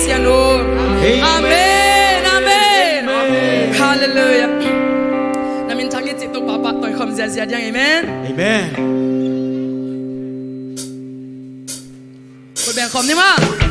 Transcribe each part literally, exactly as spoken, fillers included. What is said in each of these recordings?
Sian uh. Amen. Amen. Amen. Halleluiah. Na minthang i cih tuk pahpah tawi khawm ziazia ding. Amen. Amen. Khut beng khawm ni maw.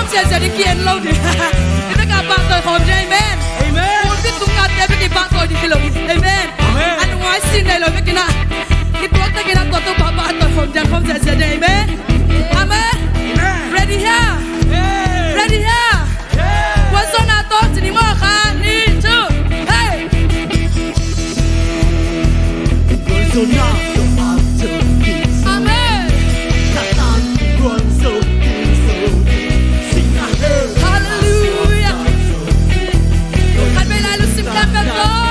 Siasia ding ki-en lo ding. Hih takah pahtawi khawm ding, amen. Amen. Pulpit tungah te bek i pahtawi ding hi lo. Amen. Amen. A nungai sin nei lo bek in ah, kituak takin ah tua Topa pahtawi khawm ding, khawm siasia ding, amen. Amen. Amen. Ready hia? Amen. Ready hia? Amen. Kuan sawhna tawh ci ni maw, khat, nih, thu. Hey. Amen. Halleluiah. Khat vei lai lungsim khempeuh tawh.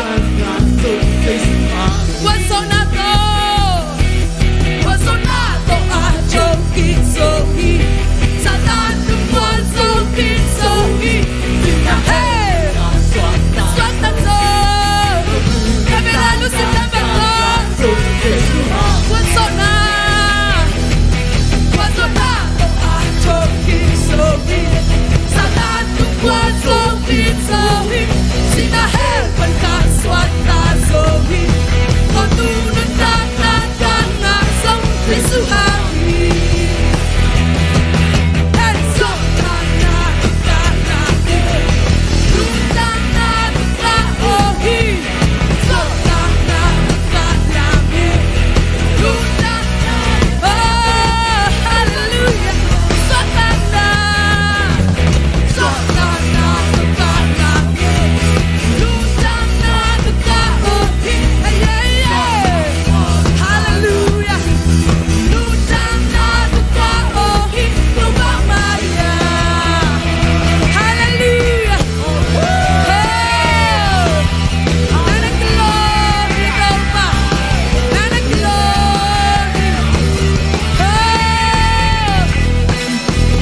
Kuan sawhna tawh. Kuan sawhna tawh a thokik zo hi. Satan tung kuan zo kik zo hi. Hey! Suakta zo. Khat vei lai lungsim khempeuh tawh. Kuan sawhna. Kuan sawhna tawh a thokik zo hi. Satan tung kuan zo kik zo hi. Sihna hell pan ka suakta zo hi. Kawtu nuntakna ka ngah zong Jesu hau hi. Hey, sawhna tawh ka ngah hi. Nuntakna tawh ka aw hi. Halleluiah. Nuntakna tawh ka aw hi. Halleluiah. Nang na glory, Topa. Nang na glory.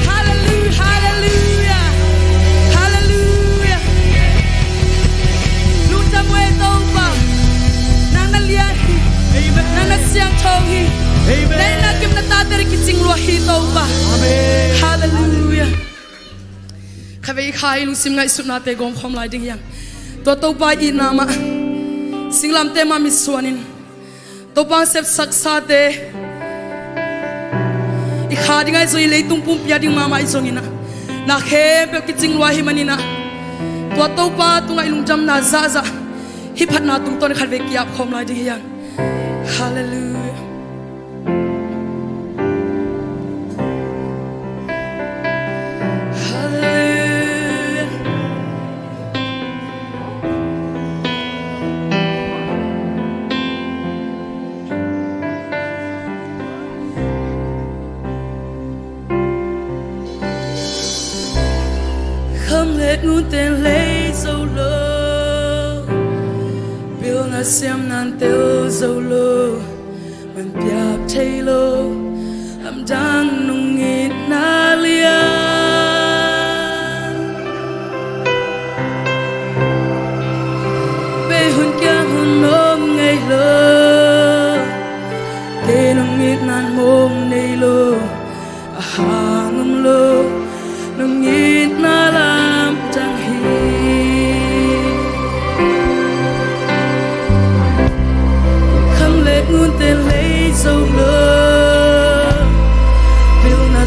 Halleluiah, halleluiah, halleluiah. Lungdam uh e Topa. Nang na lian hi. Amen. Nang na siangtho hi. Amen. Nang na kim na tate kicing lua hi Topa. Amen. Halleluiah. Khat vei kha i lungsim ngaihsutnate gawm khawm lai ding hi hang. Tua Topa itna mah, singlamteh mah mitsuan in, Topa hong sepsaksate i kha ding ahi zong, i leitung pumpi a ding mahmah ahi zongin ah, na khempeuh kicing lua hi manin ah, tua Topa tungah i lungdamna zahzah hih phatna tungtawn khat vei ki-ap khawm lai ding hi hang. Halleluiah. Halleluiah. Kham le ngun ten lei zo lo, pilna siamna tel zo lo, man piak thei lo, lamdang nong itna lian. Bei hun kiang hun nong ngei lo, kei nong itna mong nei lo, a hang om lo, nong itna lamdang hi. Kham le ngun ten lei zo lo, pilna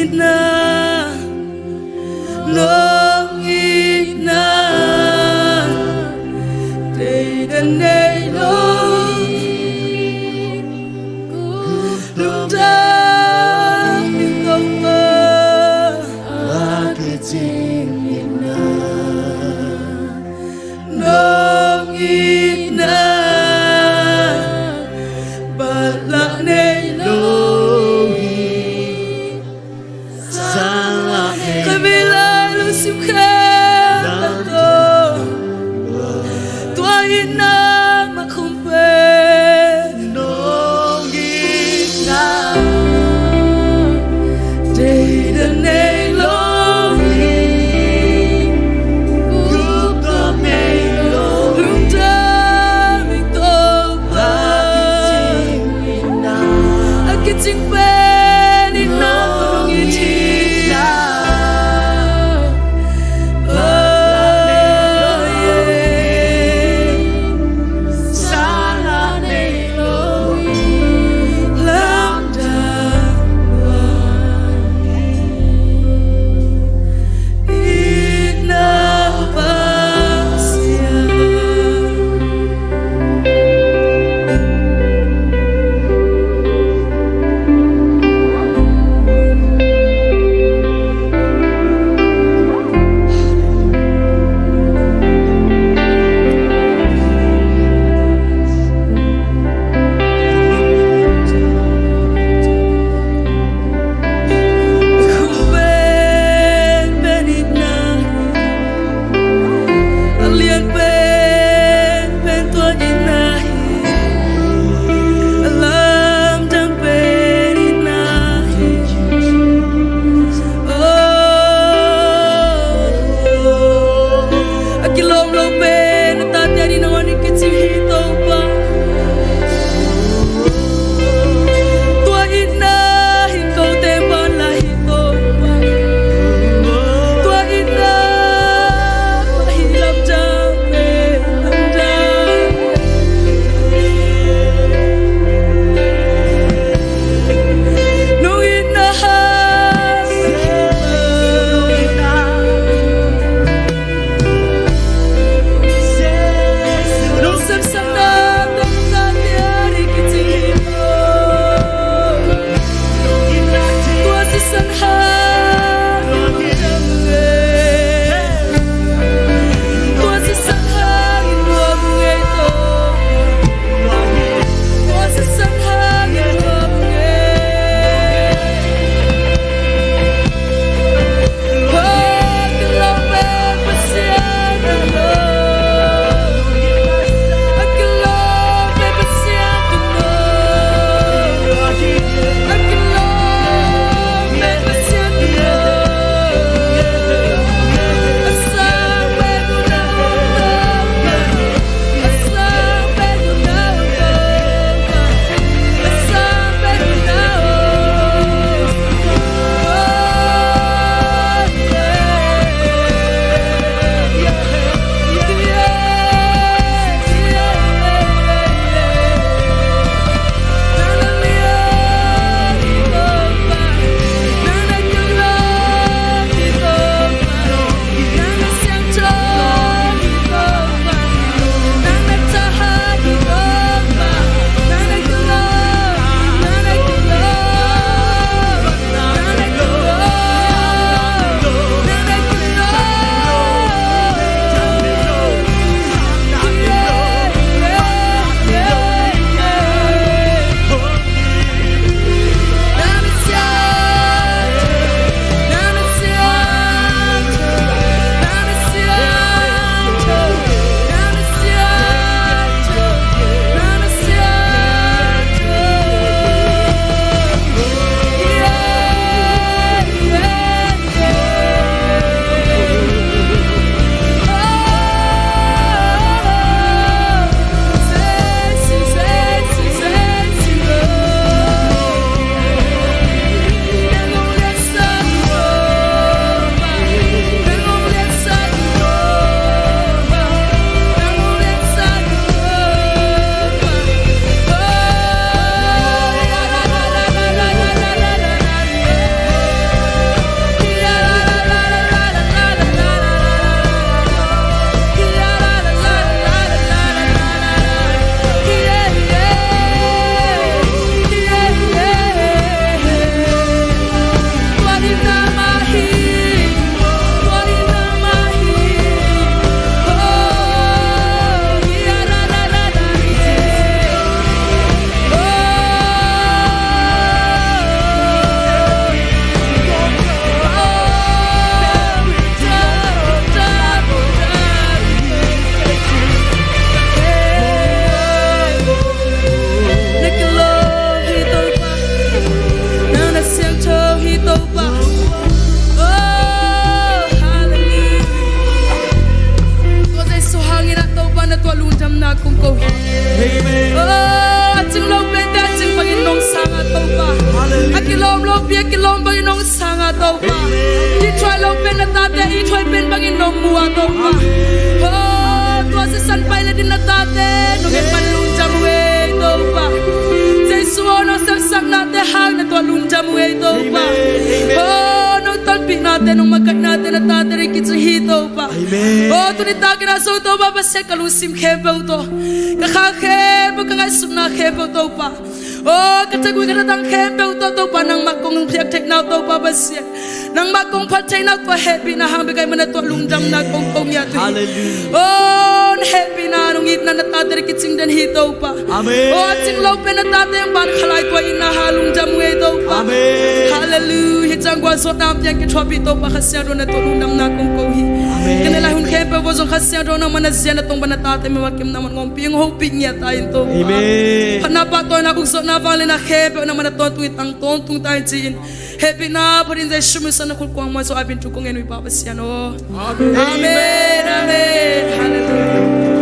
itna, nong itna, deihdan nei lo hi. Lungdam ing Topa, a kicing itna, nong itna, balah nei lo hi. Ka vei lai lungsim khempeuh tawh tua itna mah khum pen nong itna, deihdan nei lo hi. Lungdam ing Topa, a kicing pen itna tawh nong it hi. A lian penpen tua itna hi. A lamdang pen itna hi. Oh, a kilawm lo pen a tate ading nangawn in kicing hi Topa. Tua itna hi, kote ban lai hi Topa. Tua itna hi, lamdang pen lamdang. Nong itna, nong semsakna tawh nong tate ading kicing hi. Tua sisan hangin, tua sisan hangin nuam ing ei Topa. Tua sisan hangin nuam ing ei. Topa. Ithuai lo pen na tate ithuai pen bangin nong mu a Topa. Oh, tua sisan pai le din na tate nong et man lungdam uh ei Topa. Jesu aw, nong sepsaknate hang na tua lungdam uh ei Topa. Oh, nong tonpihnate nong makaihnate na tate ding kici hi Topa. Oh, tuni takin a zong Topa Pasian ka lungsim khempeuh tawh, ka kha khempeuh, ka ngaihsutna khempeuh Topa. Oh, ka tagui ka thatang khempeuh tawh Topa nangmah kong phiak theihna uh Topa Pasian, nangmah kong phat theihna uh tua hehpihna hang bek ahih manin tua lungdamna kong ko ngiat uh hi. Oh, na hehpihna nong itna na tate ding kicing den hi Topa. Oh, a cing lo pen na tate hong ban kha lai tua itna hang lungdam uh ei Topa. Halleluiah. Hih ciang gualzawhna piang kithuahpih Topa Kha Siangtho na tua lungdamna kong ko hi. Ka ne lai hun khempeuh uh zong Kha Siangtho nangmah na zia na tong bang na tate mimal kim nangmah hong ompih hong hopih ngiat ta in Topa. Phatna pahtawina ukzawhna vangliatna khempeuh nangmah na tawntung in tang tawntung ta in ci-in hehpihna phat in Jesu min suang na khut kuang muan zaw a bin thu kong ngen uh hi Pa Pasian aw. Amen. Amen. Halleluiah.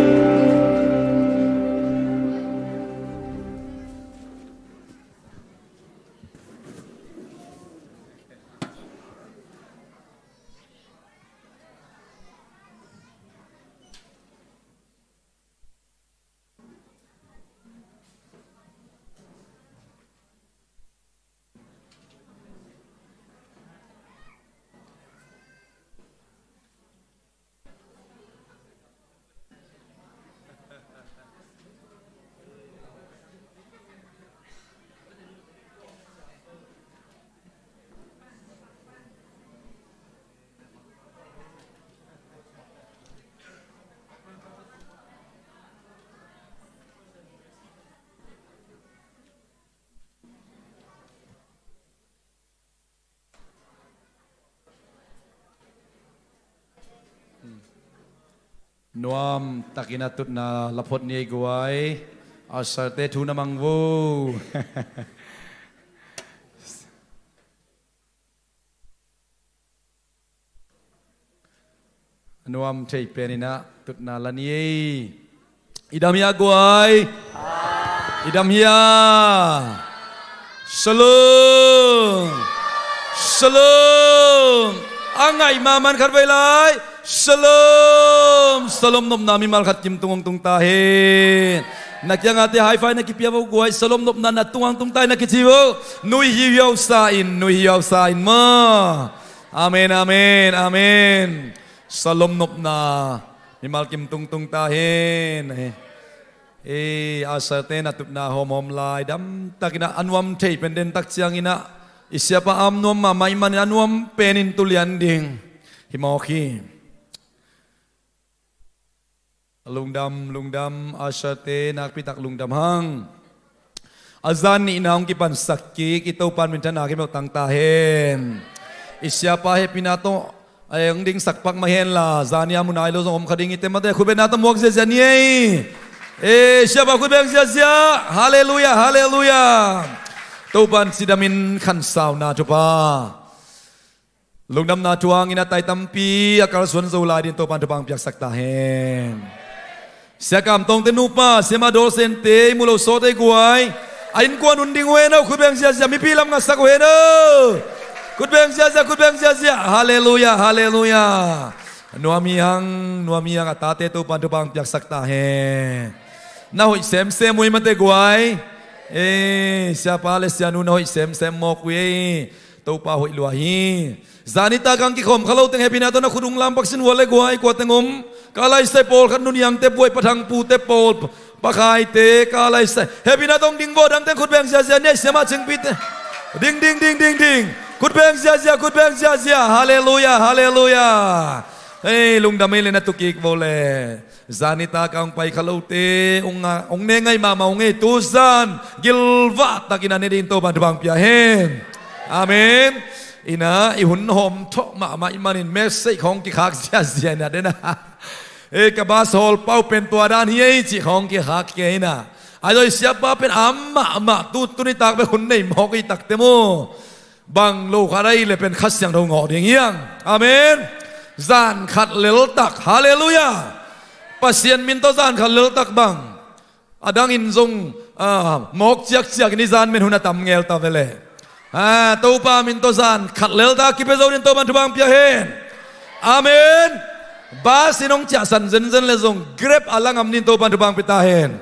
Nuam takin a tutna la phot ni ei guai. Usher te thu na mang vo. A nuam thei pen in a tutna la ni ei. I dam hia guai? I dam hia? Shalom. Shalom. A ngaih mahmah in khat vei lai. Shalom. Shalom nopna mimal khat kim tung hong tung ta hen. Na kiangah te high five na kipia vo guai. Shalom nopna na tung hong tung ta hen na kici vo. Nui hiuhiau sa in, nui hiuhiau sa in maw. Amen, amen, amen. Shalom nopna mimal kim tungtung ta hen. Ei, usher te na tutna hawmhawm lai, damtakin a nuam thei pen den tak ciangin a, i siapa am nuam mahmah ih manin a nuam penin tu lian ding hi mawk hi. Lungdam, lungdam, usher te nakpitak lungdam hang. A zan nihna hong kipansak kik i Topa in minthanna khempeuh tang ta hen. I siapa hehpihna tawh a eng ding sak pak mah hen la, zan ni a mu nai lo zong om kha ding hi. Te mate khut bengna tawh muak ziazia ni ei. E, siapa khut beng ziazia. Halleluiah, halleluiah. Topa in cidamin khansauna thupha, lungdamna thu hangin a tai tampi a kalsuan zo lai dingin Topa in thupha hong piaksak ta hen. Sia Kam Tawngte nupa, Sia Mah Dawl Sente, i mu lo sawt ei guai. A innkuan hun ding uh hen aw, khut beng ziazia, mipi lam ngasak uh hen aw. Khut beng ziazia, khut beng ziazia. Halleluiah, halleluiah. Nuam hi hang, nuam hi hang, a tate Topa in thupha hong piaksak ta hen. Na hoih semsem uh ei mate guai. Ei, siapa le sianu na hoih semsem mawk uh ei. Topa hoih lua hi. Zan nitak hong kikhawm kha lo teng hehpihna tawh na khut hong lam pak sin ua le guai, kua teng om. Ka laisai pawlkhat, Nu Niangte, Buai Pa Thangpute pawl, Pa Khaite, ka laisai. Hehpihna tawh hong ding vo, dang teng khut beng ziazia ni ei, Sia Mah Cingpite. Ding, ding, ding, ding, ding. Khut beng ziazia, khut beng ziazia. Halleluiah, halleluiah. Hei, lungdam ei le na tu kik vo le. Zan nitak hong pai kha lote hong ne ngaih mahmah uh ei, tu zan gilvah takin a ne dingin Topa in thupha hong pia hen. Amen. Ina, i hun hawm thawh mahmah ih manin message khawng kikhak ziazia ina dena. E, ka bus hall pau pen tua dan hi ei cih khawng kikhak kei ina. A zoi siapa pen a mahmah tu, tu nitak pen hun nei mawk i takte maw. Bang lo khat ahi le pen Kha Siangtho ngawh ding hiang. Amen. Zan khat leltak. Halleluiah. Pasian min tawh zan khat leltak bang. A dangin zong, ah, mawk ciakciak in i zan men hun a tam ngel ta ve le. Ha, Topa min tawh zan khat lel ta kipia zo ding Topan thupha pia hen. Amen. Bus in hong ciahsan zenzen le zong Grab a la ngam ding Topan thupha pia ta hen.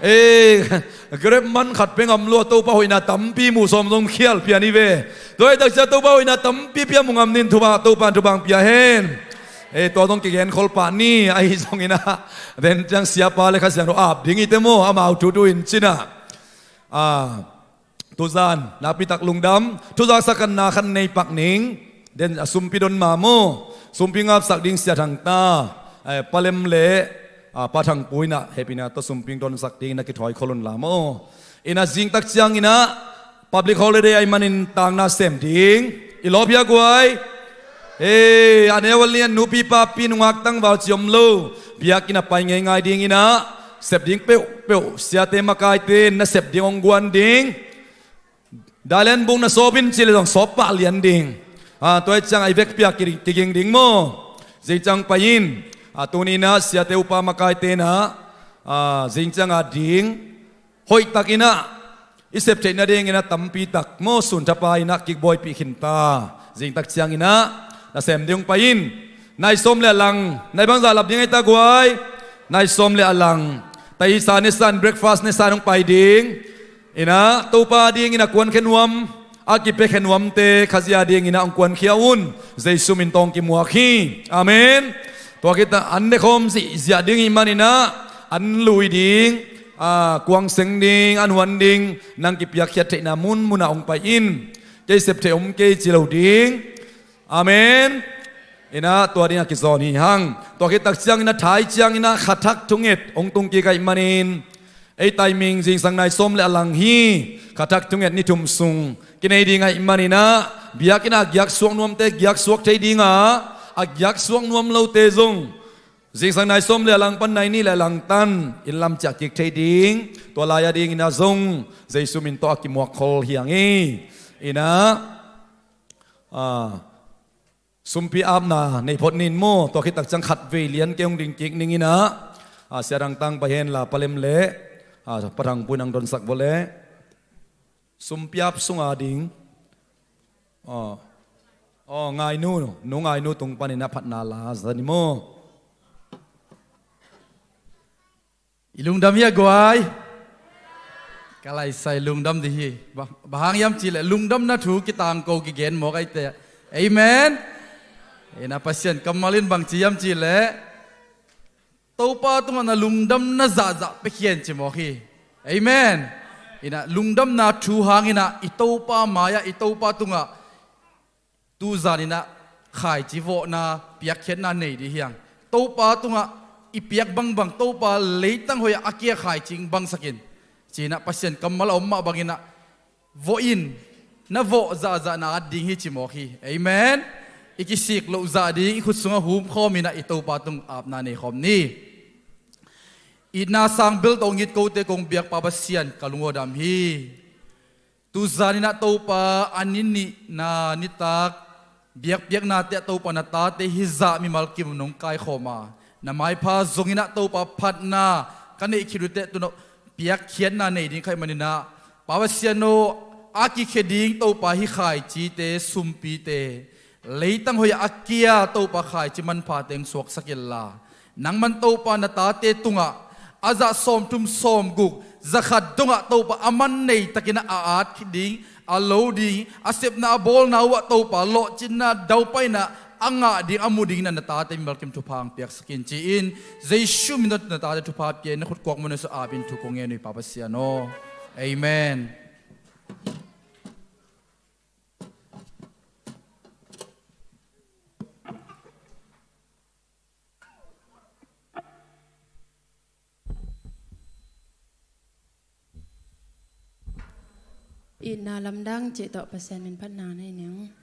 Ei, Grab man khat pia ngam lua Topa hoihna tampi mu sawm zong khial pia ni ve. Tua hi takcia Topa hoihna tampi pia mu ngam ding thupha Topan thupha pia hen. Ei, tua zong kigen khol pah ni ahi zongin ah, den ciang siapa le Kha Siangtho ap ding i te maw, amau thu tu in cin ah. Ah, tuzan nakpi tak lungdam, tuzan sakanna khan nei pak ning. Den a sumpi don ma maw, sumpi ngapsak ding Sia Thang Ta, eh, Pa Lem le, ah, Pa Thang Pu in ah hehpihna tawh sumpi donsak ding na kithawi khol un la maw. In ah zing tak ciangin ah public holiday ahih manin tangna sem ding i lawp hia guai. Ei, a neu a lian nupi papi nungak tangval ci om lo, biakinn ah pai ngeingai dingin ah sep ding peuhpeuh siate makaite na sep ding hong guan ding. Dailen bung na sawp in ci le zong sawp pah lian ding. Ah, tua hi ciang a i vekpi ah ki-, kiging ding maw. Zing ciang pai in, ah, tuni in ah siate upa makaite in ah, ah, zing ciang a ding hoih takin ah i sep theih nadingin ah tampi tak maw, sun thapa in ah kikbuaipih khin ta. Zing tak ciangin ah na sem ding hong pai in. Nai sawm le a lang, nai bangzah lap ding ei ta guai. Nai sawm le a lang, taisa nesan, breakfast nesan hong pai ding. In ah Topa dingin a kuankhe nuam, a kipiakhe nuamte Khazia dingin ah hong kuankhia un. Jesu min tawh hong kimuak hi. Amen. Tua khit ah an nekhawm zihziah ding ahih manin ah an lui ding, ah, kuang seng ding, an huan ding, nang kipiakkhiat theihna munmun ah hong pai in. Kei sep theih om kei ci lo ding. Amen. In ah tua ding a kizawn hi hang. Tua khit tak ciangin ah thai ciangin ah kha thak thunget hong tung kik ahih manin, ei timing zingsang nai sawm le a lang hi. Kha thak thunget ni thum sung kinei ding ahih manin ah biakinn ah giaksuak nuamte giaksuak thei ding a, a giaksuak nuam lote zong zingsang nai sawm le a lang pan nai nih le a lang tan in lam ciah kik thei ding. Tua lai a dingin ah zong Jesu min tawh a kimuak khol hi hang hi. In ah, ah, sumpi apna nei phot ning maw. Tua khit tak ciang khat vei lian kei hong ding kik ning in ah, ah, Sia Thang Ta pai hen la, Pa Lem le, ah, Pa Thang Pu in hong donsak vawleh. Sumpi ap sunga ding. Aw. Aw, Ngainu, Nu Ngainu tung panin ah phatna la za ni maw. I lungdam hia guai? Ka laisai lungdam dih hi. Ba, bang hang hiam cih leh lungdamna thu kitangko kigen mawk ahih teh. Amen. In ah Pasian kammal in bangci hiam cih leh Topa tungah na lungdamna zahzah piakhia in ci mawk hi. Amen. In ah lungdamna thu hangin ah i Topa mai-ah, i Topa tungah tuzan in ah khaici vawhna, piakkhiatna nei dih hi hang. Topa tungah i piak bangbang, Topa leitang hoih ah a kia khaici bangsak in, ci-in ah Pasian kammal a om mah bangin ah vawh in, na vawh zahzah na at ding hi ci mawk hi. Amen. I kisik loh zah ding, i khut sungah humkhawm in ah i Topa tung apna nei khawm ni. Itna sang bel tawh hong it kote kong biak Pa Pasian, ka lungdam hi. Tuzan in ah Topa, a ni nihna nitak biakpiaknate ah Topa na tate hizah mimal kim nong kaikhawm a, na maipha zongin ah Topa phatna ka neih khit uh teh tu-in ah piakkhiatna nei ding ka hih manin ah, Pa Pasian aw, a kikhia ding Topa hih khaicite, sumpite, leitang hoih ah a kia Topa khaici manpha teng suaksak inla, nangman Topa na tate tungah a zah sawmthum sawmguk, za khat dongah Topa a man nei takin ah a at ding, a lo ding, a sepna a bawlna uhah Topa lawhcinna, daupaina a ngah ding, a mu dingin ah na tate mimal kim thupha hong piaksak in ci-in, Jesu min tawh na tate thupha pia in, na khut kuak muanna sung apin thu kong ngen uh hi Pa Pasian aw. Amen. Itna lamdang cih tawh Pasian min phatna nei ning.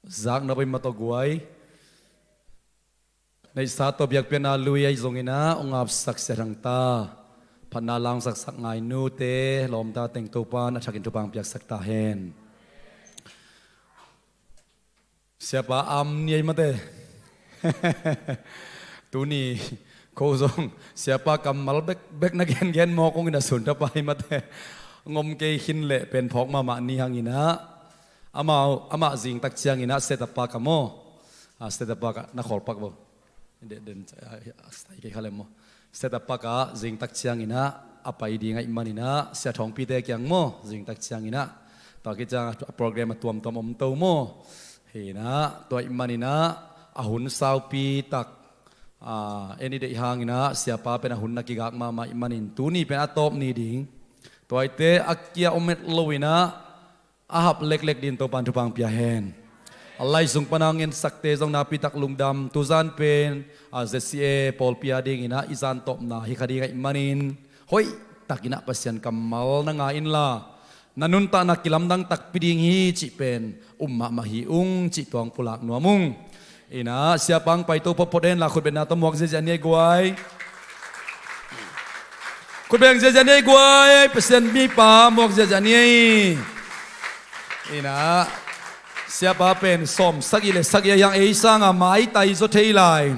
Zak na pai mah tawh guai. Neihsa tawh biakpiakna lui ahi zongin ah ong apsak Sia Thang ta, phatna la ong saksak ngainute lawmta teng Topa'n a thakin thupha piaksak ta hen. Siapa am ni ai mate. Tuni ko zong siapa kammal bekbek na gengen mawk ong in a sun tapa ai mate. Ngom kei khin leh pen phawk mahmah ni hangin ah amah, amah zingtak ciangin ah setup park ah maw, a setup park ah na khawl pak bo. Den, den, a, a, a, kei kha lem maw. Setup park ah zingtak ciangin ah a pai ding ahih manin ah Sia Thawngpite kiang maw, zingtak ciangin ah tua khit ciang a program a tuamtuam om to maw. Hi in ah tua ahih manin ah a hun saupi tak, a, en i deih hangin ah siapa pen a hun na kigak mahmah ahih manin tuni pen a tawp ni ding. Tua ahih teh a kia om het lo in ah a hap leklek dingin Topa'n thupha pia hen. A lai sung pan a ong ensakte zong nakpi tak lungdam. Tuzan pen a Z C A pawlpi a dingin ah i zan tawpna hi kha ding ahih manin hoih takin ah Pasian kammal na ngai inla, na nuntakna kilamdang takpi ding hi cih pen um mahmah hi ung cih tua ong pulak nuam ung. In ah siapa ong paito photphot hen la, khutbetna tawh muak ziahziah ni ai guai. Khutbeng ziahziah ni ai guai, Pasian mipa muak ziahziah ni ai. In ah siapa pen sawm sagih le sagih a hiang ei sanga maitai zaw thei lai.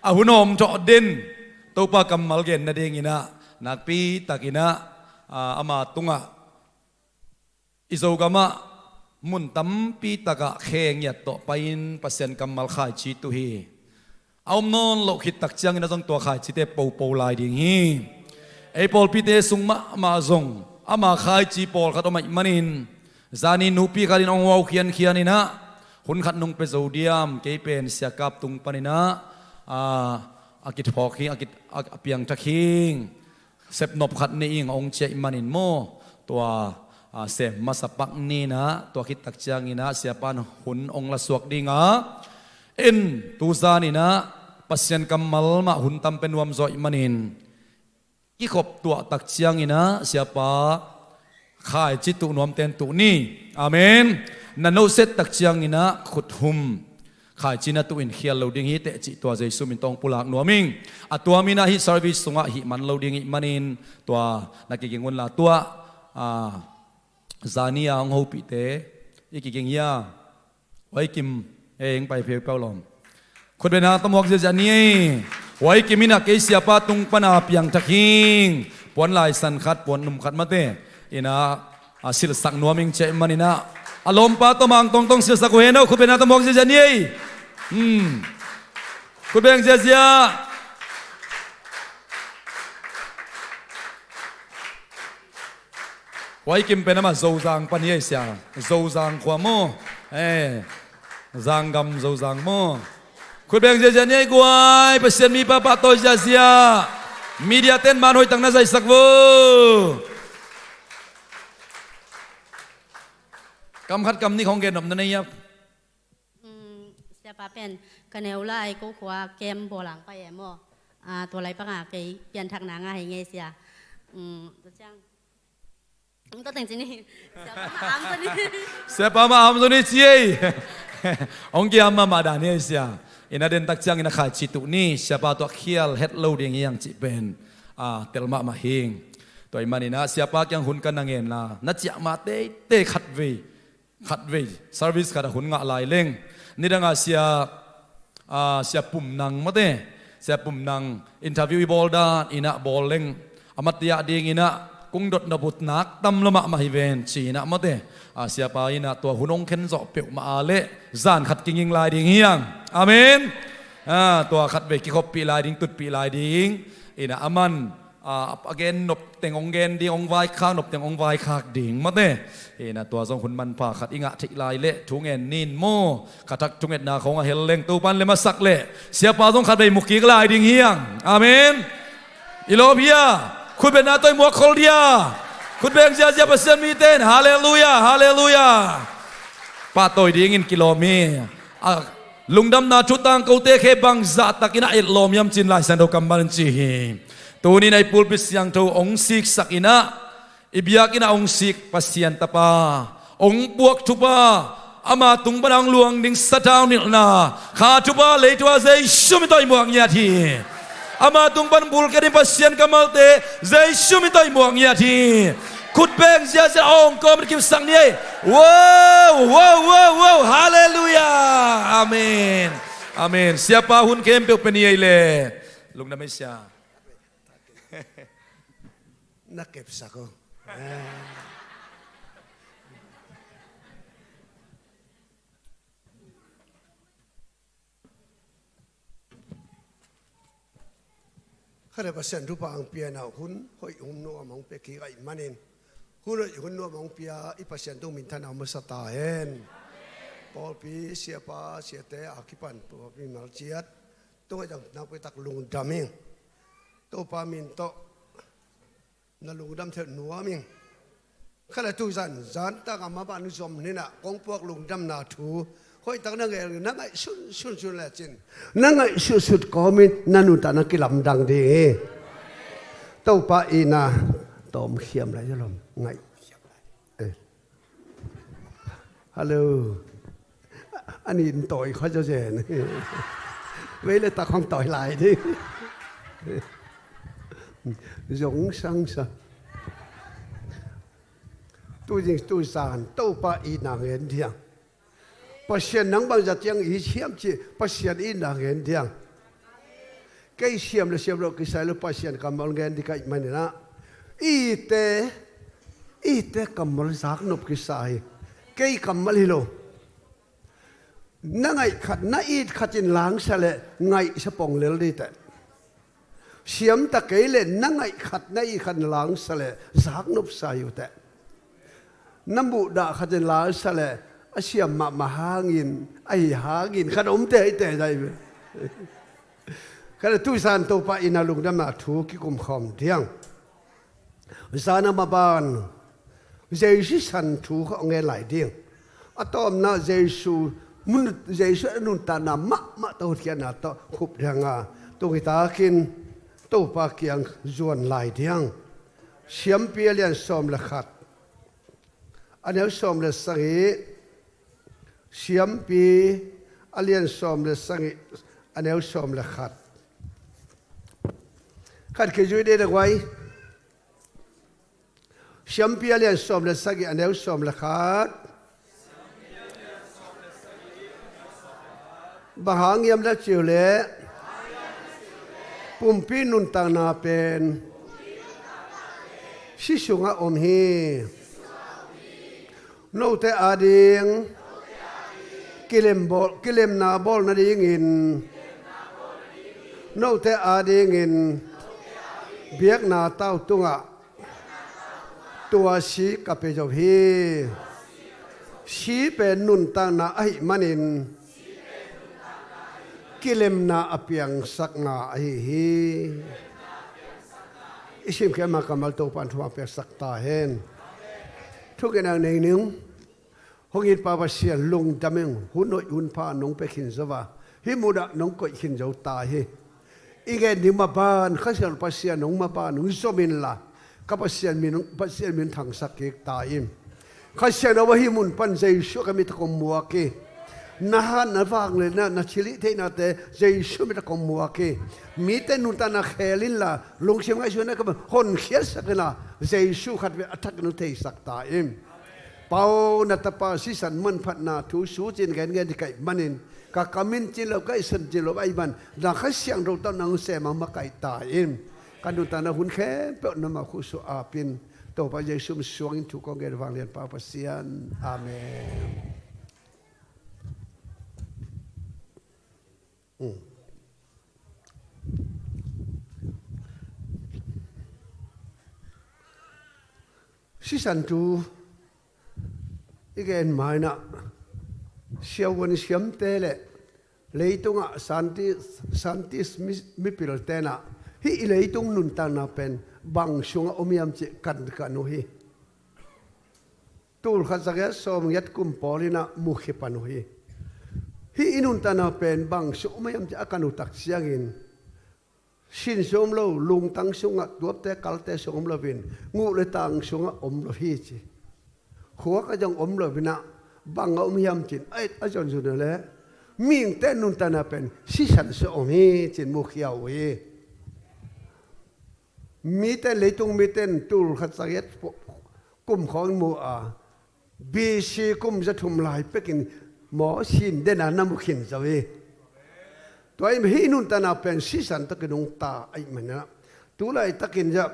A hun hawm thawh den Topa kammal gen nadingin ah nakpi takin ah, a, ama tungah i Zogam ah mun tampi takah khe ngiat tawh pai-in Pasian kammal khaici tuh hi. A om nawn loh khit tak ciangin ah zong tua khaicite popo lai ding hi. Ei pawlpite sung mahmah zong ama khaici pawlkhat om ahih manin zani nupi khat in ong huau khiankhian in ah, hun khat nong pia zo diam, kei pen Sia Kap tung panin ah, a, a kiphawk hi, a ki, a, a piangthak hi. Sepnop khat nei ing ong ci ahih manin maw, tua, a, sem masa pak ni in ah, tua khit tak ciangin ah siapa'n hun ong la suak ding a, en, tuzan in ah Pasian kammal mah hun tam pia nuam zaw ahih manin kikhop tuah tak ciangin ah siapa khaici tuh nuamte'n tuh ni. Amen. Na note set tak ciangin ah khut hum, khaici na tuh in khial lo ding hi teh cih tua Jesu min tawh ong pulak nuam ing. A tua min ah hih service sungah hih man lo ding ahih manin tua na kiging un la, tua, a, zani a ong hopihte i kiging hia? Huai Kim, e, eng pai pheupheu lawm. Khutbetna tawh muak ziahziah ni ei. Huai Kim in ah kei siapa tung pan a piangthak hing. Puan laisan khat, puan num khat mate in ah, a, silhsak nuam ing ci ahih manin ah a lawmpa tawh mang tawngtawng silhsak uh hen aw. Khutbetna tawh muak ziahziah ni ei. Hmm. Khutbeng ziahziah. Huai Kim pen amah Zozang pan hi ai sia. Zozang khua maw. Eh, Zanggam Zozang maw. Khutbeng ziahziah ni ai guai, Pasian mipa pahtawi ziahziah. Media te'n man hoih tak na zaisak vo. Kam khat kam nih khawng gen nop na nei hiam? Mm, siapa pen ka neu lai ko khua kem bawlang pai e maw. A, tua lai panga kei pianthakna ngah hi ngei sia. Mm, tua ciang. Mm, tua teng ci ni. Siapa ma am tua ni. Siapa ma am tua ni ci ei. Ong ki am mahmah dan hi ei sia. In a den tak ciangin a khaici tuh ni, siapa tuah khial het lo ding hiang cih pen, a, tel mahmah hing. Tua ahih manin ah siapa kiang hun ka na ngen la, na ciah mah teitei khatvei. Khatvei, service khat a hun ngah lai leng. Nidang a sia, a, Sia Pum Nang mate. Sia Pum Nang interview i bawl dan in ah bawl leng. Amah tia ding in ah kong dot nop uh nak tam lua mahmah hi ven ci in ah mate. A, siapa in ah tua hun ong khen zawh peuhmah a leh zan khat kinging lai ding hiang. Amen. A, tua khatvei kikhoppih lai ding, tutpih lai ding. In ah aman a, a gen nop teng ong gen ding, ong vaikhak nop teng ong vaikhak ding mate. Hi in ah tua zong hun manpha khat i ngah theih lai leh thu ngen ni in maw. Khatvei thungetna khawng a hel leng Topa'n lem a sak leh siapa zong khatvei mu kik lai ding hiang. Amen. I lawp hia? Khutbetna tawh i muak khol dia? Khutbeng ziahziah Pasian mite'n. Halleluiah, halleluiah. Pahtawi dingin kilawm hi. A, lungdamna thu tangkote khe bangzah takin a etlawm hiam ci-in Laisiangtho kammal in ci hi. Tuni in ah i pulpit siangtho ong siksak in ah, i biakinn ah ong sik Pasian tapa, ong puak thupa, Ama tung pan a hong luang ding sathau nilhna, kha thupha leitungah Jesu min tawh i muak ngiat hi. Ama tung pan bulkhetin Pasian kammalte Jesu min tawh i muak ngiat hi. Khutbeng ziahziah a hong kawm kipsak ni ei. Wow, wow, wow, wow. Halleluiah. Amen. Amen. Siapa hun khempeuh pia ni ei le. Lungdam ei sia. Na kepsak uh. Kha le Pasian thupha hong pia in ah hun hoih hun nuam hong pia kik ahih manin, hun hoih hun nuam hong pia i Pasian tung minthanna hong masa ta hen. Pawlpi siapa siate a kipan pawlpi malciat tungah zong nakpi tak lungdam ing. Topa min tawh na lungdam theih nuam ing. Kha le tu zan, zan tak a mah bang zom ni in ah kong puak lungdamna thu hoih tak na ngen, na ngaihsun sunsun lecin, na ngaihsutsut kawmin na nuntakna kilamdang ding hi. Topa itna tawmkhiam lai zalom ngaih. Eh. Hallo. A nin tawi kha zawzen. Vei le tak hong tawi lai ding. Zong sangsa. Tu zing tu zan Topa itna ngen diang. Pasian nang bangzah ciang it hiam cih Pasian itna ngen diang. Kei siam le siam lo kisai lo Pasian kammal ngen ding ka hih manin ah, ite, ite kammal zaknop kisai. Kei kammal hi lo. Na ngaih khat, na it khat in langsa le ngaihsa pong lel ding teh. Siam ta kei le na ngaih khat, na it khat in langsa le zaknopsa hi uh teh. Na muhdah khat in langsa le a siam mahmah hangin, ahi hangin khat om teh, hi teh, dai. Kha le tu zan Topa itna lungdamna thu kikum khawm diang. Zan a mah bang Jesu sisan thu kha hong ngen lai ding. A tawpna Jesu mun, Jesu a nuntakna mahmah tawh hotkhiatna tawh khup diang a, tung hi takin Topa kiang zuan lai diang. Siampi a lian sawm le khat, a neu sawm le sagih. Siampi a lian sawm le sagih, a neu sawm le khat. Khat kizui dih le guai. Siampi a lian sawm le sagih, a neu sawm le khat. Bang hang hiam na cih uh leh, pumpi nuntakna pen si sungah om hi. Note ading kilem bawl, kilemna bawl nadingin, note adingin biakna tau tungah tua si ka pia zo hi. Si pen nuntakna ahih manin kilemna a piangsakna ahi hi. I simkhiat ma kammal Topa'n thupha piaksak ta hen. Thungetna nei ning. Hong it Pa Pasian lungdam ing, hun hoih hun pha nong pia khin zo a, hih munah nong koih khin zo ta hi. I ngen ding maban Kha Siangtho Pasian nong maban nong zom inla, ka Pasian min, Pasian min thangsak kik ta in. Kha Siangtho a hih mun pan Jesu ka mit ah kong muak hi. Na hat na vang le na, na thilhih theihnate Jesu mit ah kong muak hi. Mite nuntakna khel inla, lungsim ngaihsutna ka honkhiatsak inla, Jesu khatvei a thakin hong theisak ta in. Pa aw, na tapa sisan manphatna thu sucin gengen ding ka hih manin, ka kam in cin lo, ka ihsan cin lo ahih man, na Kha Siangtho tawh nang sem a makaih ta in. Ka nuntakna hun khempeuh nangmah khutsung apin, Topa Jesu min suangin thu kong ngen, vanglian Pa Pasian. Amen. Sisan thu i gen ma-in ah, siavuan siamte le leitungah scientist, scientist mi, mipilte in ah, hih i leitung nuntakna pen bang sungah om hiam cih kan, kan uh hi. Tul khat za giat sawm giat kum pawl in ah mukhia pan uh hi. Hih i nuntakna pen bang sungah om hiam cih a kan uh tak ciangin, sin sung om lo, lungtang sungah, tuapte kalte sung om loin, nguh le tang sungah om lo hi ci. Khua ah zong om lo in ah, Bang a om hiam cin, a, a zonzon le mihingte nuntakna pen sisan sung om hi cin mukhia uh hi. Mite, leitung mite in tul khat za giat kum khawng mu a, B C kum za thum lai pekin maw sin dena na mu khin zo hi. Tua in hih nuntakna pen sisan tawh kinungta ahih manin ah, tu laitakin zah,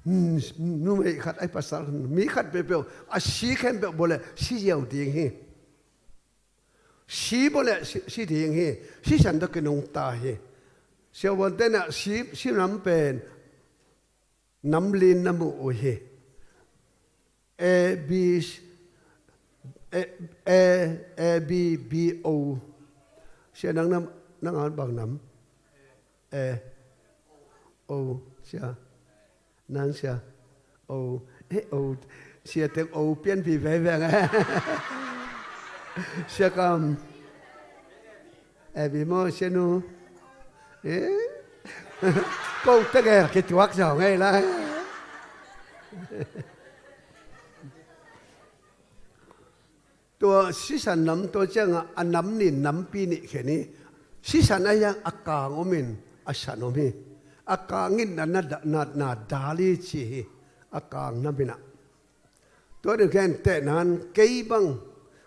hmm, numei khat ahi pasal, mi khat peuhpeuh a si khempeuh bawleh si ziau ding hi. Si bawleh si, si ding hi. Sisan tawh kinungta hi. Siavuante in ah si, si nam pen nam li na mu uh hi. A, B, A, A, A, B, B, O. Sia, nang nam, nang a bang nam? A, O, sia. Nang sia. O, eh, O. Sia teng O pianpih veve nge. Sia kam. A, B maw, sia nu? Eh? Ko tegel kituak zaw ngei lai. Tua sisan nam tua ciangah a nam nih nampi nih khen hi. Sisan a hiang a kang om in a san om hi. A kang in na, na, na, na dal hi ci hi. A kang nam in ah. Tua ding khen tehnan kei bang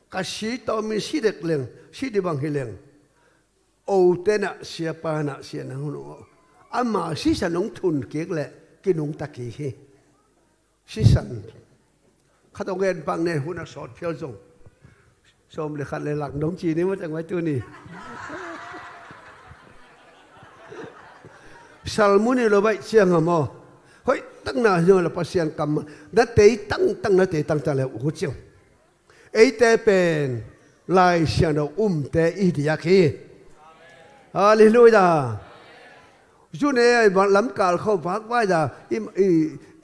ka si tawmin si dek leng, si dih bang hi leng. Ote in ah siapa in ah sia nang hun uh. Ama sisan hong thun kik leh kinungta kik hi. Sisan. Khat hong gen pak ne, hun a sawt phial zong. Sawm le khat le lak dong ci ni maw teng vai tuni. Salmu ni lo baih ciang a maw. Hoih takna hi zong la Pasian kam. Na tei tangtang, na tei tangtang le uh ciang. Eite pen Lai Siangtho umte i diak hi. Halleluiah. Zune lamkal khawng vakvai a i, i,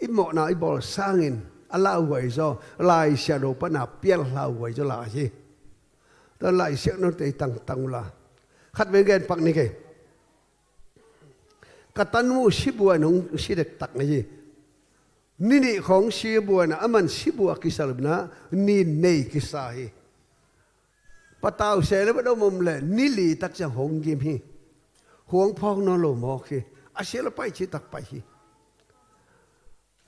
i mawhna i bawl sangin a lauhuai zaw Lai Siangtho pana pial lauhuai zaw lai hi. Tua Lai Siangtho tei tangtang uh la. Khat vei gen pak ni kei. Ka tanu sibuai nong si dektak na hi. Ni nih khawng sibuai na, aman sibuai kisa lo na, ni nei kisa hi. Patau se le ba dom om le ni li tak ciang hong gim hi. Huang phawk nawn lo mawk hi. A sia lo pai ci tak pai hi.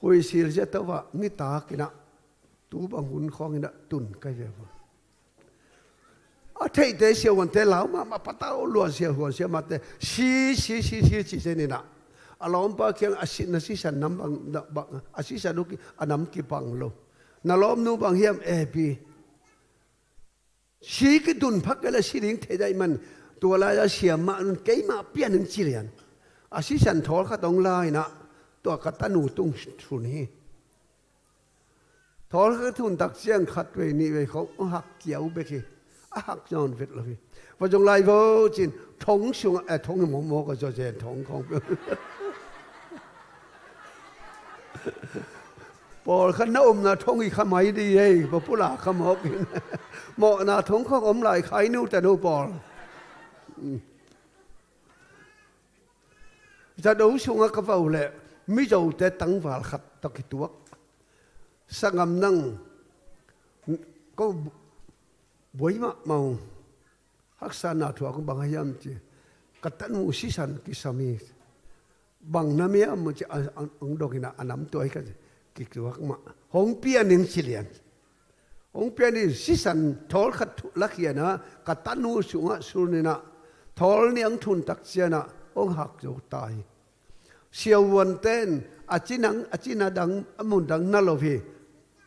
Khuisil zia tawh ah ngitak in ah tu bang hun khawng in ah tun kai ve vua. A theihte siavuante lau mahmah, patau lua sia huan sia mahte si si si si ci zen in ah. A lawmpa kiang a si, na sisan nam bang, na bang a sisan uh ki, a nam kibang lo. Na lawmnu bang hiam? A, B. Si kidun phak kei le si ding thei daih man. Tua lai-a siamah nun keimah pian in ci lian. A sisan thawl khat hong la in ah tua ka tanu tung thun hi. Thawl khat thun tak ciang khat vei nih vei khawng hong hak kiau bek hi. A hak nawn vet lo hi. Va zong lai vo cin thong sungah, eh, thong hi mawkmawk a zaw zen thong khawng. Pawlkhat na omna thong hi kha mai di hei, va pula kha mawk in. Mawhna thong khawng om lai khai nu ta nu pawl. Zato sungah ka vau leh Mizote tangval khat tawh kituak. Sanggam nang ko buai mahmah ung. Haksa na thuak ung, bang a hiam ci. Ka tanu sisan kisam hi. Bang nam hiam ci a, a, ang dok in ah a nam tuai ka ci. Kituak mah. Hong pian ing ci lian. Hong pian in sisan thawl khat thu-, lakhia in ah ka tanu sungah sulh in ah thawl nih ang thun tak ciang ah hong hak zo ta hi. Siavuante in a cinang, a cina dang, a mun dang na lo hi.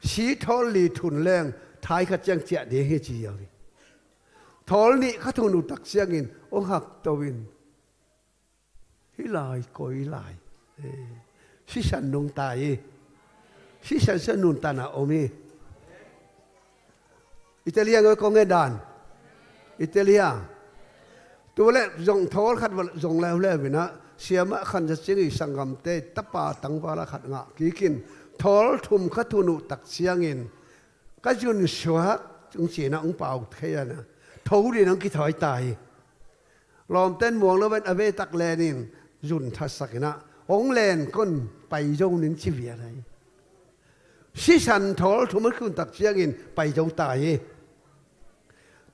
Si thawl li thun leng thai khat ciang ciah ding hi ci hiau hi. Thawl nih kha thun uh tak ciangin hong hak to in. Hih lai koi lai. Eh, sisan nungta hi. Sisan sia nuntakna om hi. Italia ngoi kong e dan. Italia. Tu le zong thawl khat va zong leuleu in ah siamah khan za cing i sanggamte tapa tangval a khat ngah kikin thawl thum kha thun uh tak ciangin ka zun suak tung ci in ah hong pau thei a na. Tho din hong kithawi ta hi. Lawmten muang lo ven a vei tak len in zun thatsak in ah hong len kon pai zo ning ci vial hi. Sisan thawl thum a thun tak ciangin pai zo ta hi.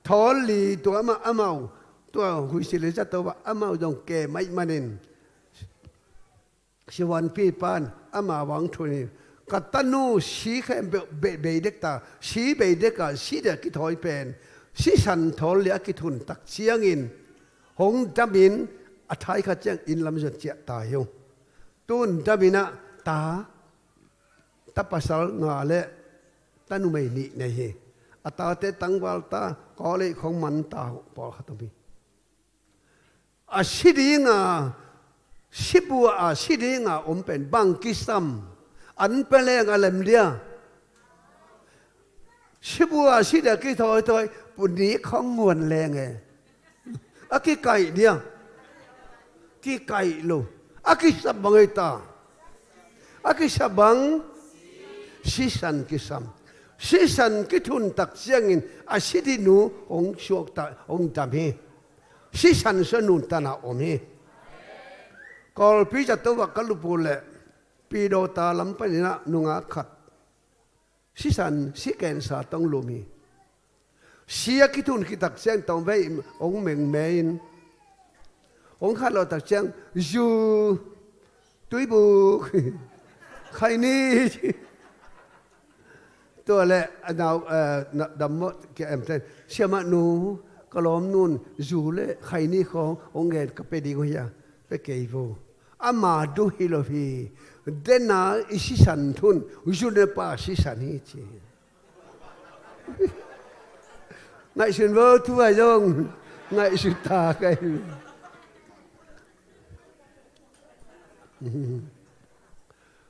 Thawl li tua amah, amau, tua huisi le zato ah amau zong kem ahih manin, siavuanpi pan ama vang thun hi. Ka tanu si khempeuh bei, bei dek ta, si bei dek a, si dek kithawi pen sisan thawl li a kithun tak ciangin hong damin a thai khat ciang inn lam zon ciah ta hi ung. Tun damin ah ta, ta pasal nga le ta numei nih nei hi. A tate tangval ta, kawlei khong man ta uh pawlkhat om hi. A si dinga, sibua a si dinga om pen bang kisam, an pe leng a lem dia. Sibua a si dia kithawithawi, puni khong nguan leng e. A kikaih dia. Kikaih lo. A kisa bang ei ta. A kisa bang sisan kisam. Sisan kithun tak ciangin a si dinu hong suakta, hong dam hi. Sisan sua nuntakna om hi. Kawlpi zato ah ka lup uh leh Pidawta lam panin ah nungak khat sisan, si kensa tawh hong lum hi. Si a kithun khit tak ciang tawmvei hong mengme in, hong khat lo tak ciang zu, tuibuk, khaini, tua le a nau, eh, na, dammawh kia em ten, siamah nu, ka lawmnu'n zu le khaini khawng hong gen ka pe ding uh hia, pe kei vo. Ama du hi lo hi. Dena i sisan thun, zu ne pa sisan hi ci. Ngaihsun vo, thu a zong ngaihsun ta ka hi.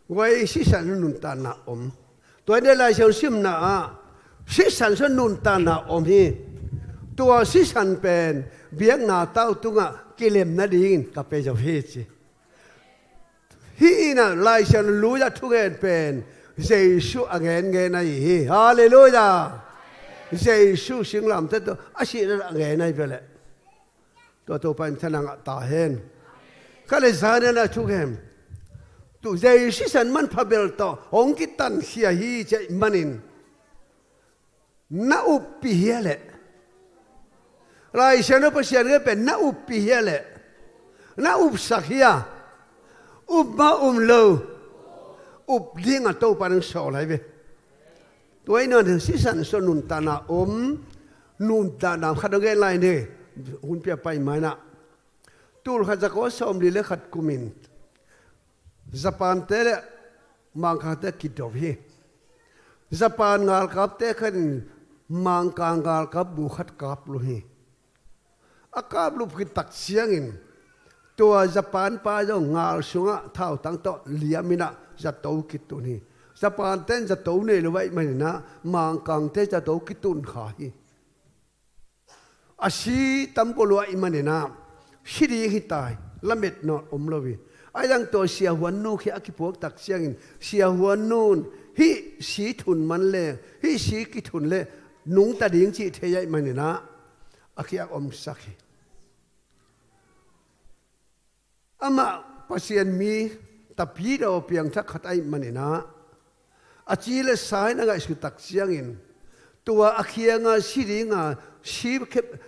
Guai, sisan nuntakna om. Tua hi de, Lai Siangtho simna ah sisan sua nuntakna om hi. Tua sisan pen biakna tau tungah kilem nadingin ka pe zo hi ci. Hih in ah Lai Siangtho Lui a thugen pen Jesu a ngen ngen ahi hi. Halleluiah. Jesu singlamteh tawh a sihna a ngen ahi ve leh. Tua Topa in thana ngah ta hen. Kha le zan in a thugen. Tu Jesu sisan manpha bel tawh hong kitankhia hi cih manin. Na uppih hia leh? Lai Siangtho Pasian ngen pen na uppih hia leh? Na upsak hia? Up mah um lo. Up ding a Topa nang sawl lai ve. Tua hi nawn sisan sua nuntakna om, nuntakna khat a gen lai ni. Hun pia pai mai na. Tul khat za kua sawmli le khat kumin Japan te le Mangkang te kido hi. Japan ngalkap te khan Mangkang ngalkap bu khat kap lo hi. A kap lup khit tak ciangin tua Japan pa zong ngal sungah thautang tawh liam in ah zato kitun hi. Japan ten zato nei lo ahih manin ah Mangkang te zato kitun kha hi. A si tam ko lua i manin ah si ding hi tai, lamet nawn om lo hi. A iang tua siahuan nu khi a kipuak tak ciangin siahuan nun hih si thun man le, hih si kithun le nungta ding cih thei ahih manin ah a khi a omsak hi. Amah Pasian mi tapidaw piangthak khat ahih manin ah a ci le sa in a ngaihsut tak ciangin tua a khianga si dinga si,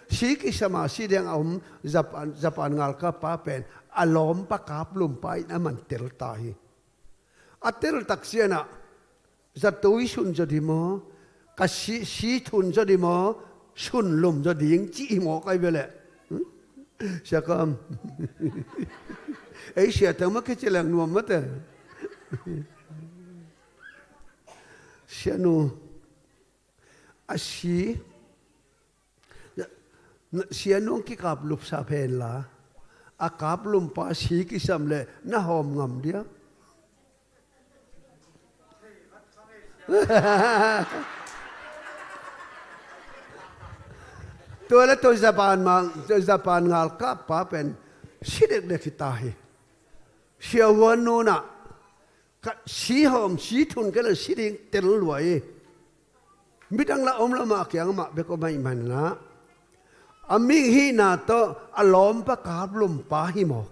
si kisama si dinga om Japan, Japan ngalkap pa pen a lawmpa kaplum pa in a man tel ta hi. A tel tak ciangin ah zato i sun zaw ding maw? Ka si, si thun zaw ding maw? Sun lum zaw ding ci hi maw kai ve leh. Hmm? Sia Kam. Ei sia teng ma kici leng nuam mate. Sia nu. A si. Sia nung kikap lupsa phen la a kap lumpa si kisam le na hawm ngam dia. Tua le tua Japan mang, tua Japan ngalkap pa pen si dekdek hi ta hi. Siahuan nunah ka si hawm si thun kei le si ding tel lua hi. Midang la om lo mah kiang mah bek om ahih manin ah a mihihna tawh a lawmpa kaplumpa hi maw?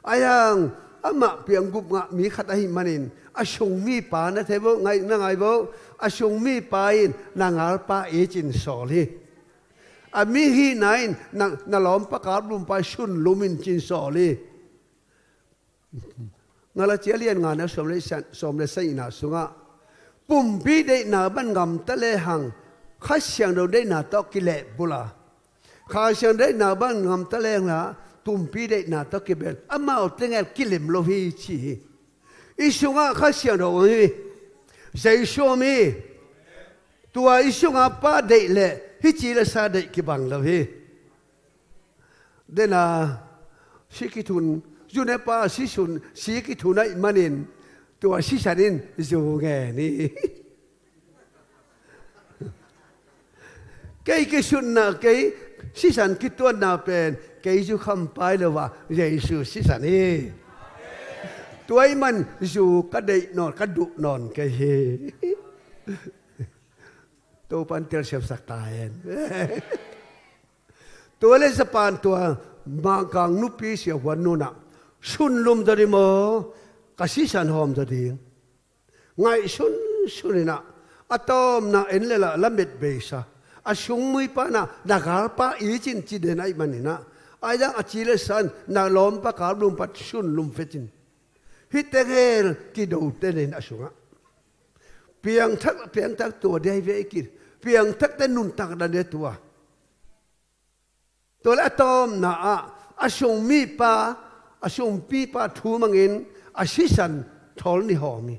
A iang Amah piang gup ngah mi khat ahih manin a sung mipa na thei vo, ngai, na ngai vo. A sung mipa in na ngalpa i cin sawl hi. A mihihna in na, na lawmpa kaplumpa i sunlum in cin sawl hi. Galatia lian nga na sawm le sa-, sawm le sagihna sungah pumpi deihna bang gamta lehang Kha Siangtho deihna tawh kilehbulh a, Kha Siangtho deihna bang gamta lehang la pumpi deihna tawh kibel, amau tengel kilem lo hi ci hi. I sungah Kha Siangtho om hi. Jesu om hi. Tua i sungah Pa deih leh hih ci le sa deih kibang lo hi. Dena si kithun, June pa si sun, si kithun ahih manin tua sisan in zu ngen hi. Kei kisutna, kei sisan kituanna pen kei zu kham pai lo a, Jesu sisan hi. Tua ahih man zu ka deih nawn, ka duh nawn kei hi. Topan telsiamsak ta hen. Tua le Japan tua Mangkang nupi Sia Huan Nu in ah, sunlum zaw ding maw, ka sisan hawm zaw ding? Ngaihsun sun in ah, a tawpna en le la lamet beisa, a sung mipa in ah na galpa i cin ci den ahih manin ah, a dang a ci le sa in na lawmpa kaplumpa sunlum fe cin. Hih teng hel kido te nen a sungah. Piangthak, piangthak tua dia hi ve i kit. Piangthak te nuntak dan dia tua. Tua le a tawpna ah, a sung mipa, a sung mipa thu mangin a sisan thawl nih hawm hi.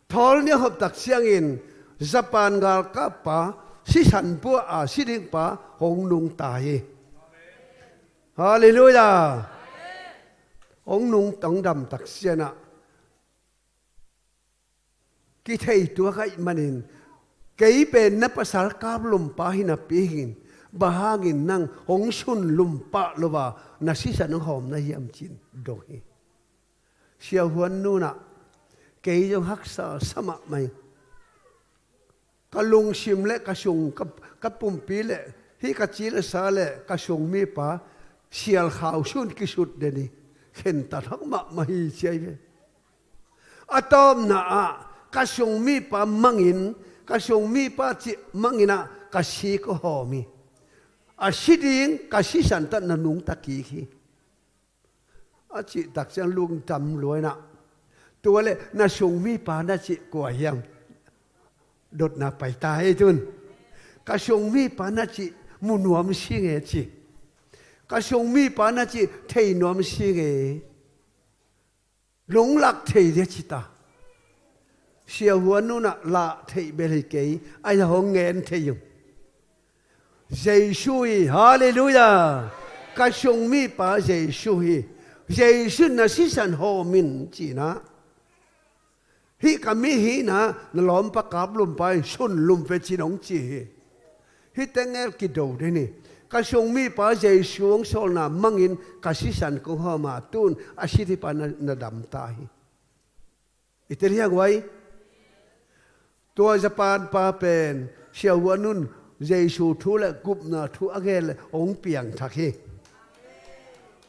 Thawl nih a hawm tak ciangin Japan galkappa, sisan pua a si ding pa hong nungta hi. Halleluiah. Hong nungta, hong dam tak ciangin ah, kithei tuak ahih manin, kei pen na pasal kaplumpa hi napi-in bang hangin nang hong sunlum pah lo a na sisan hong hawm na hiam ci-in dong hi. Sia Huan Nu in ah, kei zong haksa sa mahmah hi. Ka lungsim le ka sung, ka, ka pumpi le hih ka ci le sa le ka sung mipa sial khau sun kisut den hi. Khentat hak mahmah hi ci ahi ve. A tawpna ah ka sung mipa mangin, ka sung mipa cih mangin ah ka sik hong hawm hi. A si ding ka sisan tawh na nungta kik hi. A cih tak ciang lungdam lua in ah, tua le na sung mipa na cih kua hiam? Dotna pai ta hi tun. Ka sung mipa na cih mu nuam si nge ci. Ka sung mipa na cih thei nuam si nge. Lunglak thei dia ci ta. Sia Huan Nu in ah lah theih bel hi kei, a hong ngen thei ung. Jesu hi, halleluiah. Ka sung mipa Jesu hi. Jesu in na sisan hawm in ci-in ah, hih ka mihihna na lawmpa kaplumpa in sunlum fe cin hong ci hi. Hih teng hel kido den hi. Ka sung mipa Jesu hong sawlna mangin ka sisan kong hawm a, tun a si ding pa na, na dam ta hi. I tel hiang uai. Tua Japan pa pen Sia Huan Nu in Jesu thu le gupna thu a gen le hong piangthak hi.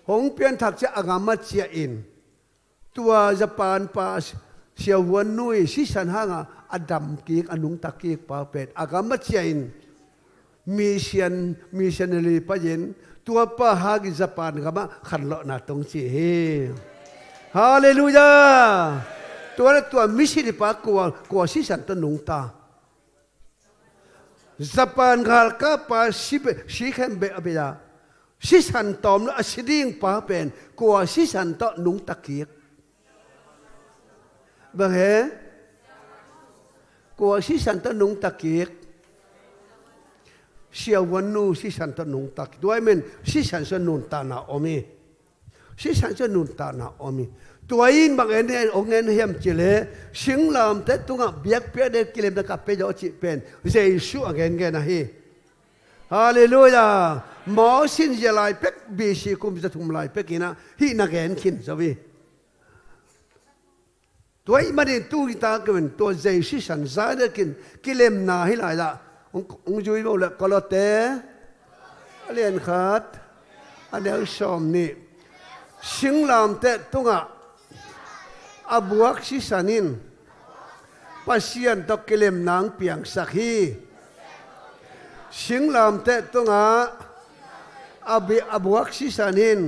Hong piangthak ciang a gam a ciah in, tua Japan pa Sia Huan Nu i sisan hangah a dam kik, a nungta kik pa pen a gam a ciah in, mission, missionary pai-in, tua pa hangin Japan gamah khanlawhna tong ci hi. Halleluiah. Tua le tua missionary pa kua, kua sisan tawh nungta? Japan galkappa si be, si khempeuh a bei a, sisan tawm lo a si ding pa pen kua sisan tawh nungta kik? Bang he? Kua sisan tawh nungta kik? Sia Huan Nu sisan tawh nungta kik. Tua ahih manin sisan sung nuntahna om hi. Sisan sung nuntahna om hi. Tua in bang en, en, hong en hiam cih leh, singlamteh tungah biakpiakna kilemna ka pia zaw cih pen Jesu a gengen ahi. Halleluiah. Moses in zia lai pek, B C kum za thum lai pek in ah hih na gen khin zo hi. Tua ahih manin tu-in tak pen tua Jesu sisan za-in a kin kilemna hi lai-ah, hong, hong zui bo leh Kolose a lian khat, a neu sawm nih. Singlamteh tungah a buak sisan in Pasian tawh kilemna hong piangsak hi. Singlamteh tungah a bi-, a buak sisan in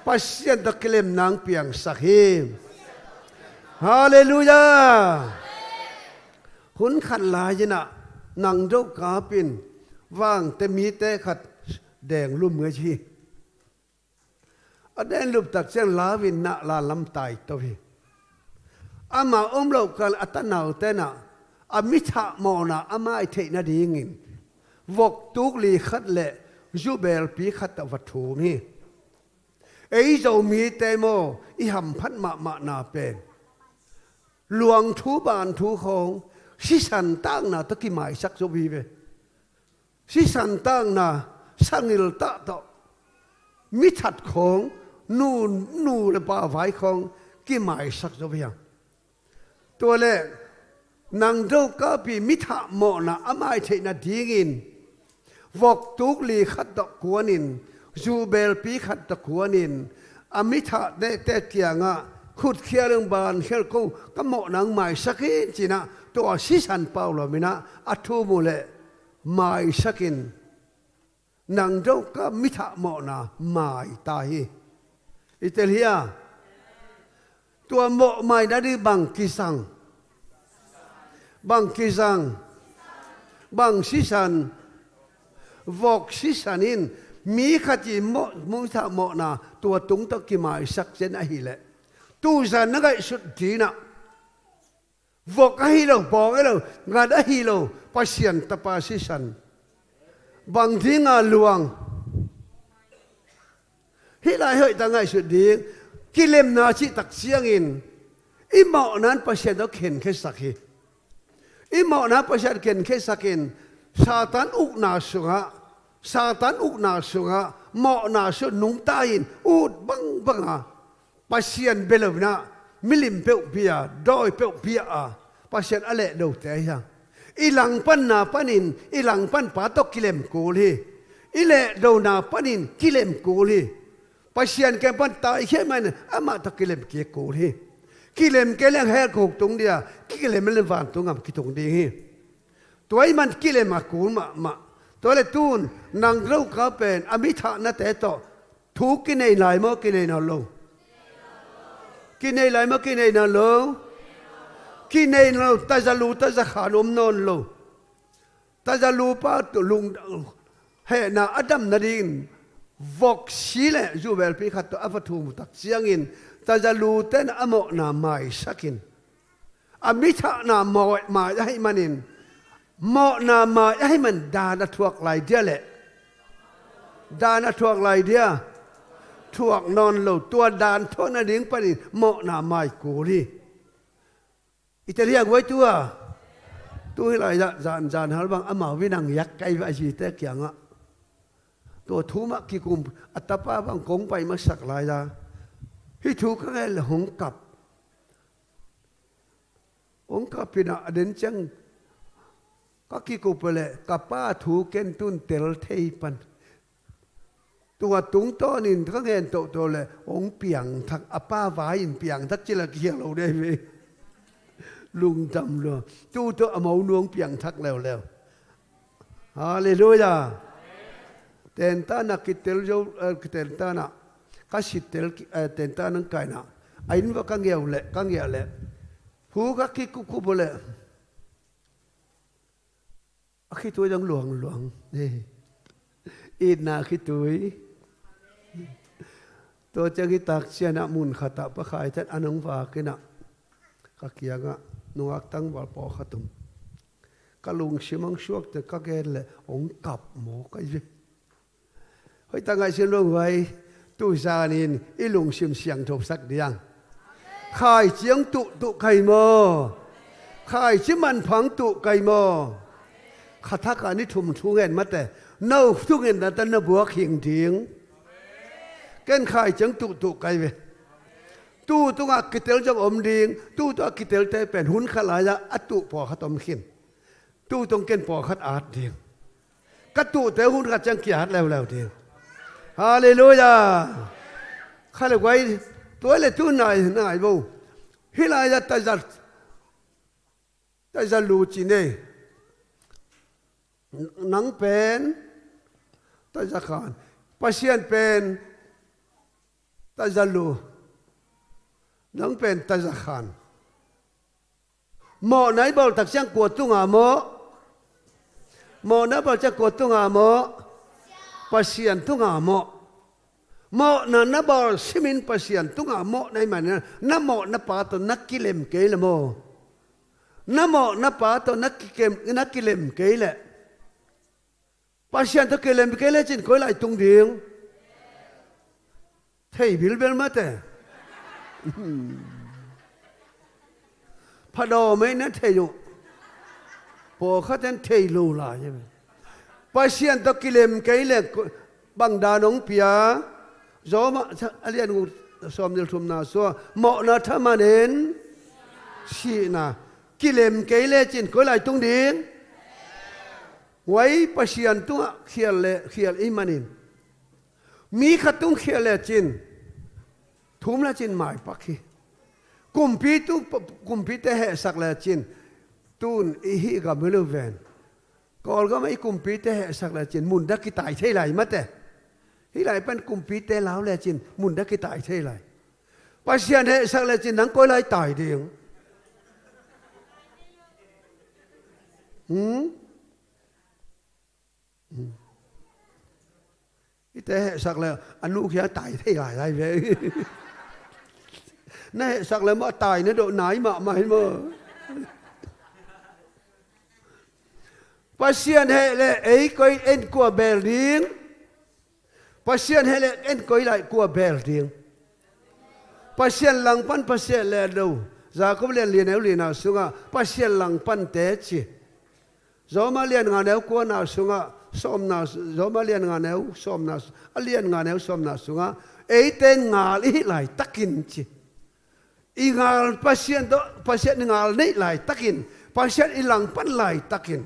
Pasian tawh kilemna hong piangsak hi. Halleluiah! Hun khat lai-in ah nang dokap in vangte mite khat deng lum ngei hi. A deng lum tak ciang lau-in nah la lam tai to hi. Ama om loh kal a tanaute nah a mithah mawhna a mai theih nadingin vok tuk li khat le zubelpi khat a va thum hi. Ei Zomite maw, i hamphat mahmahna pen luang thu ban thu khawng sisan takna tawh kimaisak zo hi ve. Sisan takna sangil tah tawh mithat khawng nu, nu le pa vai khawng kimaisak zo hi a. Tua leh nang dokap i mithah mawhna a mai theih nadingin vok tuk li khat tawh kuanin, zubelpi khat tawh kuanin, a mithah tehte kiangah khutkhial in ban khial ko, ka mawhna hong maisak in ci-in ah tua sisan pau lomin ah a thum uh leh maisakin nang dokap mithah mawhna mai ta hi. I tel hia? Tua mawh mai nading bang kizang? Bang kizang? Bang sisan? Vok sisan in mi khat i mawh, mawh, mawhna tua tung tawh kimaisak zen ahih leh, tuzan na ngaihsut ding ah vok ahi lo, bawng ahi lo, ngat ahi lo, Pasian tapa sisan bang dinga luang? Hih lai hoih tak ngaihsut ding. Kilemna cih tak ciangin i mawhna in Pasian tawh khenkhiasak hi. I mawhna in Pasian khenkhiasakin Satan ukna sungah, Satan ukna sungah mawhna sung nungta in ut bangbang a, Pasian bia lo-in ah milim peuh bia, dawi peuh bia a, Pasian a lehdote ahi a. I langpanna panin i langpanpa tawh kilem kul hi. I lehdona panin kilem kul hi. Pasian kiang pan taikhia manin amah tawh kilem kik kul hi. Kilem kei leng hell kong tung ding a, kilem leng vantung gam kitung ding hi. Tua ahih man kilem a kul mahmah. Tua leh tun nang dokap pen a mithahnate tawh thu kinei lai maw, kinei nawn lo? Kinei lai maw, kinei nawn lo? Kinei nawn lo, tazalu tazakhan om nawn lo. Tazalupa tu lung hehna a dam nadingin vok si le zubelpi khat tawh a va thum uh tak ciangin tazalute in a mawhna maisakin, a mithahna mawh mai ahih manin, mawhna mai ahih man dan a thuak lai dia leh, dan a thuak lai dia, thuak nawn lo. Tua dan thuak nading panin mawhna mai kul hi. I tel hiang guai tua. Tu hih lai-ah zan, zan hal bang amau in ang yak kai va a zite kiangah, tua thu mah kikum a tapa bang kong pai masak lai-a, hih thu ka ngen leh hong kap. Hong kap in ah a den ciang ka kikup leh ka pa thu ken tun tel thei pan. Tua tungtawnin ka ngen tohtoh leh hong piangthak, a pa vai-in piangthak ci leh kikhial lo dei ve. Lungdam lua. Tu tawh a monu hong piangthak leuleu. Halleluiah. Tentanah kitel zo, eh, tentanah ka sitel, eh, tentanah kainah a inn va ka ngiau leh, ka ngiah leh, hu ka kikupkup uh leh a khitui dang luangluang. Itna khitui. Tua ciang hih tak ciangah mun khatah Pa Khai Than an hong vak in ah ka kiangah nungak tangval pawlkhat om. Ka lungsim hong suakte ka gen leh hong kap maw ka hi. Hoih tak ngaihsun lo vai, tu zanin i lungsim siangthosak ding. Khaici hong tuhtuh ka hi maw? Khaici manpha hong tuh ka hi maw? Kha thakah ni thum thu ngen mate, no thungetna tawh na buak hing ding. Ken khaici hong tuhtuh ka hi ve. Tu tungah kitel zong om ding. Tu tungah kitelte pen hun khat lai-ah a tuh pawlkhat om khin. Tu tung ken pawlkhat at ding. Ka tuhte hun khat ciang ki-at leuleu ding. Halleluiah. Kha le guai, tua le tu nai, nai bo. Hih lai-ah taizat, taizat lu ci nei. Nang pen taizat khan. Pasian pen taizat lu. Nang pen taizat khan. Mawhna i bawl tak ciang kua tunga mawh? Mawhna bawl ciang kua tunga mawh? Pasian tunga mawh. Mawhna na bawl simin Pasian tunga mawhna i man na mawhna pa tawh na kilem kei le maw? Na mawhna pa tawh na kikem, na kilem kei le. Pasian tawh kilem kei lecin koi lai tung ding? Thei bilbel mate. Phadawm ei na thei uh. Pawlkhat in thei lo lai. Pasian tawh kilem kei le bang dan hong pia? Rom a lian guk sawmnih le thumna sua, mawhna thaman in sihna. Kilem kei lecin koi lai tung ding? Huai Pasian tungah khial le, khial i manin mi khat tung khial lecin thum lecin maipak hi. Kumpi tu, kumpite hehsak lecin tun i hih gam hi lo ven. Kawlgam ah i kumpite hehsak lecin munda kitai thei lai mate. Hih lai pan kumpite lau lecin munda kitai thei lai. Pasian hehsak lecin nang koi lai tai ding? Hmm? Hmm. Hihte hehsak le a nukhia tai thei lai lai ve. Na hehsak le maw, tai na doh nai mahmah hi maw? Pasian heh le ei koi en kua bel ding? Pasian heh le en koi lai kua bel ding? Pasian langpan Pasian le lo. Jakob lian li neu lina sungah Pasian langpante ci. Rom a lian nga neu kuana sungah, sawmna, Rom a lian nga neu sawmna, a lian nga neu sawmna sungah eite in ngal i hih laitakin ci. I ngal Pasian tawh, Pasian i ngal neih laitakin, Pasian i langpan laitakin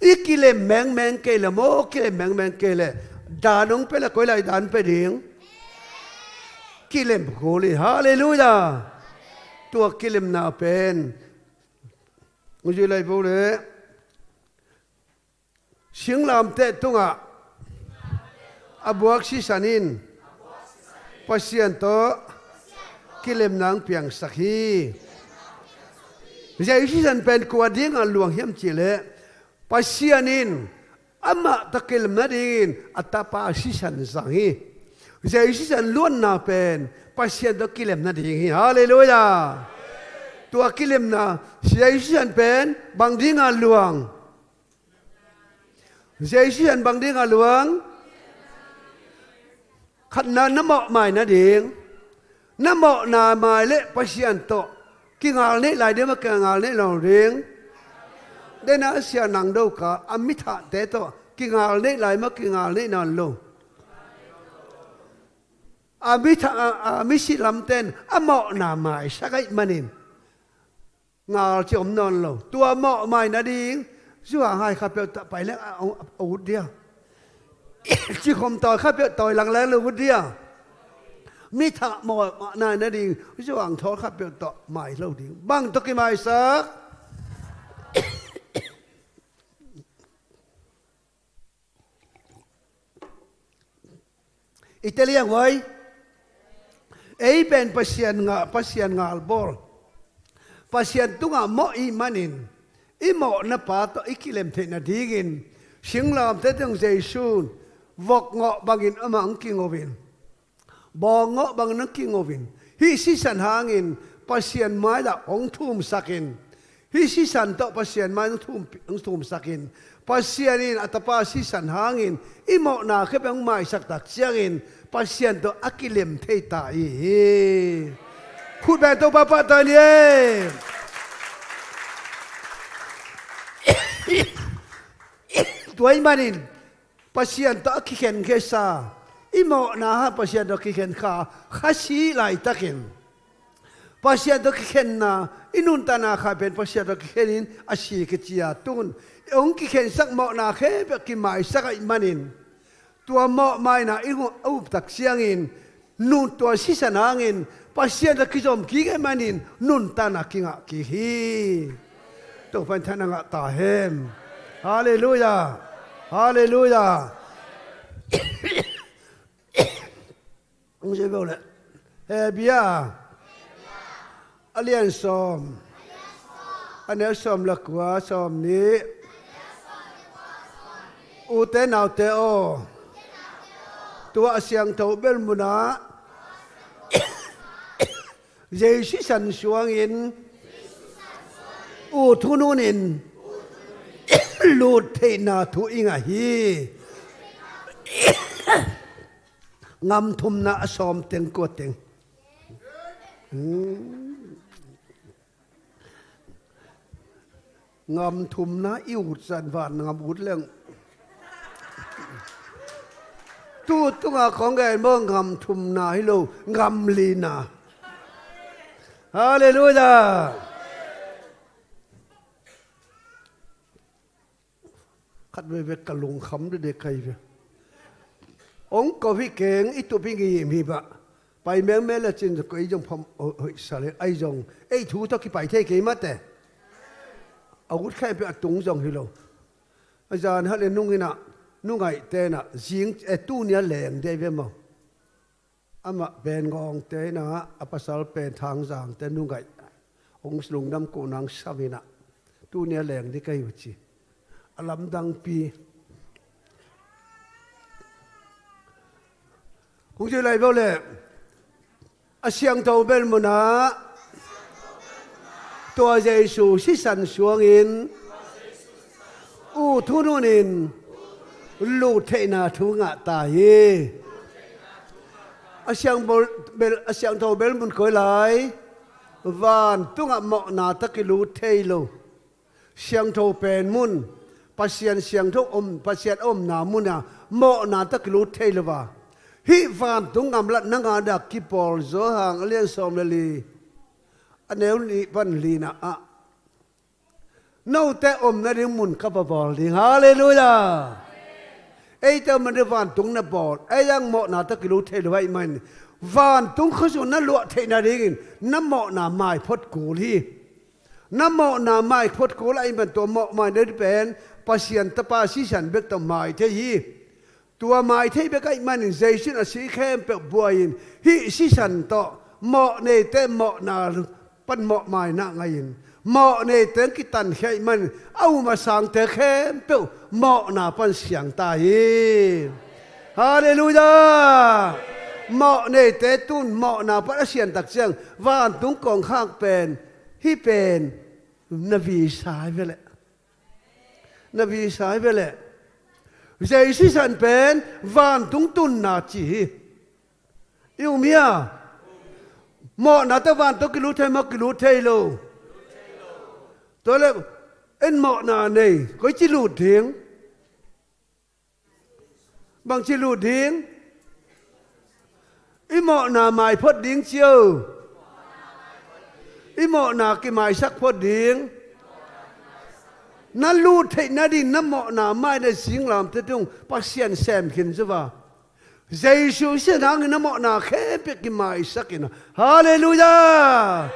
i kilem mengmeng kei le maw, kilem mengmeng kei le dan hong pia le koi lai dan pia ding? Kilem kul hi. Halleluiah. Tua kilemna pen Uzi lai bo le singlamteh tungah a buak sisan in Pasian tawh kilemna hong piangsak hi. Jesu sisan pen kua dingah luang hiam cihleh Pasian in amah tawh kilem nadingin a tapa sisan zang hi. Jesu sisan luanna pen Pasian tawh kilem nading hi. Halleluiah. Tua kilemna Jesu sisan pen bang dingah luang? Jesu sisan bang dingah luang? Khatna na mawh mai nading. Na mawhna mai le Pasian tawh kingal neih lai ding maw, kingal neih lo ding? Dena sia nang do ka a mithahte tawh kingal neih lai maw, kingal neih nawn lo? A mithah, a, a misi lamten a mawhna maisak ahih manin ngal ci om nawn lo. Tua mawh mai nading zuanghai kha peuh tawh pai leng a, a, a ut dia. Cikhom tawi kha peuh tawi lang leng lo ut dia. Mithah mawh mai nading zuangthawl kha peuh tawh mai lo ding. Bang tawh kimaisak? I tel hiang huai. Ei pen Pasian nga, Pasian ngal bawl, Pasian tungah mawh i hih manin i mawhna pa tawh i kilem theih nadingin singlamteh teng Jesu in vok ngawh bangin amah hong kingo in, bawng ngawh bangin hong kingo in, hih sisan hangin Pasian mai-ah hong thumsak in, hih sisan tawh Pasian mai hong thum, hong thumsak in, Pasian in a tapa sisan hangin i mawhna khempeuh hong maisak tak ciangin Pasian tawh a kilem thei ta i hi. Khut beng Topa pahtawi ni ei. Tua ahih manin Pasian tawh a kikhen khesa i mawhna hang Pasian tawh kikhen kha, kha si laitakin Pasian tawh kikhenna, i nuntakna kha pen Pasian tawh kikhenin a si kici a, tun hong kikhensak mawhna khempeuh kimaisak ahih manin tua mawhmaina i hong a up tak ciangin Nun tua sisan hangin Pasian a kizom kik ahih manin nuntakna kingah kik hi. Topa in thang a ngah ta hen. Halleluiah. Halleluiah. Hong zui beuh leh Hebru a lian sawm, a neu sawm le kua, sawm nih. Ute naute aw, tua a siangtho bel munah Jesu sisan suangin ut hun hunin lut theihna thu i ngah hi. Ngam thumna a sawm teng kua teng. Hmm. Ngam thumna i ut zan van ngam ut leng. Tu tunga kong gen maw, ngam thumna hi lo, ngam lina. Halleluiah. Khat veve ka lungkham dede kai ve. Ong ko hi keng i tup hi ngim hi bah. Pai mengmeng le cin ko ei zong pham hoih sa le ai zong ei thu tawh kipai thei kei mate. A ut khaih peuh a tung zong hi lo. A zan hale nung inah, nungaih tenah zing e, tunia leng dei ve maw? Amah pen ngawngte inah, a pasal pen Thangzangte nungaih. Hong lungdam ko nang sam inah, tunia leng ding ka hi uh ci. A lamdangpi. Hong ci lai beuh leh a siangtho bel munah tua Jesu sisan suangin ut hun hunin lut theihna thu ngah ta hi. A siang bel, a siangtho bel mun koi lai, vantungah mawhna tawh kilut thei lo. Siangtho pen mun, Pasian siangtho om, Pasian a omna munah mawhna tawh kilut thei lo a. Hih vantung ngamlatna ngah dak kipawl Johan a lian sawm le li, a neu nih pan lina ah, note omna ding mun ka va bawl ding. Halleluiah. Eite omna ding vantung na bawl, ei ang mawhna tawh kilut thei lo ahih manin vantung khuazun na luah theihna dingin na mawhna mai phot kul hi. Na mawhna mai phot kul ahih man tua mawhmaina ding pen Pasian Tapa sisan bek tawh mai thei hi. Tua mai thei bek ahih manin Jesu in a si khempeuh buai-in hih sisan tawh mawhneite mawhna pan mawhmaina ngah-in, mawhneite kitankhia ahih manin a um a sangte khempeuh mawhna pan siang ta hi. Halleluiah. Mawhneite tun mawhna pan a siantak ciang vantung kongkhak pen, hih pen na visa hi ve leh. Na visa hi ve leh. Jesu sisan pen vantung tunna ci hi. I um hia? Mawhna tawh vantung kilut thei maw, kilut thei lo? Tua leh en mawhna nei, koici lut ding? Bangci lut ding? I mawhna mai phot ding cio. I mawhna kimaisak phot ding. Na lut theihna ding na mawhna mai na singlamteh tung Pasian sem khin zuva. Jesu sisan hangin na mawhna khempeuh kimaisak in a. Halleluiah.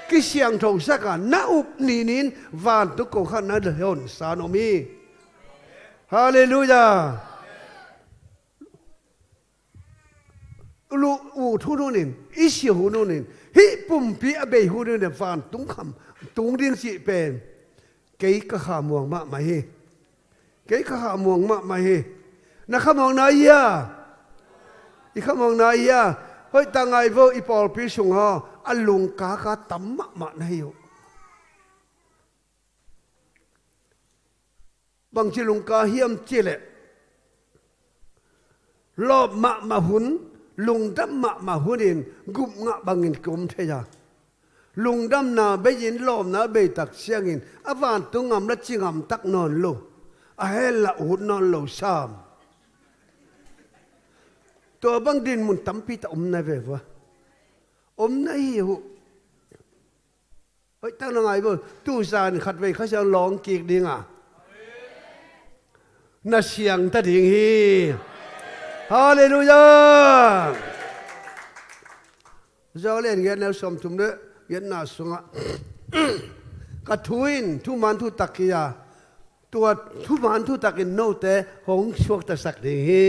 Kisiangthosak a, na up ninin vantung kongkhak na honsa om hi. Halleluiah. Lu-, ut hun hunin, i si hun hunin, hih pumpi a bei hun hunin vantung kham tung ding cih pen kei ka khamuang mahmah hi. Kei ka khamuang mahmah hi. Na khamuang nai hia? I khamuang nai hia? Hoih tak ngai vo, i pawlpi sungah a lungkaka tam mahmah na hi uh. Bangci lungka hiam cih leh, lawp mahmah hun, lungdam mahmah hunin gupngah bangin ki-om thei a. Lungdamna bei-in lawpna bei tak ciangin a vantung ngam la ci ngam tak nawn lo, a hell la ut nawn lo sam. Tua bang dinmun tampi tak om na ve vua. Om na hi uh. Hoih tak na ngai vo, tu zan khatvei Kha Siangtho lawng kik ding a, na siang ta ding hi. Halleluiah. Joel lian giat neu sawmthum le giatna sungah ka thu in thuman thutak hi a, tua thuman thutakin note hong suaktasak ding hi.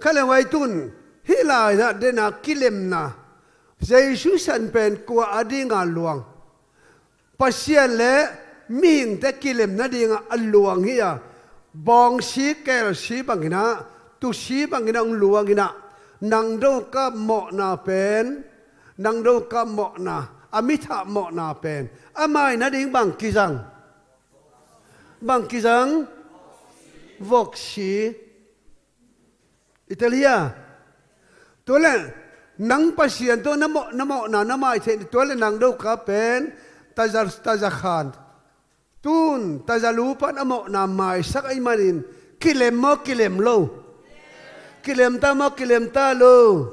Kha le vai tun hih lai-ah dena kilemna, Jesu san pen kua a dinga luang? Pasian le mihingte kilem nadinga a luang hi a, bawngsi kelsi banginah, tusi banginah hong luanginah, nang dokap mawhna pen, nang dokap mawhna, a mithah mawhna pen a mai nading bang kizang? Bang kizang? Voksi. I tel hia? Tua le nang Pasian tawh na mawh, na mawhna na mai theih, tua le nang dokap pen taza, taza khan, tun taza lu pan a mawhna maisak ahih manin kilem maw, kilem lo? Kilem ta maw, kilem ta lo?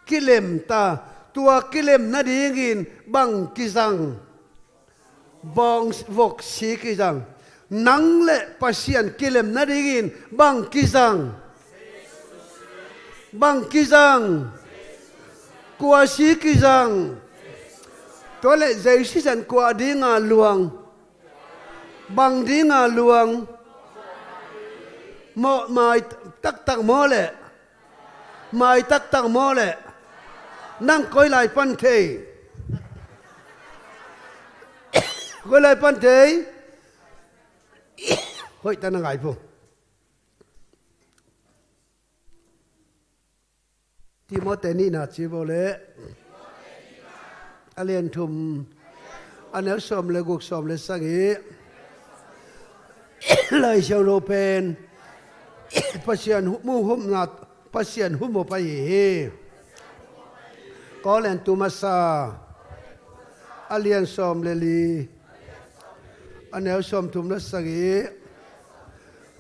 Kilem ta. Tua kilem nadingin bang kizang? Bawng, voksi kizang. Nang le Pasian kilem nadingin bang kizang? Bang kizang? Kuasi kizang. Tua le Jesu san kua dinga luang? Bang dinga luang? Mawh mai taktak maw le? Mai taktak maw le? Nang koi lai pan thei? Koi lai pan thei? Hoih ta na ngai po. Timote nihna ci bo le a lian thum, a neu sawm le guk, sawm le sagih. Lai Siangtho pen Pasian hu-, mu humna, Pasian hum uh pai hi hi. Korin tu masa a lian sawm le li, a neu sawmthum le sagih.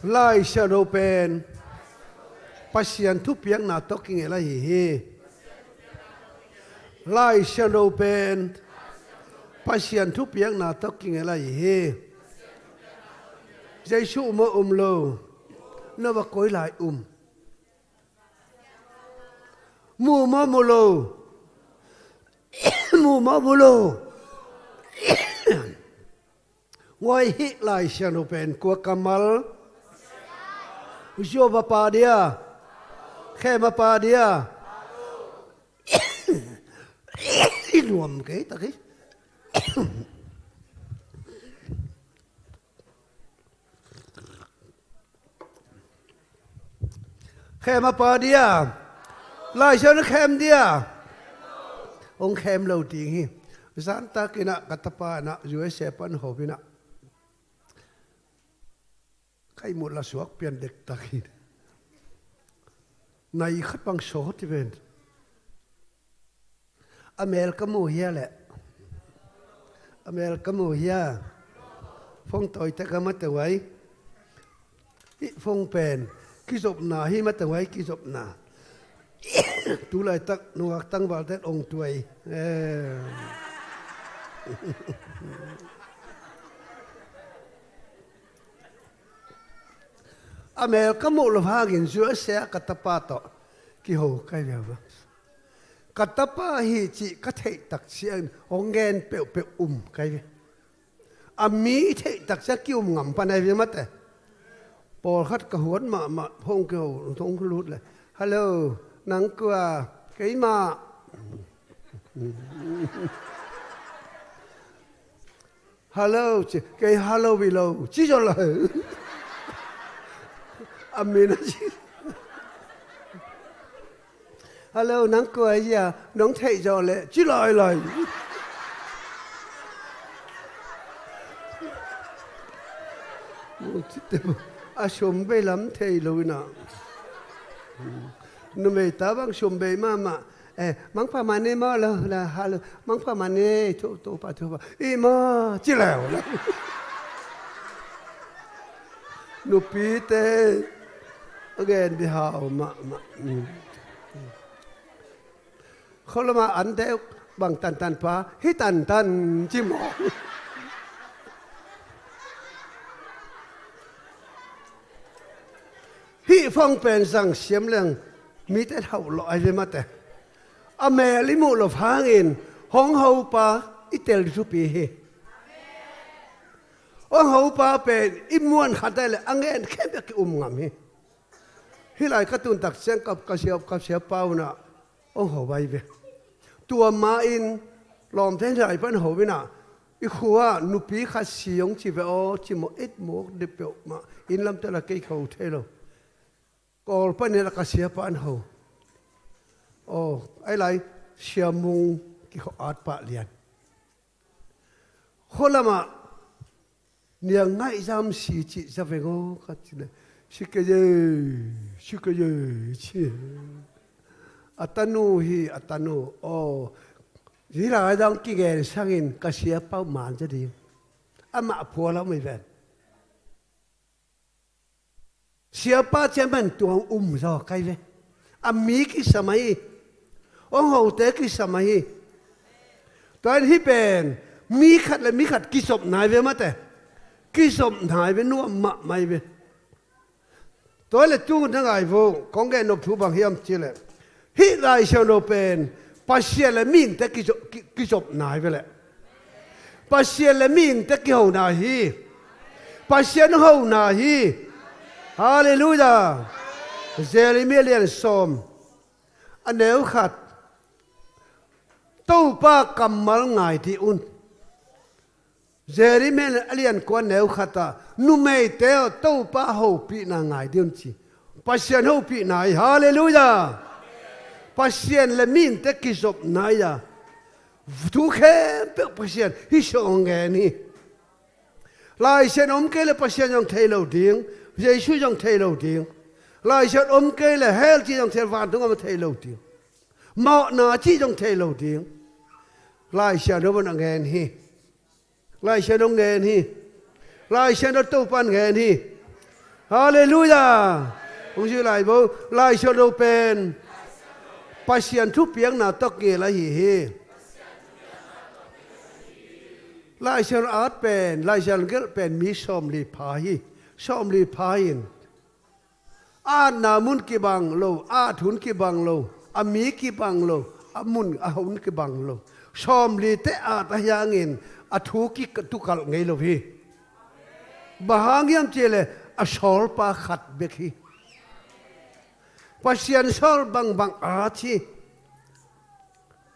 Lai Siangtho pen Pasian thupiakna tawh kingel ahi hi. Lai Siangtho pen Pasian thupiakna tawh kingel ahi hi. Jesu um aw, um lo? No va koi lai um? Mu maw, mu lo? Mu maw, mu lo? Ngoi hih Lai Siangtho pen kua kammal? Job a pa dia? Khem a pa dia? I nuam kei tak hi. Khem a pa dia? Lai Siangtho khem dia? Hong khem lo ding hi. Zantakinah ka tapa inah U S A pan hopinah ka ihmut la suak pian dektak hi. Nai khat bang sawt hi ven. A mel ka mu hia leh? A mel ka mu hia? Phone tawi tek a mate uai. Hih phone pen kizopna hi mate uai, kizopna. Tu laitak nungak tangvalte ong tuai. Eh. A mel ka muh lo hangin U S A ka tapa tawh kiho kai ve a. Ka tapa hi cih ka theih tak ciangin hong gen peuhpeuh um kai ve. A mi theih tak ciang ki-um ngam pan ai ve mate. Pawlkhat ka huat mahmah hong kiho, hong lut le, "Hello, nang kua?" "Keimah." "Hello," ci, "Kei hello hi lo," ci zaw lai. A min a ci. "Hello, nang kua hia?" "Nong theih zaw leh," ci lailai. A sum bei lam thei lo inah. Numei ta bang sum bei mahmah. Eh, mangpha mah ni maw lo, la, hello, mangpha mah ni, thu, thu pa, thu pa. "I maw," ci leu. Nupite a gen di hau mahmah. Mm. Kholama an deuh bang tantan pa, "Hi tantan," ci maw. Hih phone pen zang siam leng mite hauh lawh ai ve mate. A mel i muh lo hangin hong hopa i tel thupi hi. Hong hopa pen i muan khat ai le a ngen khempeuh ki-um ngam hi. Hih lai ka tun tak ciang ka, ka sia, ka siapa unah hong ho ai ve. Tua ma-in lawmte nai pan ho inah i khua nupi khat si hong ci ve aw, ci mawh et mawk deuh peuhmah inn lamte la kei ka ho thei lo. Kawl panin a ka siapa an ho. Aw, ai lai, siamung kikho at pah lian. Khualamah niang ngaihzam si cih za veng aw ka ci le, si kei ye, si kei ye ci. A tanu hi, a tanu. Aw, hih lai dang kigen sangin ka siapa uh man za ding. Amah phual a om hi ven. Siapa ciaman tua um zaw kai ve. A mi kisam ahi. Hong hote kisam ahi. Tua in hih pen mi khat le mi khat kizop nai ve mate. Kizop nai ve, nuam mahmah hi ve. Tua le tu na ngai vo, kong gen nop thu bang hiam cih leh, hih Lai Siangtho pen Pasian le mihingte kizop, ki, kizop nai ve leh. Pasian le mihingte kiho nai hi. Pasian ho nai hi. Halleluiah. Jeremiah lian sawm, a neu khat. Topa kammal ngai dih un. Jeremiah a lian kua neu khat ah, numeite aw, Topa hopihna ngai dih un ci. Pasian hopihna hi, halleluiah. Pasian le mihingte kizopna hi a, thu khempeuh Pasian hih sawng ngen hi. Lai Siangtho om kei le Pasian zong thei lo ding, Jesu zong thei lo ding. Lai Siangtho om kei le hell cih zong thei, vantung om thei lo ding. Mawhna cih zong thei lo ding. Lai Siangtho bang a ngen hi. Lai Siangtho ngen hi. Lai Siangtho Topa in ngen hi. Halleluiah. Hong zui lai vo. Lai Siangtho pen Pasian thupiakna tawh kigel ahi hi. Lai Siangtho at pen, Lai Siangtho gelh pen mi sawmli pha hi. Sawmli pha in. A atna mun kibang lo, a at hun kibang lo, a mi kibang lo, a mun a hun kibang lo. Sawmlite at ahi hangin a thu kitukalh ngei lo hi. Bang hang hiam cih leh a sawlpa khat bek hi. Pasian sawl bangbang at hi.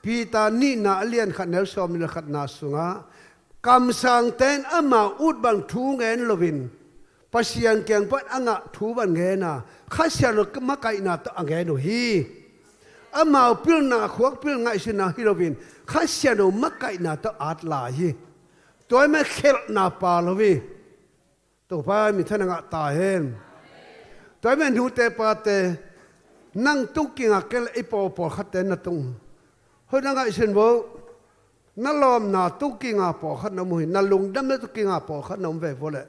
Peter nihna a lian khat neu sawmnih le khatna sungah kamsangte in amau ut bang thu ngen loin Pasian kiang pan a ngah thu bang ngen a, Kha Siangtho makaihna tawh a ngen uh hi. Amau pilna khuak pil ngaihsutna hi loin Kha Siangtho makaihna tawh at lai hi. Tua ahih manin khelhna pha lo hi. Topa in minthanna ngah ta hen. Tua ahih manin nute pate, nang tung kingak kei leh i pawl pawlkhatte na tung. Hoih na ngaihsun vo. Na lawmna tung kingak pawlkhat na om uh hi. Na lungdam na tung kingak pawlkhat na om ve vo leh.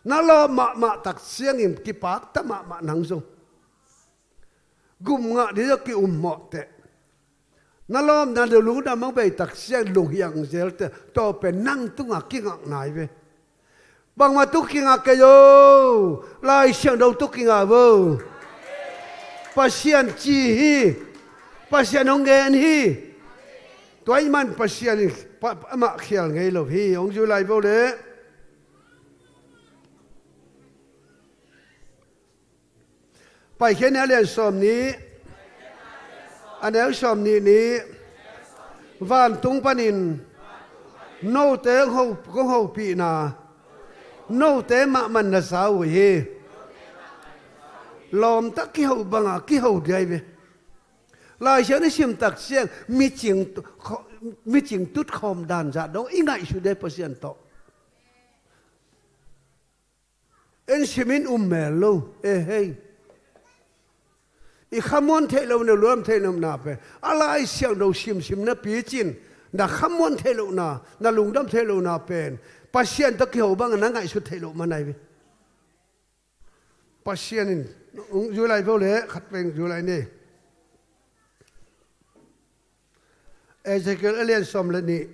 Na lawm mahmah tak ciangin kipakta mahmah nang zong. Gum ngah ding zong ki-um mawh teh. Na lawmna na lungdam mang bei tak ciang lunghiang zel teh, tua pen nang tungah kingak nai ve. Bangmah tung kingak kei o, Lai Siangtho tung kingak vo. Pasian ci hi. Pasian hong ngen hi. Tua ahih manin Pasian in pa, amah khial ngei lo hi. Hong zui lai vo leh. Paikhiatna a lian sawmnih, a neu sawmnih nih, vantung panin note kong ho, kong hopihna, note mahmah na za uh hi. Lawmta kiho banga kiho ding ahi ve. Lai Siangtho i sim tak ciang micing, micing tutkhawm dan zah dong i ngaihsut ding Pasian tawh. En simin um mel lo, eh hei. I khamuan theih lo, na lungdam theih lohna pen a Lai Siangtho simsim napi cin, na khamuan theih lohna, na lungdam theih lohna pen Pasian tawh kiho bang na ngaihsut theih loh man ahi ve. Pasian in, zui lai vo leh, khat peng zui lai ni. Ezekiel a lian sawm le nih,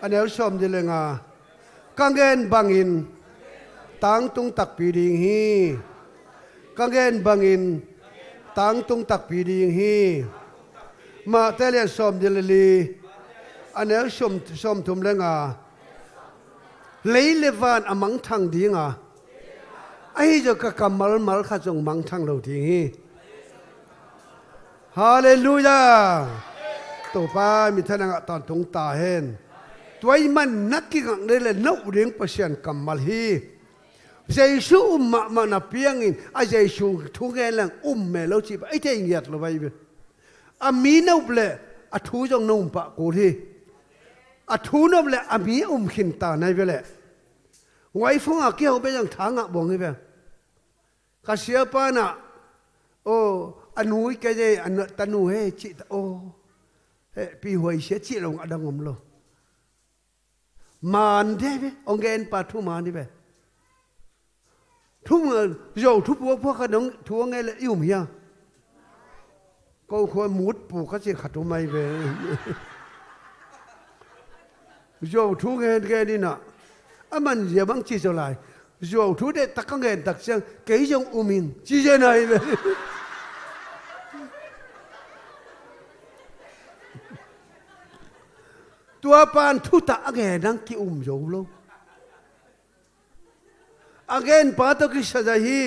a neu sawmnih le nga. Ka ngen bangin tangtung takpi ding hi. Ka ngen bangin tangtung takpi ding hi. Mate lian sawm dil li, a neu sawm, sawm thum le nga. Lei le van a mangthang dinga, ahi zong ka kammal mal khat zong mangthang lo ding hi. Halleluiah. Topa minthanna ngah tawntung ta hen. Tua ahih manin na kingak ding le na up ding Pasian kammal hi. Jesu um mahmah na piangin a Jesu thu ngen leng um mel lo cih bang i thei ngiat lo ahi ve. A mi na up leh a thu zong na um pah kul hi. A thu na up leh a mi a um khin ta na hi ve leh. Nguai phone a kihong pen zong tha ngah buang hi ve. Ka siapa in ah, aw, a nu hi kei e, a tanu hi e cih ta, aw, hehpih huai sia cih lo a dang om lo. Maan dei ve, hong gen pa thu maan hi ve. Thu, Zo thu phuaphuak khat hong, thu hong ngen leh i um hia? Ko khua mut pu ka ci khat um ahi ve. Zo thu ngen ngen in ah, a man zia bang ci zaw lai. Zo thu deihtak ka ngen tak ciang kei zong um ing ci zen ahi ve. Tua pan thutak a ngen nang ki-um zo lo. A ngen pa tawh kisazah hi.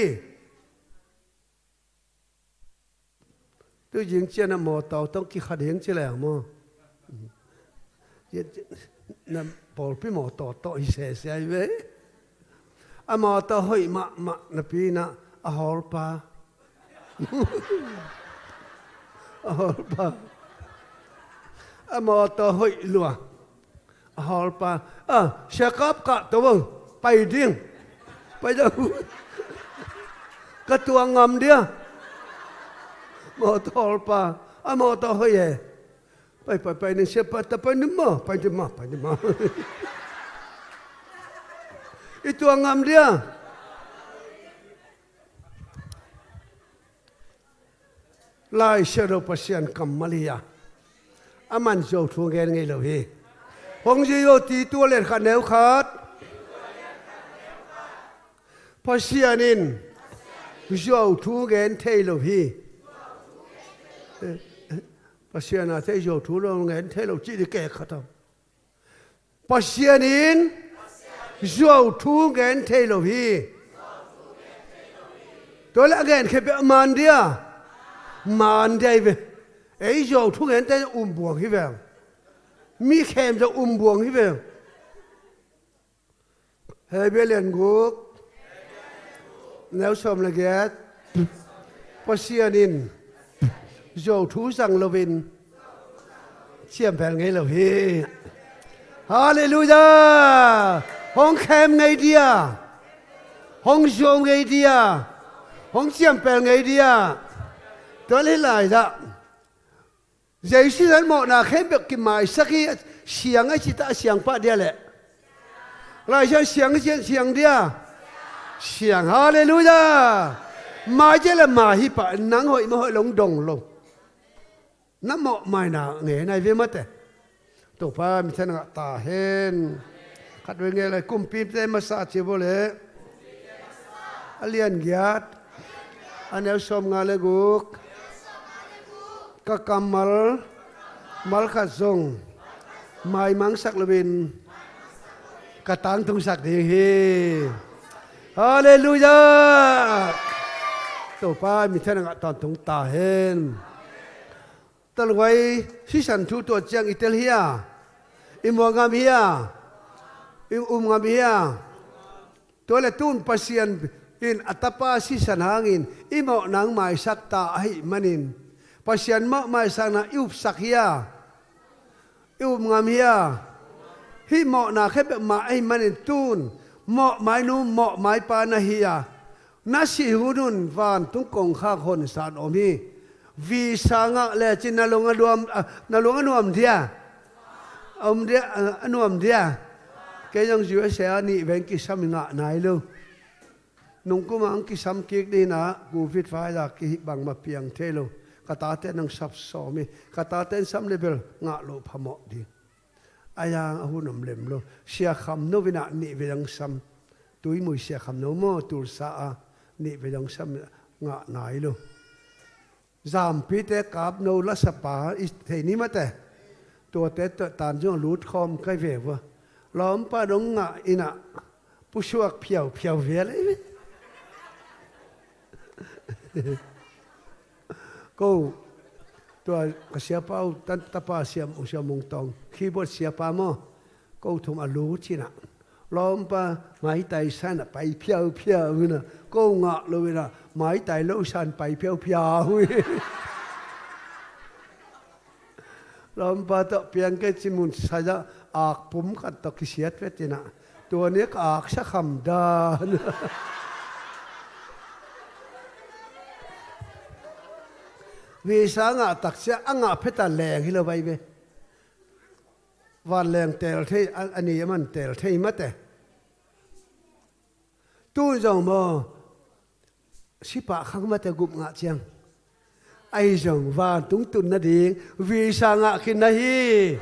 Tuzing ciang a mawtaw tawh kikha ding ci leng maw? Na pawlpi mawtaw tawh hi sese ahi ve. A mawtaw hoih mahmah napi in ah a hawlpa. A hawlpa. A mawtaw hoih lua. A hawlpa, "Ah, siakap kah to vo, pai ding. Pai ding. Ka tuang ngam dia." Mawtaw hawlpa, a mawtaw hoih e. "Pai, pai, pai ding siapa, ta pai ding maw, pai ding maw, pai ding maw." I tuang ngam dia. Lai Siangtho Pasian kammal hi a, a man Zo thu ngen ngei lo hi. Hong zui lo, Titu a lian khat neu khat. Pasian in Zo thu ngen thei lo hi. Pasian a thei Zo thu lo ngen thei lo cih di kek khat a. Pasian in Zo thu ngen thei lo hi. Tua leh a ngen khempeuh a maan dia, maan dia hi ve. Ei Zo thu ngen te um buang hi ve. Mi khem zong um buang hi ve. Hebru lian guk, neu sawm le giat. Pasian in Zo thu zang loin ciampel ngei lo hi. Halleluiah! Hong khem ngei dia, hong zuau ngei dia, hong ciampel ngei dia. Tua leh lai dah. Jesu in mawhna khempeuh kimaisak hi. Siang a cih ta, a siang pah dia leh. Lai Siangtho siang a cih, siang dia. Siang, halleluiah. Mai dia leh mai hi pah, nang hoih mah hoih lo dong lo. Na mawhmaina ngen ahi ve mate. Topa minthanna ngah ta hen. Khat vei ngen lai, Kumpite masa ci vo leh. A lian giat, a neu sawm nga le guk. Ka kammal mal khat zong maimangsak loin ka tangtungsak ding hi. Halleluiah! Topa minthanna ngah tawntung ta hen. Taluai sisan thu tua ciang i tel hia? I muang ngam hia? I um ngam hia? Tua leh tun Pasian in a tapa sisan hangin i mawhna hong maisak ta ahih manin, Pasian mawh maisakna i upsak hia? I um ngam hia? Hih mawhna khempeuh mah ahih manin tun mawhmainu mawhmaipa na hi a, na sih hun un vantung kongkhak honsa om hi. Visa ngah lecin na lung a nuam, ah, na lung a nuam dia? A um dia, ah, a nuam dia? Kei zong U S A ah nih vei kisam hi, ngah nai lo. Nungkum ah hong kisam kik ding in ah, covid vai a kihih bangmah piang thei lo. Ka tate nang sap sawm hi. Ka tate in sam leh bel ngah loh phamawh ding. A yang a hun om lem lo. Sia Kham No in ah nih vei hong sam. Tuimui Sia Kham No maw, Tulsa ah nih vei hong sam, ngah nai lo. Zampite kapno lasapa i thei ni mate. Tuate tawh tanzung a lutkhawm kai ve vua. Lawmpa dong ngah inah pusuak phiauphiau ve lei ve. Ko tua ka siapa uh tan tapa siam uh siam mung tawng keyboard siapa maw. Ko thum a lu cinah lawmpa maitai san a pai phiauphiau inah ko ngah lo inah maitai lo san pai phiauphiau hi. Lawmpa tawh piang kei ci mun saizah ak pum khat tawh kisiat ve tinah tua ni ka aksa kham dan. Visa ngah takcia a ngah pheta leng hi lo vai ve. Vanleng tel thei a ni a man tel thei mate. Tun zong maw sipah khang mate gup ngah ciang ahi zong vantung tun nading visa ngah khin na hi.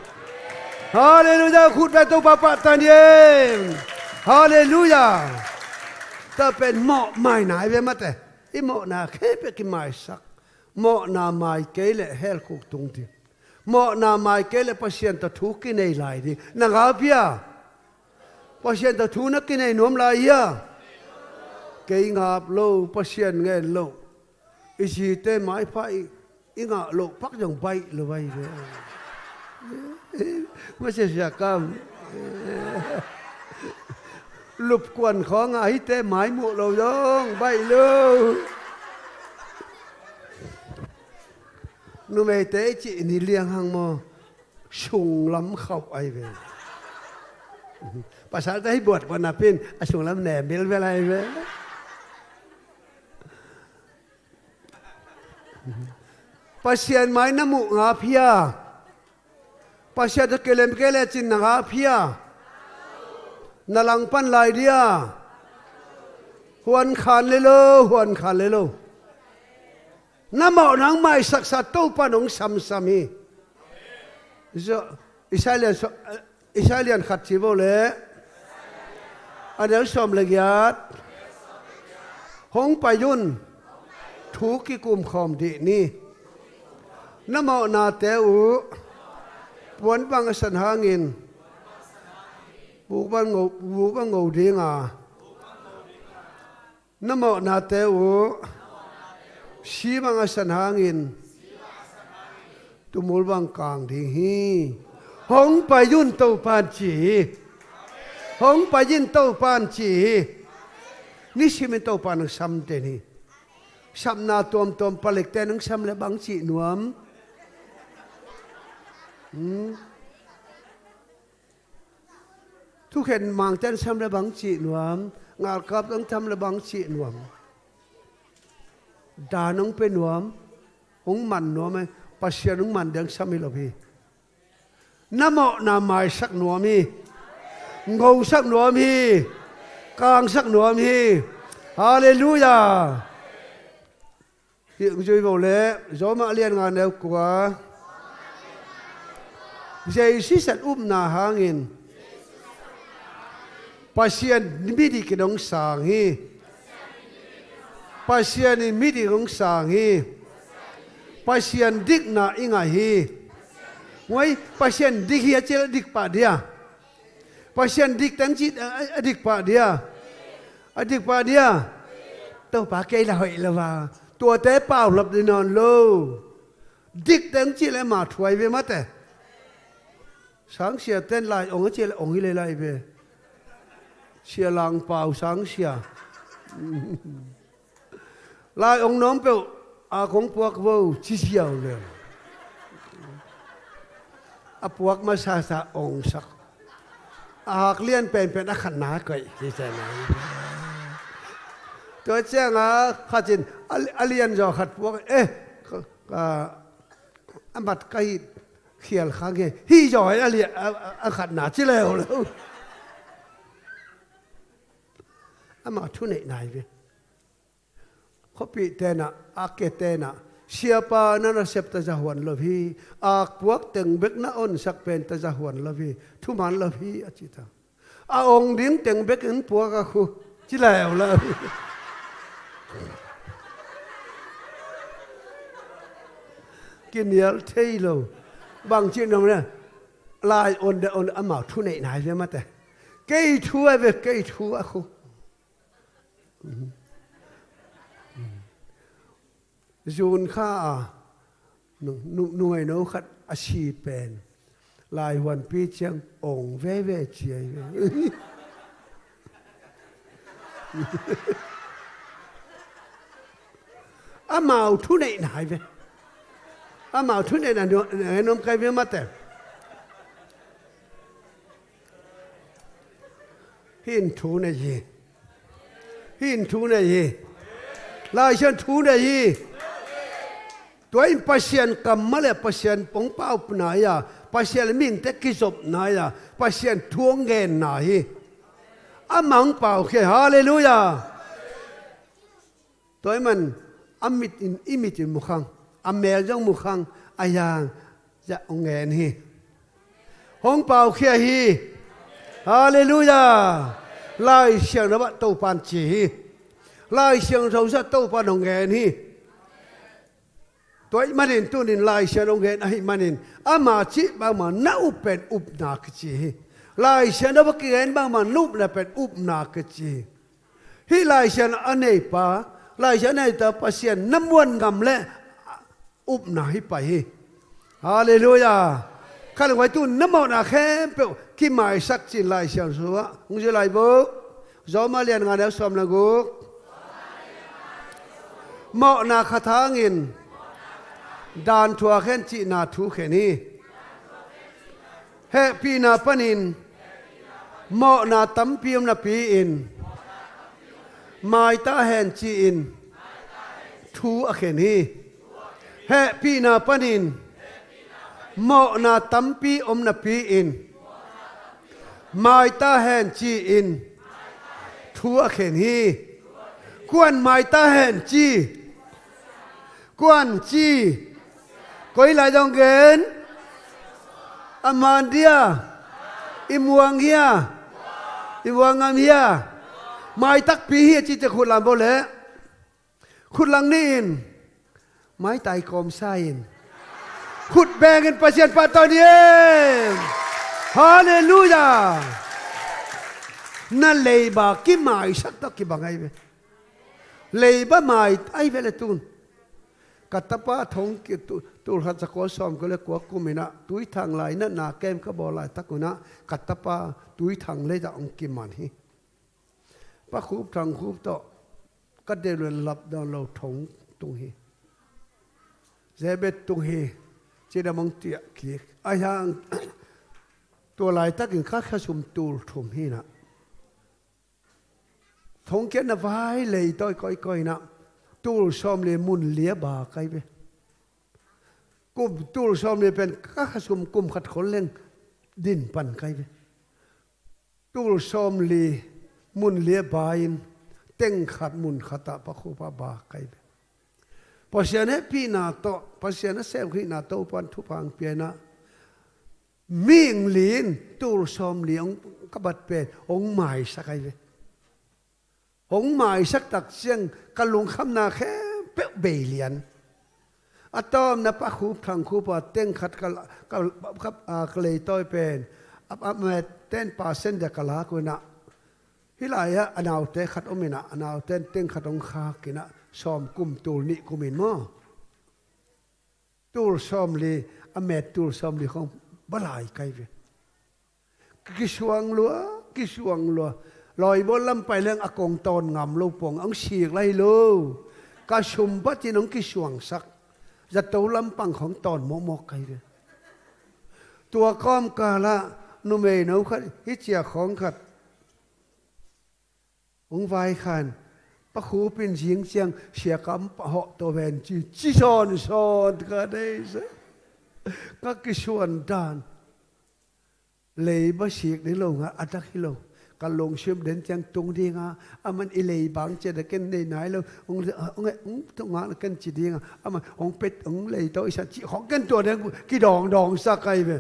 Halleluiah. Khut bek Topa pahtan hi. Halleluiah. Tua pen mawh mai nai ve mate. I mawhna khempeuh kimaisak. Mawhna mai kei leh hell khuk tung ding. Mawhna mai kei leh Pasian tawh thu kinei lai ding. Na ngap hia? Pasian tawh thu na kinei nuam lai hia? Kei ngap lo, Pasian ngen lo. I zite maipha i, i ngah loh pak zong baih lo vai ve. Masiasia kam. Lupkuan khawng a hite mai muh lo zong baih lo. Numeite i cih ni lianghang maw? Sunglam khauh ai ve. Pasalte hi buat buat napin a sunglam nembil vel ai ve. Pasian mai na muh ngap hia? Pasian tawh kilem kei lecin na ngap hia? Na langpan lai dia? Huan khan le lo, huan khan le lo. Na mawh nang maisaksa Topa nong samsam hi. Isaiah lian khat ci vo le a neu sawm le giat. Hong pai un, thu kikumkhawm dih ni. Na mawhnate uh puan bang a san hangin vuk bang ngo dinga. Na mawhnate uh si bang a san hangin tumul bang kang ding hi. Hong pai un Topan ci hi. Hong pai in Topan ci hi. Nisimin Topan ang sam den hi. Sapna tuamtuam palekte nang sam le bang cih nuam. Thukhen mangten sam le bang cih nuam, ngalkap dang sam le bang cih nuam. Dan hong pe nuam, hong man nuam e, Pasian hong man deng sam hi lo hi. Na mawhna maisak nuam hi. Ngosak nuam hi. Kangsak nuam hi. Halleluiah. Hih zui vo le Roma a lian nga neu kua. Jesu san upna hangin Pasian midik in hong sang hi. Pasian in midik hong sang hi. Pasian dikna i ngah hi. Huai Pasian dik hi a cil a dik pah dia. Pasian dik teng cit a dik pah dia. A dik pah dia. Topa kei la hoih lo va. Tuate paulap di nawn lo. Dik teng cit le ma thuai ve mate. Sangsia ten lai ong a cit le ong hi le lai ve. Sia lang pau sangsia. Lai ong nawm peuh a kong puak vo ci ziau le. A puak masasa ongsak. A hak lian penpen a khatna koih hi cena. Tua cianga khatin a lian zaw khat puak eh a mat ka hi khial khang he hi zaw a lian a khatna ci leu lo. Ama thuneih nai ve. Khuapih tenah a ke tenah siapa na nasep taza huan lo hi. Akpuak teng bek na onsak pen taza huan lo hi. Thuman lo hi a cita. A ong ding teng bek in puak a khu ci lai lo. Kinial thei lo. Bang ci nuam le, lai on de on, amau thuneihna hi ve mate. Kei thu a ve, kei thu a khu. Zun kha a, nu, nu, numeino khat a si pen, laihuanpi ciang ong veve ci ahi ve. Amau thuneihna hi ve. Amau thuneihna nuam, nuam kai ve mate. Hih in thu nei hi. Hih in thu nei hi. Lai Siangtho thu nei hi. Tua in Pasian kammal le Pasian pongpau upna hi a, Pasian mihingte kizopna hi a, Pasian thu hong genna hi. Amah hong paukhia, halleluiah. Tua ahih man a mit in, i mit in mu khang, a mel zong mu khang, a hiang zah hong ngen hi. Hong paukhia hi. Halleluiah. Lai Siangtho ah Topa'n ci hi. Lai Siangtho zah Topa'n hong ngen hi. Tua ahih manin tuni in Lai Siangtho hong ngen ahih manin, ama cih bangmah na up pen upna kici hi. Lai Siangtho ah kigen bangmah na upna pen upna kici hi. Hih Lai Siangtho a neipa, Lai Siangtho a neita Pasian na muan ngam leh upna hi pai hi. Halleluiah. Kha le huai tu na mawhna khempeuh kimaisak ci-in Lai Siangtho ah hong zui lai vo. Rom a lian nga neu sawm le guk. Mawhna khat hangin dan thuak hen cihna thu khen hi. Hehpihna panin mawhna tampi om napi-in maita hen ci-in thu a khen hi. Hehpihna panin mawhna tampi om napi-in maita hen ci-in thu a khen hi. Kua'n maita hen ci? Kua'n ci? Koi lai dong gen? A man dia? I muang hia? I muang ngam hia? Mai takpi hi a cite khut lam bo leh. Khut lang ni in. Maitai kawmsa in. Khut beng in Pasian pahtawi ni in. Halleluiah. Na leiba kimaisak tawh kibang ahi ve. Leiba mai ahi ve le tun. Ka tapa thong ki, tu, tul khat za kua sawm kua le kua kum in ah, Tuithang lai in ah na kem ka bawl laitak un ah, ka tapa Tuithang lei ah hong kiman hi. Pa Khup Thang Khup tawh ka deuh leh lap dawn lo thong tung hi. Zebet tung hi. Cidam hong tiah kik. Ahi hang tua laitakin kha khasum tul thum hi in ah. Thongkiatna vai lei tawi kawikawi in ah tul sawmli mun li a ba kai ve. Kum tul sawmli pen kha khasum kum khat khol leng din pan kai ve. Tul sawmli mun li a ba-in teng khat mun khat ah Pa Khup ah ba kai ve. Pasian hehpihna tawh, Pasian a sem khihna Topa'n thupha hong pia in ah, mihing li in tul sawmli hong ka bat pen hong maisak ahi ve. Hong maisak tak ciang ka lungkhamna khempeuh bei lian. A tawpna Pa Khup Thang Khup a teng khat ka, ka, ka, a, ka leitawi pen a, a met ten percent dia ka lak uh in ah. Hih lai-ah a naute khat om in ah, a naute in teng khat hong khak in ah, sawm kum tul nih kum in maw. Tul sawmli, a met tul sawmli khong ba lai kai ve. Kisuang lua, kisuang lua. Lawibawl lam pai leng a kong tawn ngam lo pong, hong sik lai lo. Ka sum batin hong kisuangsak. Zato lampang khong tawn mawkmawk kai ve. Tua kawmkal ah numeino khat, hih cia khawng khat hong vaikhan, Pa Khup in zing ciang Sia Kam pahawh to ven ci, ci sawnsawn ka deih sa. Ka kisuan dan. Leiba sik ding lo nga a dak hi lo. Ka lungsim den ciang tung ding a, aman i leiba hong ciat a ken nei nai lo. Hong, hong, hong tung a ken ci ding a, aman hong pet, hong leitawi sa ci khawng ken tua ding kidawngdawng sa kai ve.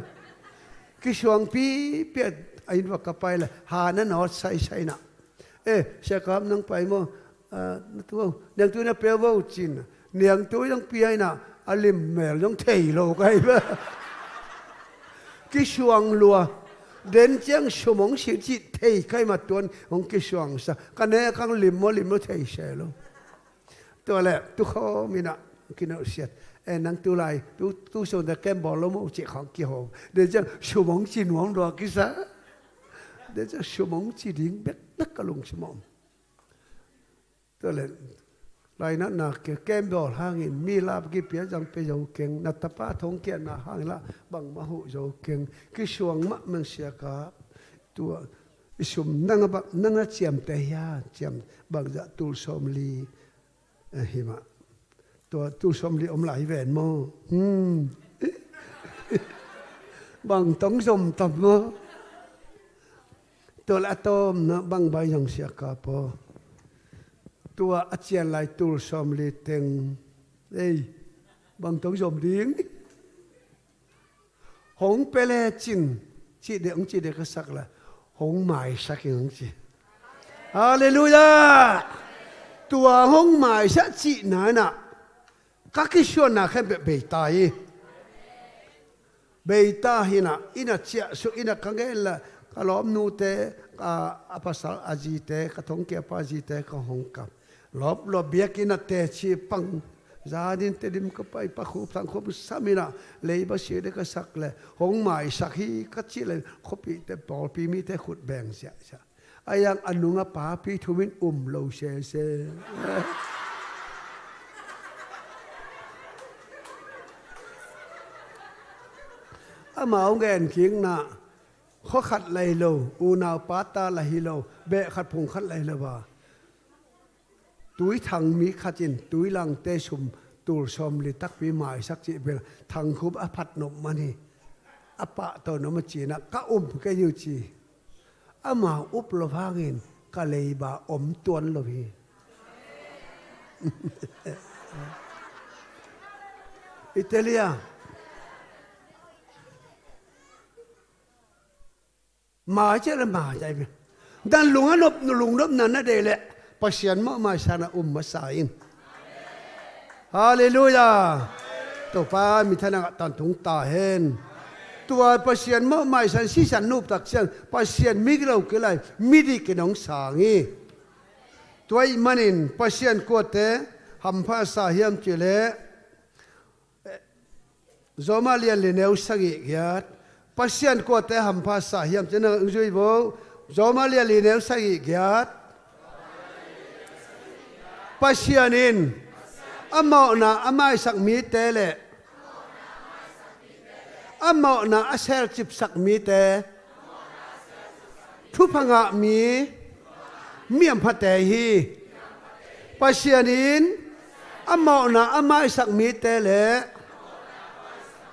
Kisuang pipi a, a inn va ka pai le, ha na nawt saisai na. Eh, Sia Kam nang pai maw? Ah, na tu, niangtui na pe vo cin. Niangtui nang pia in ah, A lim mel zong thei lo ka hi ve. Kisuang lua. Den ciang sum hong sin cih thei ka hi mah tuan hong kisuangsa. Ka ne kang lim maw lim maw thei se lo. Tua leh tukhawm in ah kinawhsiat. Eh, nang tulai tu, tu sung te kem bawl lo maw cih khawng kiho. Den ciang sum hong ci nuam lua kisa. Den ciang sum hong ci ding bekbek ka lungsim ah om. Tua leh lainatna ke kem bawl hangin mi lap kipia zang pe zo keng, na tapa thong kiatna hangin lah bangmah huh zo keng. Kisuang mahmah sia ka. Tua i sum nang a bak, nang a ciamte hia, ciam bangzah tul sawmli. Eh, hi mah. Tua tul sawmli om lai ven maw? Hmm. Bang tong zom tam maw? Tua leh a tawmna bang bai zong sia ka paw. Tua a cian lai tul sawmli teng. Ei, bang tong zom ding. Hong pe lecin, cih dek, hong cih dek ka sak la, hong maisak in hong ci. Halleluiah! Tua hong maisak cihna in ah, ka kisuanna khempeuh beita hi. Beita hi in ah, in ah ciahsuk in ah ka ngen la, ka lawmnute, a, a pasal a zite, ka thongkiapa zite, ka hong kap. Lawp lawp biakinn ah teci pang. Zanin Tedim ka pai, Pa Khup Thang Khup sam in ah, leiba sia dek ka sak leh hong maisak hi ka cih leh, khuapihte pawlpi mite khut beng siahsiah. A yang a nung a papi thum in um lo sese. Amau ngen kikna, khua khat la hi lo, unau pata la hi lo, beh khat phung khat la hi lo a. Tuithang mi khat in tuilangte sum tul sawmli takpi maisak cih bel Thang Khup a phat nop man hi. A pahtawi nop a ci in ah ka um kei uh ci. Amau up lo hangin ka leiba om tuan lo hi. I tel hia? Mai ciah le mai ciah. Dan lung a nop, lungnopna na deih leh Pasian mawh maisak na um masa in. Halleluiah. Topa minthanna ngah tawntung ta hen. Tua Pasian mawh maisak in sisan nuptak ciang Pasian mi lo kilai, midih in hong sang hi. Tua ahih manin Pasian kuate hampha sa hiam cih leh, Rom lian li neu sagih giat. Pasian kuate hampha sa hiam cih na zui vo. Rom lian li neu sagih giat. Pasian in a mawhna a maisak mite le a mawhna a selcipsak mite, thupha ngah mi, mi hamphate hi. Pasian in a mawhna a maisak mite le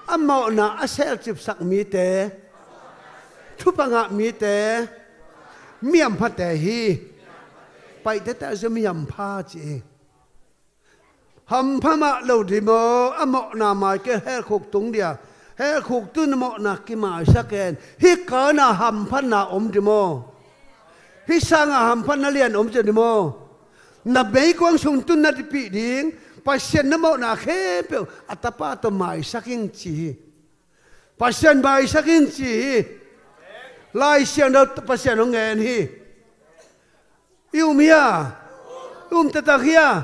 a mawhna a selcipsak mite, thupha ngah mite, mi hamphate hi. Paite teh a zia mi hampha ci hi. Hampha mah lo ding maw, a mawhna mai kei, hell khuk tung dia. Hell khuk tun a mawhna kimaisak hen. Hih kal na hamphatna om ding maw? Hih sanga hamphatna lian om ding maw? Na meikuang sung tun na dipih ding, Pasian na mawhna khempeuh a tapa tawh maisak ing ci hi. Pasian maisak ing ci hi. Lai Siangtho Pasian hong ngen hi. I um hia? I um taktak hia?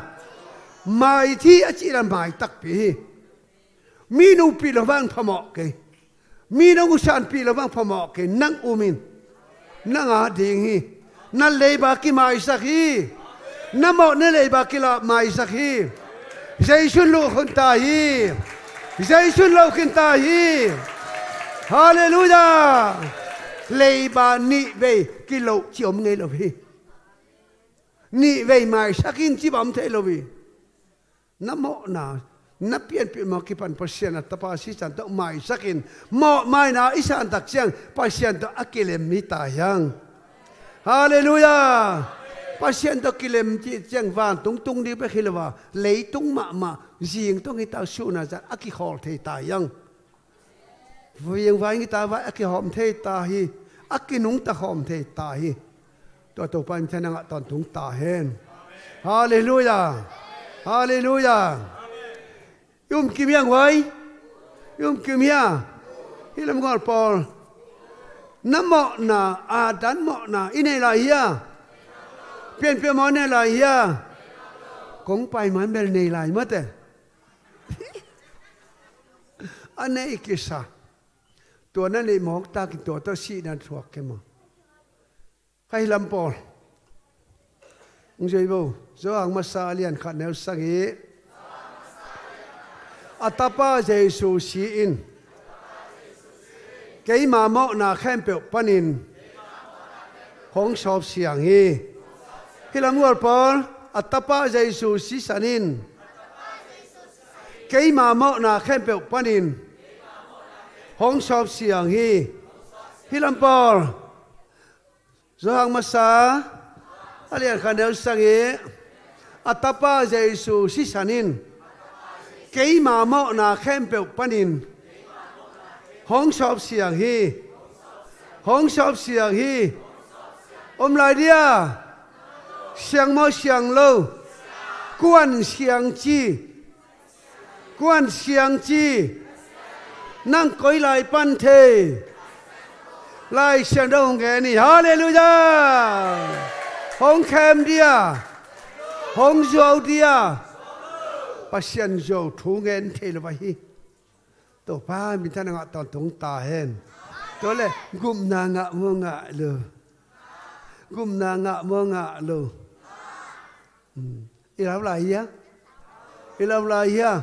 Mai thi a cih dan mai takpi hi. Mi nungpih lo bang phamawh kei. Mi nong usanpih lo bang phamawh kei. Nang um in. Nang a ding hi. Na leiba kimaisak hi. Na mawh na leiba kila maisak hi. Jesu'n luh khin ta hi. Jesu'n lo khin ta hi. Halleluiah. Leiba nih vei kiloh ci om ngei lo hi. Nih vei maisak in ci bang om thei lo hi. Na mawhna, na pianpih mawh kipan Pasian a tapa sisan tawh maisak in, mawhmaina i san tak ciang Pasian tawh a kilem hi ta hiang. Halleluiah. Pasian tawh kilem cih ciang vantung tung ding bek hi lo a, leitung mahmah zing tawh hi ta, sun a zat a kikhawl thei ta hiang. Viangvai ngita vai a kihawm thei ta hi. A kinungta khawm thei ta hi. Tua Topa in thana ngah tawntung ta hen. Halleluiah. Halleluiah. I um kim hia, huai? I um kim hia? Hih lam gual pawl, na mawhna, Adam mawhna i nei lai hia? Pianpia maw nei lai hia? Kong pai man bel nei lai mate. A nei kisa. Tua na neih mawk takin tua tawh sihna thuak kei maw? Kha hih lam pawl, hong zuih vo. Johan masa a lian khat neu sagih. A tapa Jesu si in keima mawhna khempeuh panin hong sawp siang hi. Hih lam gual pawl, a tapa Jesu sisan in keima mawhna khempeuh panin hong sawp siang hi. Hih lam pawl, Johan masa a lian khat neu sagih. A tapa Jesu sisan in keima mawhna khempeuh panin hong sawp siang hi. Hong sawp siang hi. Om lai dia? Siang maw siang lo? Kuan siang ci? Kuan siang ci? Nang koi lai pan thei? Lai Siangtho hong gen hi. Halleluiah. Hong khem dia? Hong zuau dia? Pasian zuau thu ngen thei lo va hi. Topa minthanna ngah tawntung ta hen. Tua le, gupna ngah maw ngah lo? Gupna ngah maw ngah lo? Hmm. I lau lai hia? I lau lai hia?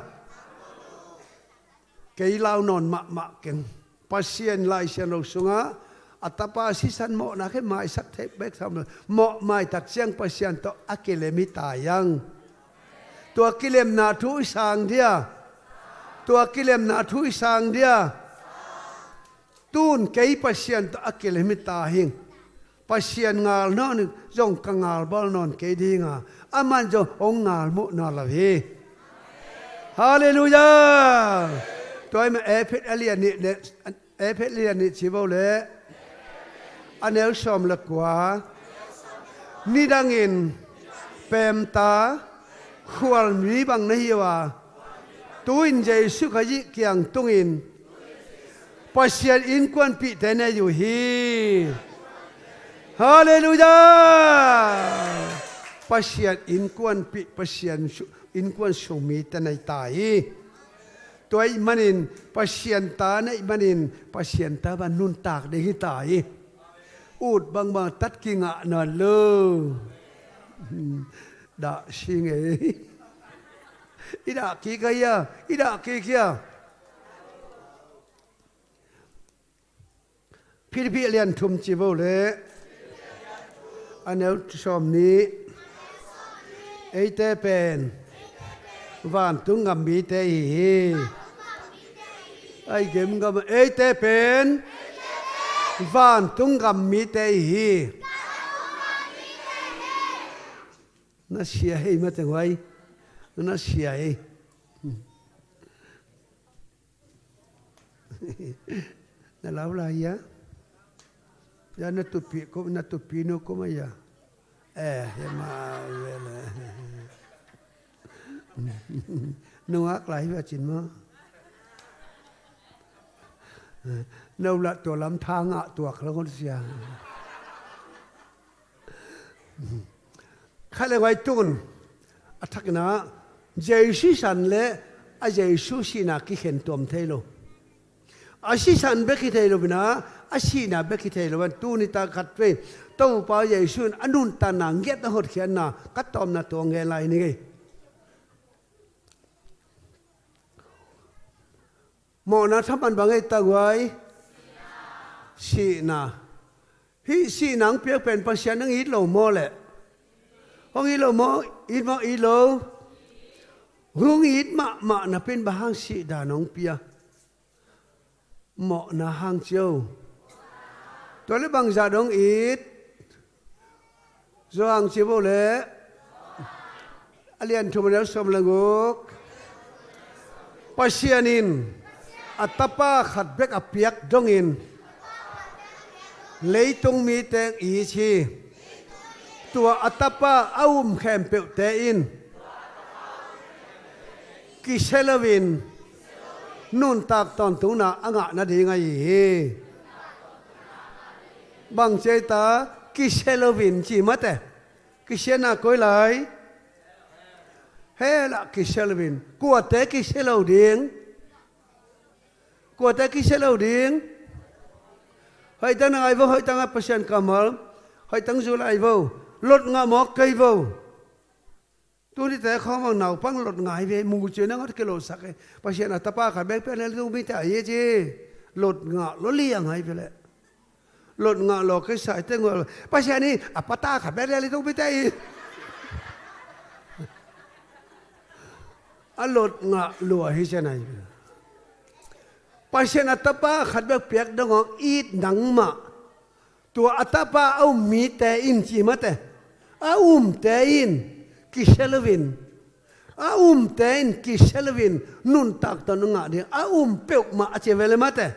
Kei lau nawn mahmah keng. Pasian Lai Siangtho sungah a tapa sisan mawhna khe maisak theih bek tham lo. Mawh maitak ciang Pasian tawh a kilem hi ta hiang. Tua kilemna thu i sang dia? Tua kilemna thu i sang dia? Tun kei Pasian tawh a kilem hi ta hing. Pasian ngal nawn zong ka ngal bawl nawn kei dinga, aman zong hong ngal muh nawn lo hi. Halleluiah. Tua hi mah Efesa a lian nih le, Efesa lian nih ci vo le, a neu sawm le kua. Nidangin pemta khualmi bang na hi uh a, tu-in Jesu Khazih kiang tungin Pasian innkuanpihte nei uh hi. Halleluiah. Pasian innkuanpih, Pasian su-, innkuan sung mite nei ta hi. Tua ahih manin Pasian ta na hih manin Pasian ta bang nuntak ding hi ta hi. Ut bangbang tat kingah nawn lo. Dah si ngei. I dah kik a hia? I dah kik hia? Philippi a lian thum ci vo le, a neu sawm nih. Eite pen vantung gam mite ihi hi. Ai, gemgam, eite pen vantung gam mite ihi hi. Na sia hei mate huai. Na sia hei. Na lau lai hia? Ya na tupi ko, na tupi no ko ma ya. Eh, ya ma, ya la. Nungak lai hua cin ma. Nau la tua lam thang a tuak la kon sia. Khat le huai tun a thakna Jesu san le a Jesu sihna kikhen tuam thei lo. A sisan bek hi thei lo bina, a sihna bek hi thei lo. Tuni ta khat vei Topa Jesu in a nuntakna ngiat a hotkhiatna ka tawmna tuang nge lai ni ngei. Mawhna thaman bang ei ta guai? Sihna. Hih sihna hong piak pen Pasian hong it lo maw leh? Hong it lo maw? It maw, it lo? Hong it mahmah napi in bang hang sihdan hong pia? Mawhna hang cio. Tua le bangzah dong it? Johan ci bo le, a lian thum a neu sawm le guk. Pasian in a tapa khat bek a piak dongin leitung mite i ci. Tua a tapa a um khempeuhte in kisia loin nuntak tawntungna a ngah nading ahi hi. Bang ci ei ta, kisia loin ci mate. Kisiatna koi lai? Hell ah kisia loin. Kuate kisia lo ding? Kuate kisia lo ding? Hoih tang na ngai vo, hoih tang a Pasian kammal, hoih tang zu lai vo. Lot ngah mawk kei vo. Tuni te khawng bang naupang lot ngai ve, mu ci na ngat kilawhsak e. Pasian a tapa khat bek piak lel tung mite ahi ci. Lot ngah lo liang hai ve leh. Lot ngah lo kei sai te ngol. Pasian in a pata khat bek lel tung mite ahi. A lot ngah lua hi sia nai. Pasian a tapa khat bek piak dong hong it nangmah. Tua a tapa a um mite in ci mate. A umte in kisia loin. A umte in kisia loin nuntak tawntungna ngah ding. A um peuhmah a ci ve le mate.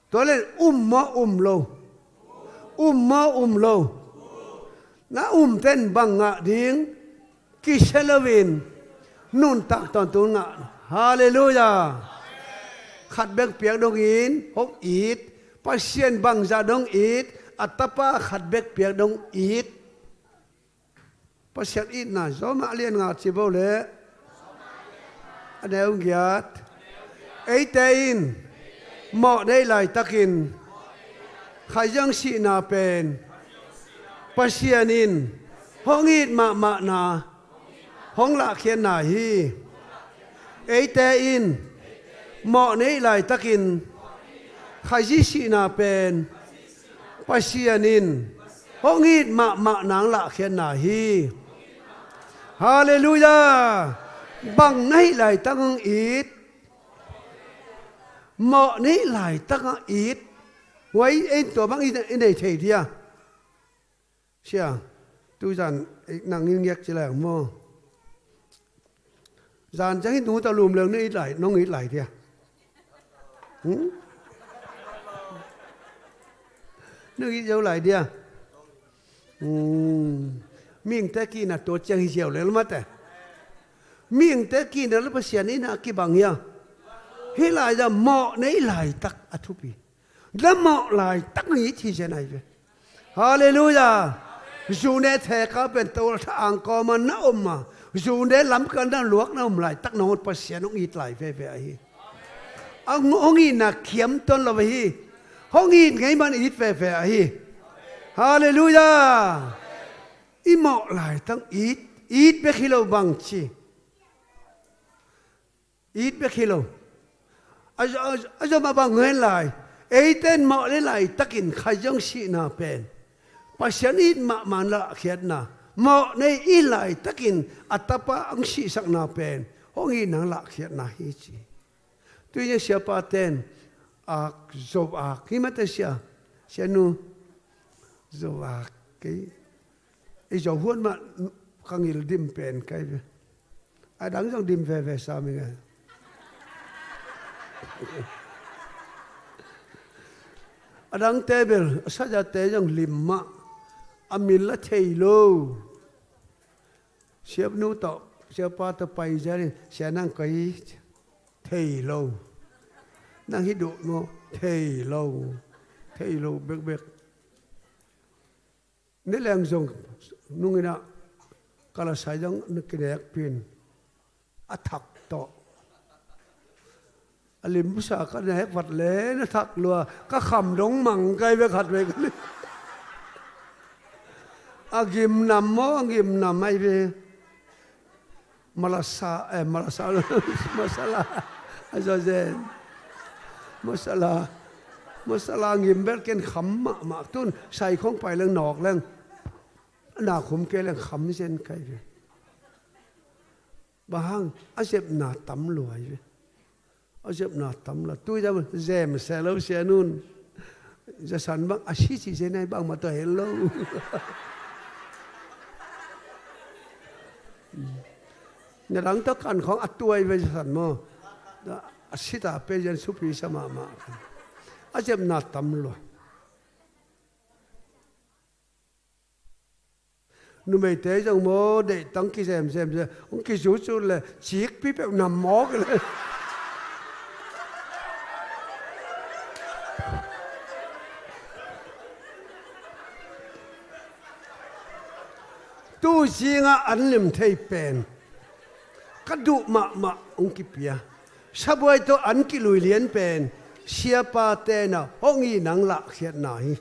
Tua le um maw um lo? Um maw um lo? Na umte in bang ngah ding? Kisia loin nuntak tawntungna ngah. Halleluiah. Khat bek piak dongin hong it. Pasian bangzah dong it? A tapa khat bek piak dong it. Pasian itna Rom a lian nga ci bo le a neu giat. Eite in mawh neih laitakin Kha Siangtho sihna pen Pasian in hong it mahmahna hong lahkhiatna hi. Eite in mawh neih laitakin Kha Siangtho sihna pen Pasian in hong it mahmah nang lahkhiatna hi. Halleluiah. Bang na hih laitak hong it? Mawh na hih laitak hong it? Huai en tua bang i nei thei dia? Sia, tuzan nang in ngiak ci lai ang maw? Zan ciang hih nungta lum leng nong it lai, nong it lai dia? Hmm? Nong it zo lai dia? Hmm. Mihingte kihna tua ciang hi ziau lel mate. Mihingte kihna le Pasian itna kibang hia? Hih lai zah mawh na hih laitak a thupi. Na mawh laitak na it hi zen ai ve. Halleluiah. Zune theka pen tawltha angkawma na om a, zune lamkal na luak na om laitak na hong Pasian hong it lai veve ahi. A hong itna khiam tuan lo ahi. Hong it ngei man it veve ahi. Halleluiah. I mawh laitak it, it bek hi lo bang ci. It bek hi lo. A, a, a zom a bang hen lai. Eite in mawh neih laitakin Kha Siangtho sihna pen Pasian it mahmah nang lahkhiatna. Mawh neih i laitakin a tapa hong sihsakna pen hong it nang lahkhiatna hi ci. Tui nia siapa ten ak zo ak hi mate sia. Sianu zo ak kei. I zo huan mah ka ngil dim pen kai ve. A dang zong dim veve sa mi ngai. A dang te bel, a saza te zong lim mah. A min la thei lo. Siapnu tawh, siapa tawh pai zia ni, sia nang kai thei lo. Nang hi duh maw? Thei lo. Thei lo bekbek. Ni leng zong nungin ah ka la sai zong na kinek pin a thak tawh. A limbusa ka nek vat le na thak lua ka kham dong mang kai ve khat ve ka ni. A gim nam maw a gim nam ai ve. Malasa, eh, malasa, masala. A zazen. Masala. Masala ngim bel ken kham mahmah tun. Sai khong pai leng nawk leng. Na khum kei leng kham zen kai ve. Bang hang, a zepna tam luai ve. A zepna tam la. Tui zam, zem se lo sia nun. Zasan bang, a si si zen ai bang ma to hello. Na dang to kan khong a tuai ve zasan maw. A sita pe zen supi sa mahmah. A zepna tam lua. Numeite zong maw, deihtang kizemzem ze, hong kizutzu le, cikpi peuh nam mawk le. Tu zingah an lim thei pen ka duh mahmah hong kipia. Sabuai tawh an kilui lian pen siapa tena hong i nang lahkhiatna hi.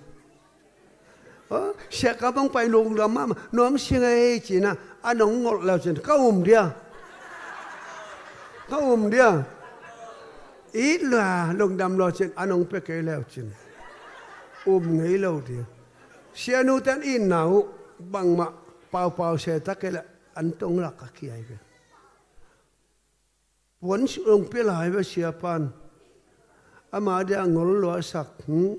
Aw, siaka bang pai lungdam mahmah, nuam sing ei cina, a nong ngolh leu cin ka um dia. Ka um dia. It lua lungdam lo cin, a nong pia kei leu cin, um ngei lo dia. Sianu ten itna uh bangmah paupau se ta kei le, an tong lak a kiai ve. Puan sung pia lai ve siapan. Ama dia ngol lua sak. Hmm?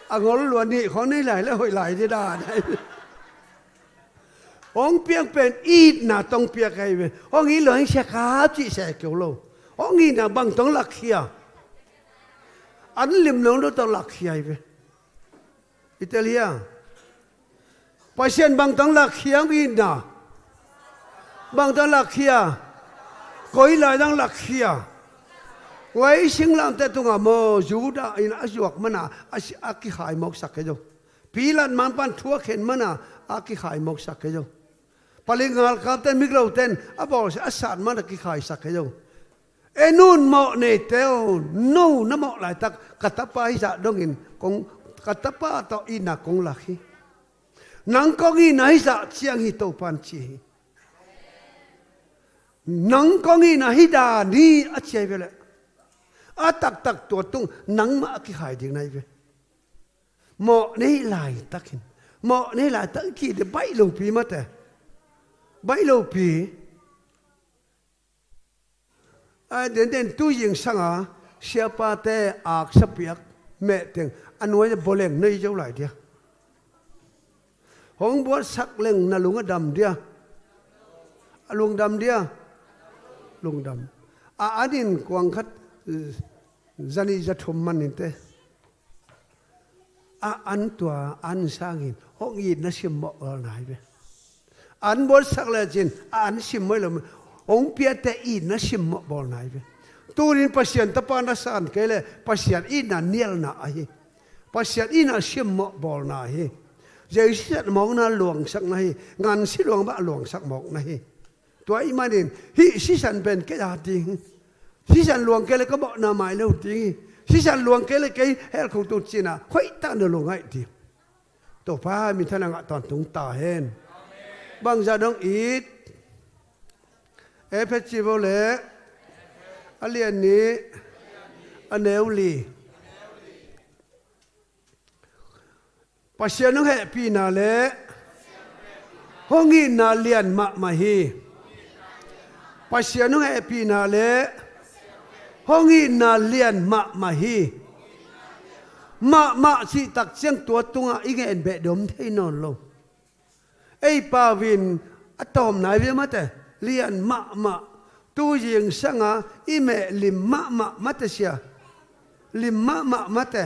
A ngol lua nih khong nei lai le hoih lai dia dan. Hong piak pen itna tong piak ahi ve. Hong it lo hong siaka cih se keu lo. Hong itna bang tong lakkhia. An lim nong lo tong lakkhia ahi ve. I tel hia? Pasian bang tang lakkhia hong itna. Bang tang lakkhia. Koi lai tang lakkhia. Huai singlamteh tungah maw, Judah in a zuak mana a si-, a kikhai mawksak kei zo. Pilat manpan thu a khen mana a kikhai mawksak kei zo. Palik ngalkapte mikloten a bawlsia a sat mana kikhaisak kei zo. En un mawh neite aw, no na mawh laitak ka tapa hizah dongin kong, ka tapa tawh itna kong lak hi. Nang kong itna hizah ciang hi Topan ci hi. Nang kong itna hi dan hi a ci ahi ve leh. A taktak tua tung nangmah a kikhai ding na hi ve. Mawh nei laitakin. Mawh nei laitak kih de baih lopi mate. Baih lopi. A, denden tu zingsanga siapate aksa piak mehteng a nuai boleng nei zo lai dia. Hong buatsak leng na lung a dam dia. A lungdam dia. Lungdam. A anin kuang khat, eh, zani zathum maninte. A an tua, an sangin hong itna simmawh bawlna hi ve. An buatsak lecin a an simmawh lo, hong piate itna simmawh bawlna hi ve. Tunin Pasian tapa na san kei le Pasian itna nialna ahi. Pasian itna simmawh bawlna hi. Jesu sisan mawkna luangsak na hi. Ngansi luang bah luangsak mawk na hi. Tua ahih manin hih sisan pen kei a ding. Sisan luang kei le ka mawhna mai lo ding hi. Sisan luang kei le kei hel khong tu cina hoih tak na lo ngaih ding. Topa minthanna ngah tawntung ta hen. Bangzah dong it? Efesa ci vo le a lian nih a neu li. Pasian hong hehpihna le hong itna lian mahmah hi. Pasian hong hehpihna le hong itna lian mahmah hi. Mahmah cihtak ciang tua tungah i ngen beh dom thei nawn lo. Ei pau in a tawm nai via mate, lian mahmah. Tu zingsanga i meh lim mahmah mate sia. Lim mahmah mate.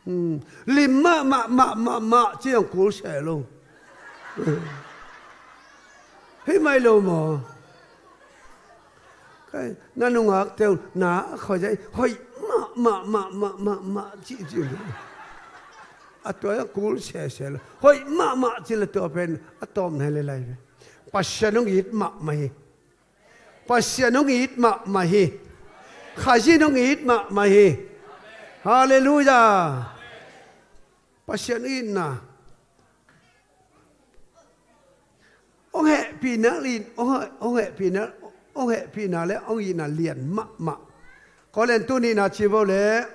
Hmm. Lim mahmah mahmah mah ciang kul se lo. Hih mai lo maw? Kai, na nungak teu na a khoi zai hoih mah mah mah mah mah mah cih cih. A tua a kul sese lo. Hoih mah mah cih la tua pen a tawm nai le lai ve. Pasian hong it mahmah hi. Pasian hong it mahmah hi. Khazin hong it mahmah hi. Halleluiah. Pasian itna. Hong hehpihna in, hong heh-, hong hehpihna, hong hehpihna le hong itna lian mahmah. Korin tu nihna ci vo le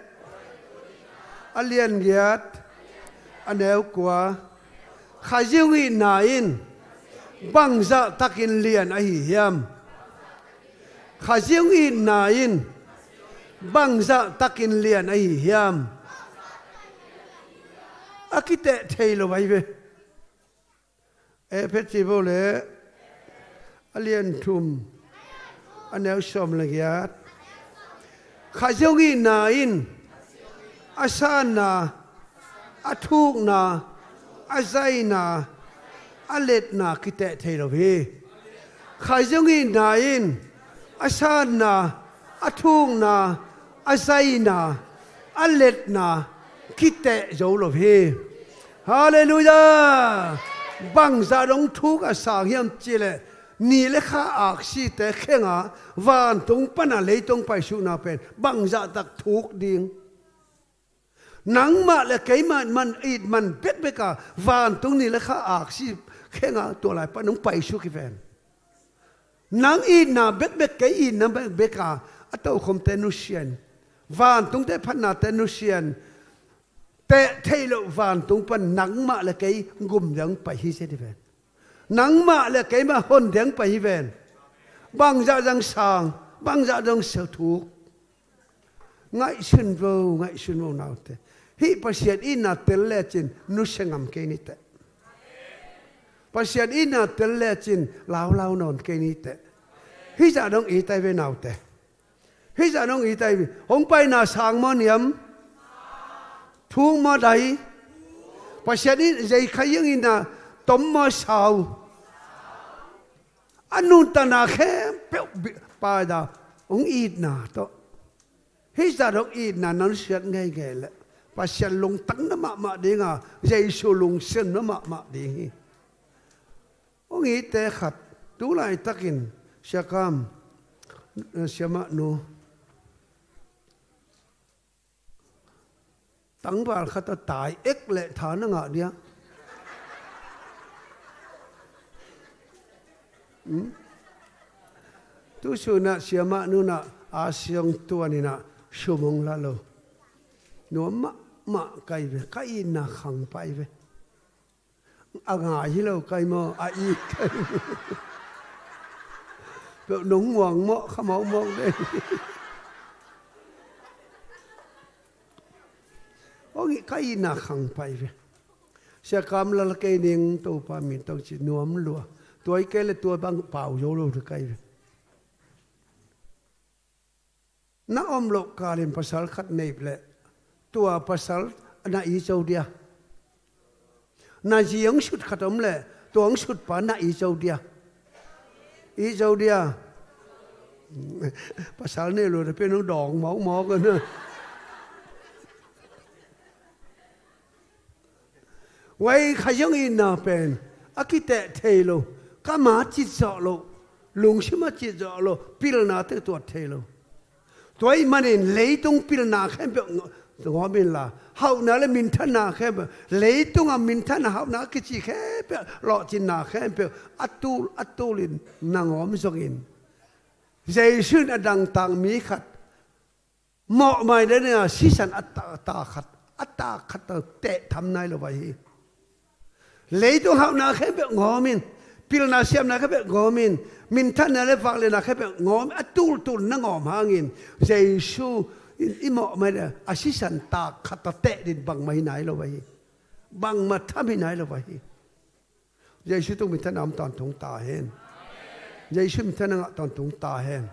a lian giat a neu kua. Khazin hong itna in bangzah takin lian ahi hiam? Khazin hong itna in bangzah takin lian ahi hiam? A kiteh thei lo ahi ve. Efesa ci vo le a lian thum a neu sawm le giat. Khazin hong itna in a sanna a thukna, a zaina, a letna kiteh thei lo hi. Khaizong itna in a sanna, a thukna, a zaina, a letna kiteh zo lo hi. Halleluiah! Bangzah dong thuk a sang hiam cihleh, ni le kha aksite khenga vantung pana leitung paisukna pen bangzah tak thuk ding. Nangmah le keimah man it man bekbek a vantung ni le kha aksi khenga tua lai pan hong paisuk hi ven. Nang itna bekbek, kei itna bekbek a a tokhomte nusian, vantungte phatnate nusian, teh theih loh vantung pan nangmah le kei gum ding pai hi sia hi ven. Nangmah le keimah hon ding pai hi ven. Bangzah zang sang, bangzah zang sia thuk. Ngaihsun vo, ngaihsun vo naute. Hih Pasian itna tel lecin nusia ngam kei ni teh. Pasian itna tel lecin laulau nawn kei ni teh. Hih zah dong it ai ve naute. Hih zah dong it ai ve. Hong paina sang maw niam? Thuk maw dai? Pasian in zei kha iang itna tom maw sau? A nuntakna khempeuh bi-, paida hong itna tawh. Hih zah dong itna na nusiat ngeingei leh Pasian lungtang na mahmah dinga, Jesu lungsim na mahmah ding hi. Hong itte khat, tu laitakin, Sia Kam, Sia Mah Nu, tangval khat a tai ek leh tha na ngah dia. Hmm? Tusunah Sia Mah Nu nah a siang tuaninah sum hong la lo. Nuam mahmah kai ve, ka itna khang pai ve. A ngai hi lo kai maw, a it kai. Peuh nong muang mawh, kha mawkmawk dei. Aw, ka itna khang pai ve. Sia Kam lal kei ning Topa min tawh ci nuam lua. Tua i kei le tua bang pau zo lo te kai ve. Na om loh kalin pasal khat neih leh tua pasal na it zo dia. Na zi hong sut khat om leh tua hong sutpa na it zo dia. It zo dia. Pasal neih lo te pen hong dawng mawkmawk a na. Vai kha zong itna pen a kiteh thei lo, kam a cit zawh lo, lungsim a cit zawh lo, pilna te tuat thei lo. Tua ahih manin leitung pilna khempeuh ngawm inla, hauhna le minthanna khempeuh, leitunga minthanna hauhna a kici khempeuh, lawhcinna khempeuh a tul a tulin na ngawm zongin, Jesu in a dangtak mi khat mawhmai dena sisan a ta, ta khat, a ta khat a teh tham nai lo vai hi. Leitung hauhna khempeuh ngawm in, pilna siamna khempeuh ngawm in, minthanna le vaklianna khempeuh ngawm, a tultul na ngawm hangin Jesu in i mawhmai dena a sisan ta khat a teh din bangmah hi nai lo vai hi. Bangmah tham hi nai lo vai hi. Jesu tung minthanna om tawntung ta hen. Jesu minthanna ngah tawntung ta hen.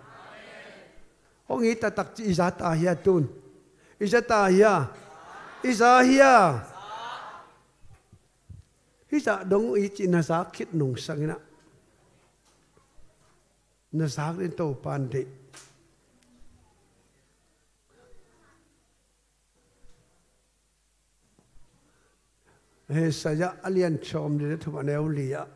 Hong it taktak ci i za ta hia tun? I za ta hia? I za hia? Hih zah dong i cih na zak khit nungsang inah na zak din Topan deih. Isaiah a lian sawm le thum a neu li ah,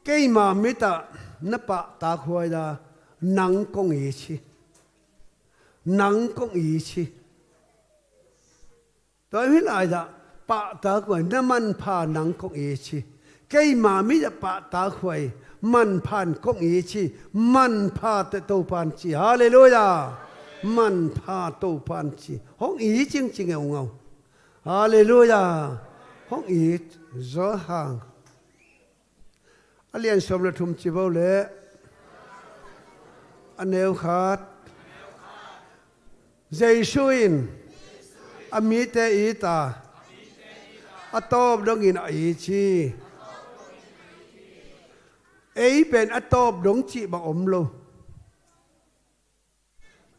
keima mit ah na pahtak huai a, nang kong it hi. Nang kong it hi. Tua hi lai ah pahtak huai na manpha nang kong it hi. Keima mit ah pahtak huai, manpha in kong it hi, manpha teh Topan ci. Halleluiah. Manpha Topan ci. Hong it cingcing ngeungau. Halleluiah. Hong it zaw hang. A lian sawm le thum ci bo le a neu khat. Jesu in a mite it a, a tawp dongin a it hi. Ei pen a tawp dong cih bang om lo.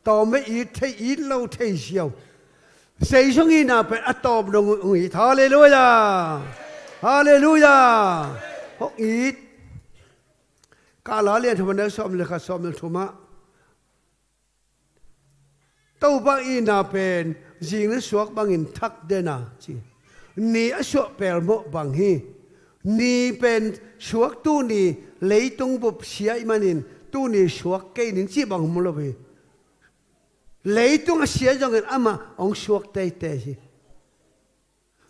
Tawm ei it thei, it lo thei ziau. Zeisu hong itna pen a tawp dong hong it. Halleluiah. Halleluiah. Hong it. Kala lian thum a neu sawm le khat, sawm le thum ah, Topa itna pen zing na suak bangin thak den a ci. Ni a suah pelmawh bang hi. Ni pen suak tuni leitung bup sia ih manin tuni suak kei ning cih bang om lo hi. Leitung a sia zongin amah hong suak teitei hi.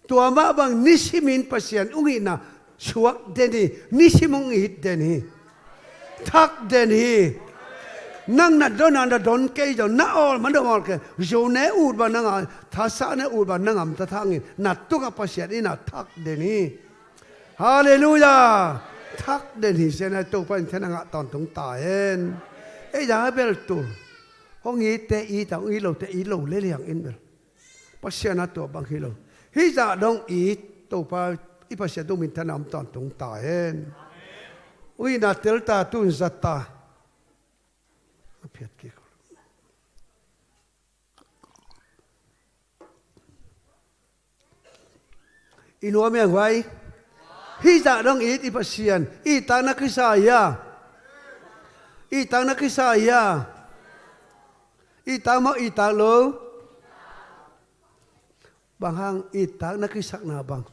Tua mah bang nisimin Pasian hong itna suak den hi, nisim hong it den hi. Thak den hi. Nang na don a na don kei zong, na awl ma na awl kei. Zo ne ut bang na ngam, thasa ne ut bang na ngam ta thangin, na tungah Pasian itna thak den hi. Halleluiah. Thak den hi. Sia na Topa in thena ngah tawntung ta hen. Ei da bel tul. Hong itte it a, hong it lote it lo le liang in bel. Pasian a tua bang hi lo. Hih zah dong it, Topa i Pasian tung minthanna om tawntung ta hen. Uina tel ta, tun zat ta. A phiat kik. I nuam iang vai. Hih zah dong it i Pasian. I tak na kisa hia. I tak na kisa hia. I tak maw, i tak lo. Bang hang i tak na kisakna bang.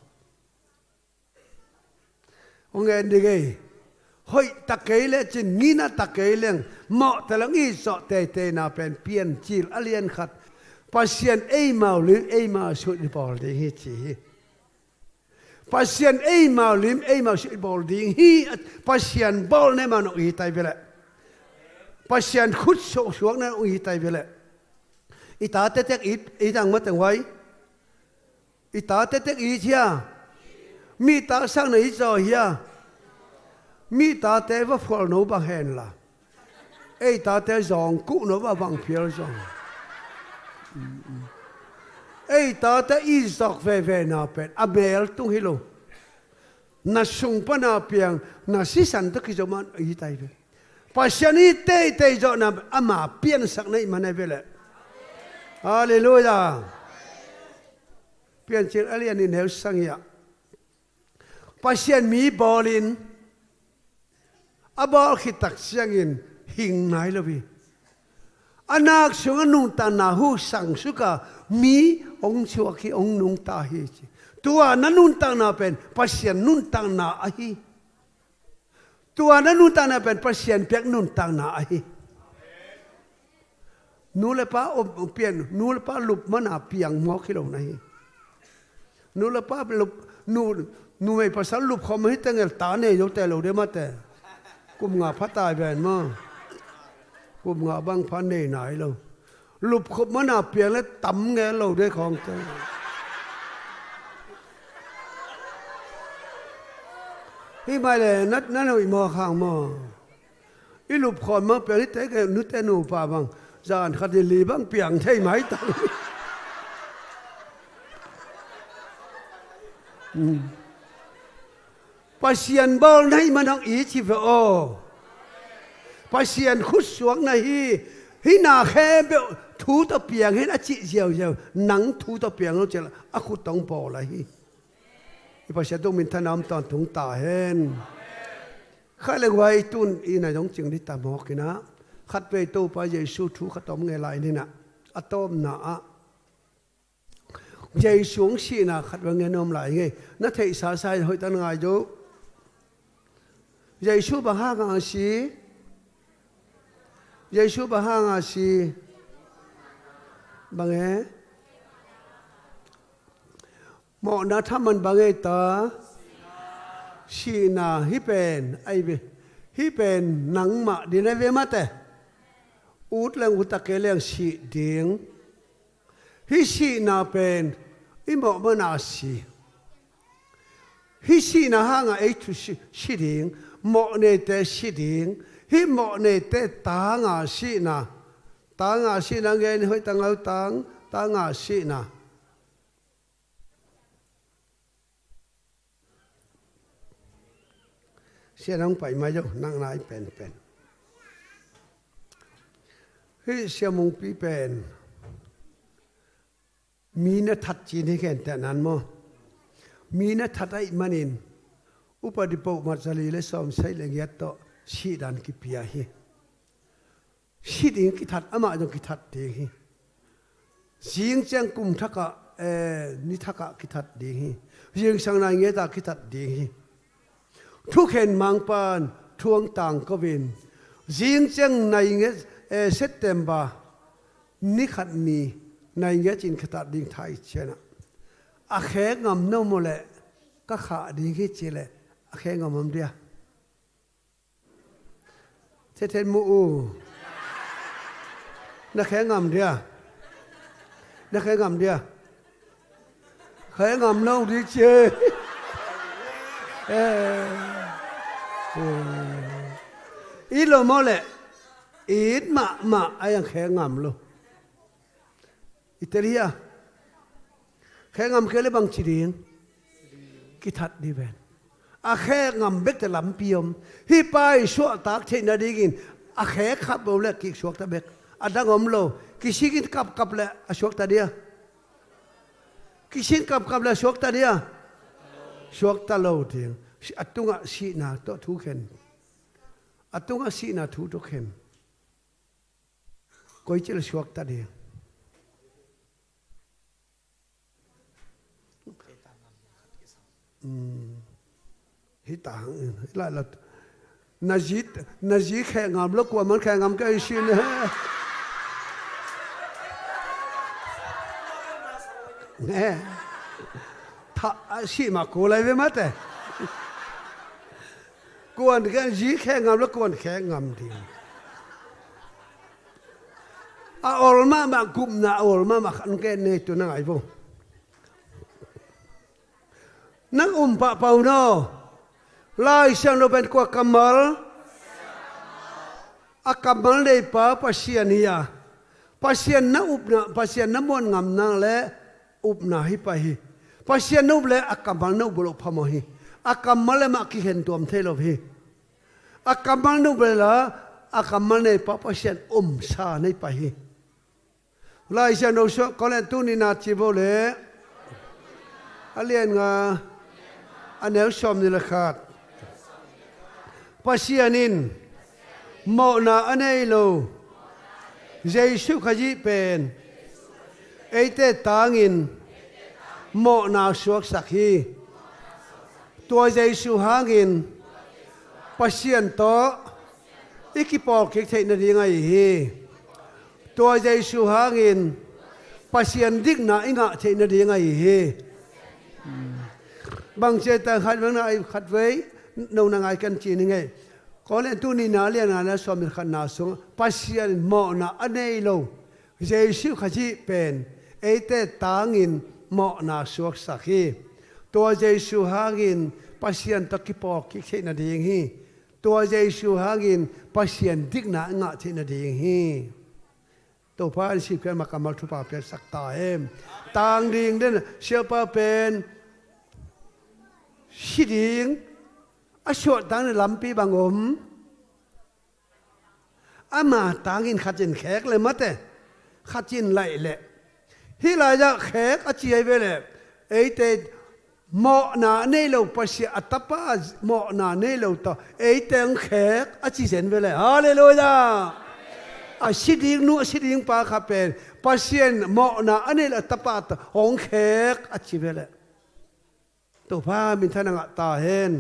Hong en ding ei. Hoih tak kei le cin, ngina tak kei leng, mawh ta leng i zawh teiteina pen Piancil a lian khat. Pasian eimau lim, eimau sut i bawl ding hi ci hi. Pasian eimau lim, eimau sut i bawl ding hi. Pasian bawl ne man ong i tai bele. Pasian khut suakna ong i tai bele. I ta tektek it, i tang ma teng vai. I ta tektek it hia. Mi ta sang na it zaw hia. Mi tate va phual no bang hen la. Ei tate zawng kuh no va bang phial zawng. Ei tate i zawk veve na pen a mel tung hi lo. Na sung pana piang, na sisan tawh kizo man i tai ve. Pasian i teitei zawhna ama piansak na i man ai ve leh. Halleluiah. Piancil a lian in heu sang hi ah. Pasian mi bawlin a bawl khit tak ciangin hing nai lo hi. A nak sungah nuntakna huh sang suka mi hong suak hi, hong nungta hi ci. Tua na nuntakna pen Pasian nuntakna ahi. Tua na nuntakna pen Pasian piak nuntakna ahi. Nu le pa om pian, nu le pa lup mana piang mawk hi lo na hi. Nu le pa lup, nu, numei pasal lup khawm hi tengel ta nei zo te lo de mate. Kum nga pha tai ven maw. Kum nga bang pha nei nai lo. Lup khawm mana piang le tam nge lo de khawng te. Hi mai le nat na lo i maw khang maw. I lup khawn mang piang hi te ke nu te nu pa bang. Zan khat i li bang piang thei mai tang. Pasian bawl na hi man hong i ci ve aw. Pasian khut suak na hi. Hi na khe beuh thu tawh piang hen a cih ziauziau. Nang thu tawh piang lo cial a khut tawh bawl ahi. I Pasian tung minthanna om tawntung ta hen. Khat le guai tun i na zong cing dih ta mawk inah. Khat vei Topa Jesu thu khat om ngei lai ninah. A tawpna ah Jesu hong sihna khat va ngen om lai ngei. Na theihsa sa in hoih tan ngai zo. Jesu bang hanga si? Jesu bang hanga si? Bang e? Mawhna thaman bang e ta? Sihna hi pen ai ve. Hi pen nangmah din ai ve mate. Ut leng ut a kei leng sih ding. Hih sihna pen i mawh mana si. Hih sihna hanga ei thu si, si ding. Mawh neite si ding. Hih mawh neite tanga sihna. Tanga sihna ngen hoih tangau tang. Tanga sihna. Sia nang pai mai zo nang nai penpen. Hih sia mungpi pen Mi na that cin hi khente nan maw? Mi na that ahih manin upadi pohmat zali le sawmsagih le giat tawh sihdan kipia hi. Si ding kithat, amah zong kithat ding hi. Zing ciang kum thakah, eh, ni thakah kithat ding hi. Zingsang nai ngetah kithat ding hi. Thukhen mangpan thuang tang kovin zing ciang nai nget, eh, September ni khat ni nai nget cin kithat ding thai cianah a khe ngam no maw leh ka khah ding hi ci leh a khe ngam om dia? Thethen mu u. Na khe ngam dia? Na khe ngam dia? Khe ngam lo di cie. Eh, eh. It lo maw leh? It mahmah a iang khe ngam lo. I tel hi a. Khe ngam kei le bang ci ding? Kithat dih ven. A khe ngam bekte lampi om. Hih pa i suahtak theih nadingin a khe khap lo le kik suakta bek. A dang om lo. Kisin kapkap le a suakta dia? Kisin kapkap le a suakta dia? Suakta lo ding. A tungah sihna tawh thu khen. A tungah sihna thu tawh khen. Koi ci le suakta ding? Hi ta hang in, hi lai la. Na zi, na zi khe ngam lo, kua man khe ngam kei sin. Ne. Tha, a si ma ko lai ve mate. Kuan khe zi khe ngam lo, kuan khe ngam ding. A ol mahmah gupna, a ol mahmah khan ke nei tu na ngai vo. Nang um pahpah un aw. Lai Siangtho pen kua kammal? A kammal neipa Pasian hi a. Pasian na upna, Pasian na muan ngamna le upna hi pah hi. Pasian na up le a kammal na up lo phamawh hi. A kammal le mah kikhen tuam thei lo hi. A kammal na up le la a kammal neipa Pasian umsa nei pah hi. Lai Siangtho suah Korin tu nihna ci vo le a lian nga, a neu sawm ni le khat. Pasian in mawhna a nei lo Jesu Khazih pen eite tangin mawhna suaksak hi. Tua Jesu hangin Pasian tawh i kipawlkik theih nading ahi hi. Tua Jesu hangin Pasian dikna i ngah theih nading ahi hi. Bang cia ta khat vei na ai khat vei no na ngai kan ci ni ngei. Korin tu nihna lian nga na sawm ni khatna sung Pasian mawhna a nei lo Jesu Khazih pen eite tangin mawhna suaksak hi. Tua Jesu hangin Pasian tawh kipawlkik theih nading hi. Tua Jesu hangin Pasian dikna i ngah theih nading hi. Topa in sipkhiat ma kammal thupha piaksak ta hen. Tang ding den siapa pen si ding a suah tang lampi bang om. Ama tangin khatin khek le mate, khatin laih le. Hih lai-ah khek a ci ahi ve le. Eite mawhna a nei lo Pasian a tapa mawhna a nei lo tawh eite hong khek a ci zen ve le. Halleluiah. A si ding nu a si ding pa kha pen Pasian mawhna a nei lo a tapa tawh hong khek a ci ve le. Topa minthanna ngah ta hen.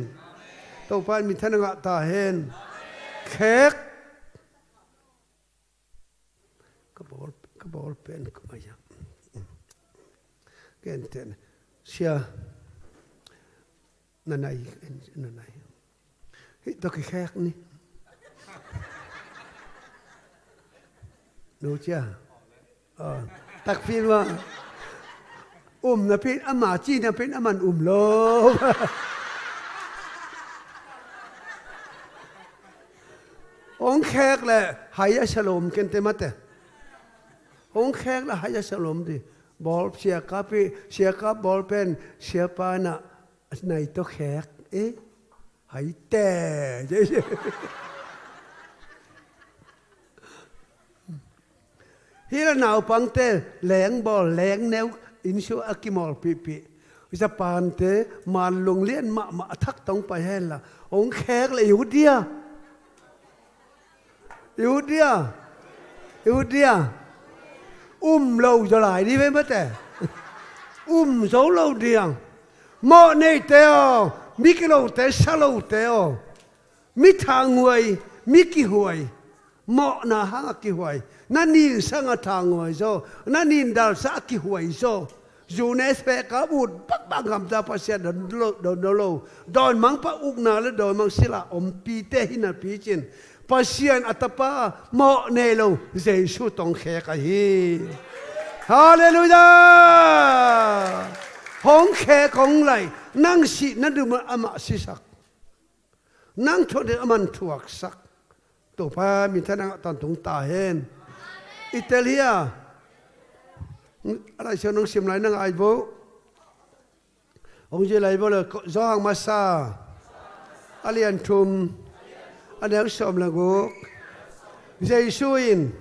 Topa minthanna ngah ta hen. Khek. Ka bawl, ka bawl pen ka mai a. Ken ten sia. Na nai, na nai. Hih tawh kikhek ni. No cia. Takpi ma. Um na pin ama ci na pin aman um lo. Hong khek le hai a salom kente mate. Hong khek le hai a salom di. Bawl siakap i siakap bawl pen siapa na nai tawh khek e. Hai te. Hih la naupangte leng bawl leng neu. Inn sung a kimawlpihpih. Japan-te manlung lian mahmah a thak tawh hong pai henla, hong khek leh i ut dia. I ut dia. I ut dia. Um lo zaw lai ding ve mate. Um zo lo ding. Mawhneite aw, mi kilote, salote aw, mi thanghuai, mi kihuai, mawhna hang a kihuai, na nin sang a thanghuai zaw, na nin dalsa a kihuai zaw. Zu ne pek a ut bakbak ngamta Pasian don lo, don lo. Dawimangpa ukna le dawimang sila ompite hi napi cin, Pasian a Tapa mawh nei lo Jesu tawh hong khek ahi. Halleluiah. Hong khek hong laih, nang sih na dum amah sisak, nang thuak ding aman thuaksak. Topa minthanna ngah tawntung ta hen. I tel hia? A Lai Siangtho nong sim lai na ngai vo. Hong zui lai vo le, Johan Masa a lian thum, a neu sawm le guk. Jesu in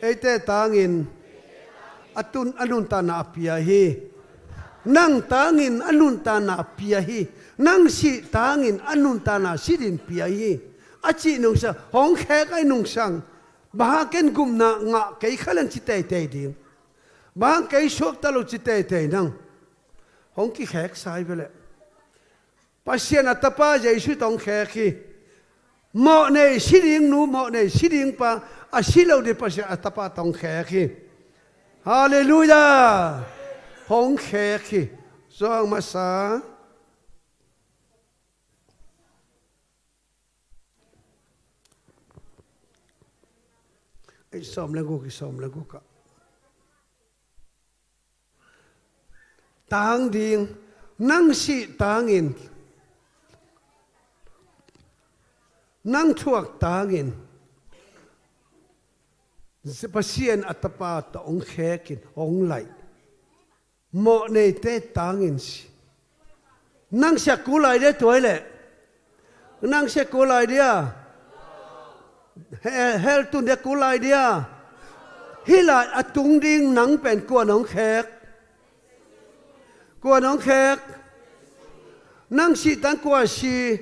eite tangin a tun, a nuntakna a pia hi. Nang tangin a nuntakna a pia hi. Nang sih tangin a nuntakna si ding pia hi. A cih nungsang, hong khek a i nungsang. Bang hang ken gupna ngah kei kha leng ci teitei ding? Bang hang kei suakta lo ci teitei nang? Hong kikhek sa hi ve leh. Pasian a Tapa Jesu tawh hong khek hi. Mawh nei si ding nu, mawh nei si ding pa, a si lo ding Pasian a Tapa tawh hong khek hi. Halleluiah. Hong khek hi. Johan Masa. Ei, sawm le guk, i sawm le guk ah. Tang ding, nang sih tangin, nang thuak tangin, Pasian a Tapa tawh hong khekin hong laih. Mawh neite tangin si. Nang siak kul lai dia tuai leh. Nang siak kul lai dia. Hell, hell tun dia kul lai dia. Hih lai a tung ding nang pen kua nong khek? Kua nong khek? Nang sih tang kua si?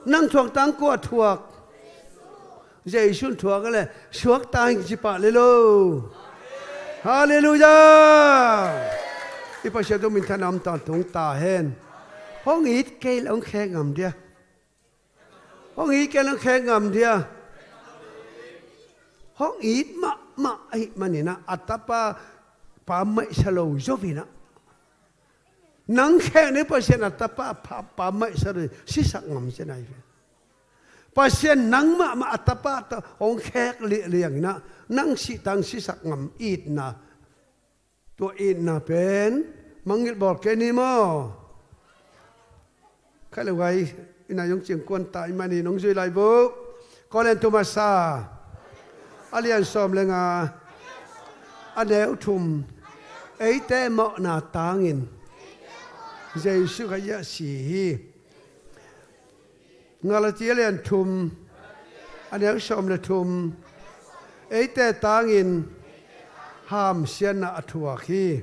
Nang thuak tang kua thuak? Jesu'n thuak a leh suak ta hing ci pah le lo. Halleluiah. I Pasian tawh minthanna om tawntung ta hen. Hong it kei leh hong khek ngam dia. Hong it kei leh hong khek ngam dia. Hong it mahmah ahih manin ah a tapa pammaihsa lo zo in ah. Nang khek ni Pasian a tapa pa, pammaihsa lo in sisak ngam ci nai ve. Pasian nang mahmah a tapa tawh hong khek liahliang in ah nang sih tang sisak ngam itna. Tua itna pen mangngilh bawl kei ni maw? Kha le vai, i nai zong cingkuan ta ahih manin hong zui lai vo. Korin thu masa a lian sawm le nga, a neu thum. Eite mawhna tangin Jesu Khrih ah si hi. Galati a lian thum, a neu sawm le thum. Eite tangin hamsiatna a thuak hi.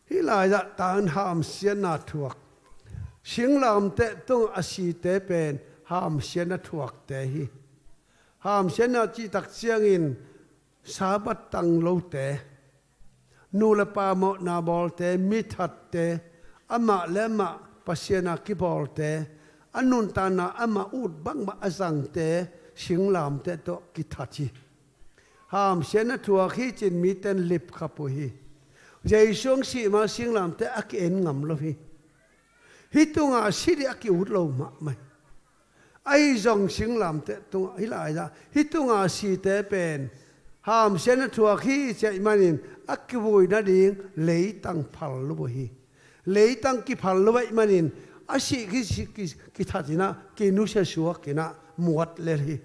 Hih lai-ah tangin hamsiatna thuak. Singlamteh tungah a site pen hamsiatna thuakte hi. Hamsiatna cih tak ciangin Sabbath tang lote, nu le pa mawhna bawlte, mithatte, amah le amah Pasian a kibawlte, a nuntakna amah ut bangmah a zangte, singlamteh tawh kithat hi. Hamsiatna thuak hi cin mite in lipkhap uh hi. Jesu hong sih ma singlamteh a ki-en ngam lo hi. Hih tunga si ding a ki-ut lo mahmah hi. Ahi zong singlamteh tungah hih lai-ah hih tunga site pen hamsiatna thuak hi ci ahih manin a kivui nading leitang phal lo uh hi. Leitang kiphal lo ahih manin a sih ki, ki, kithat in ah kinusia suak in ah muat lel hi.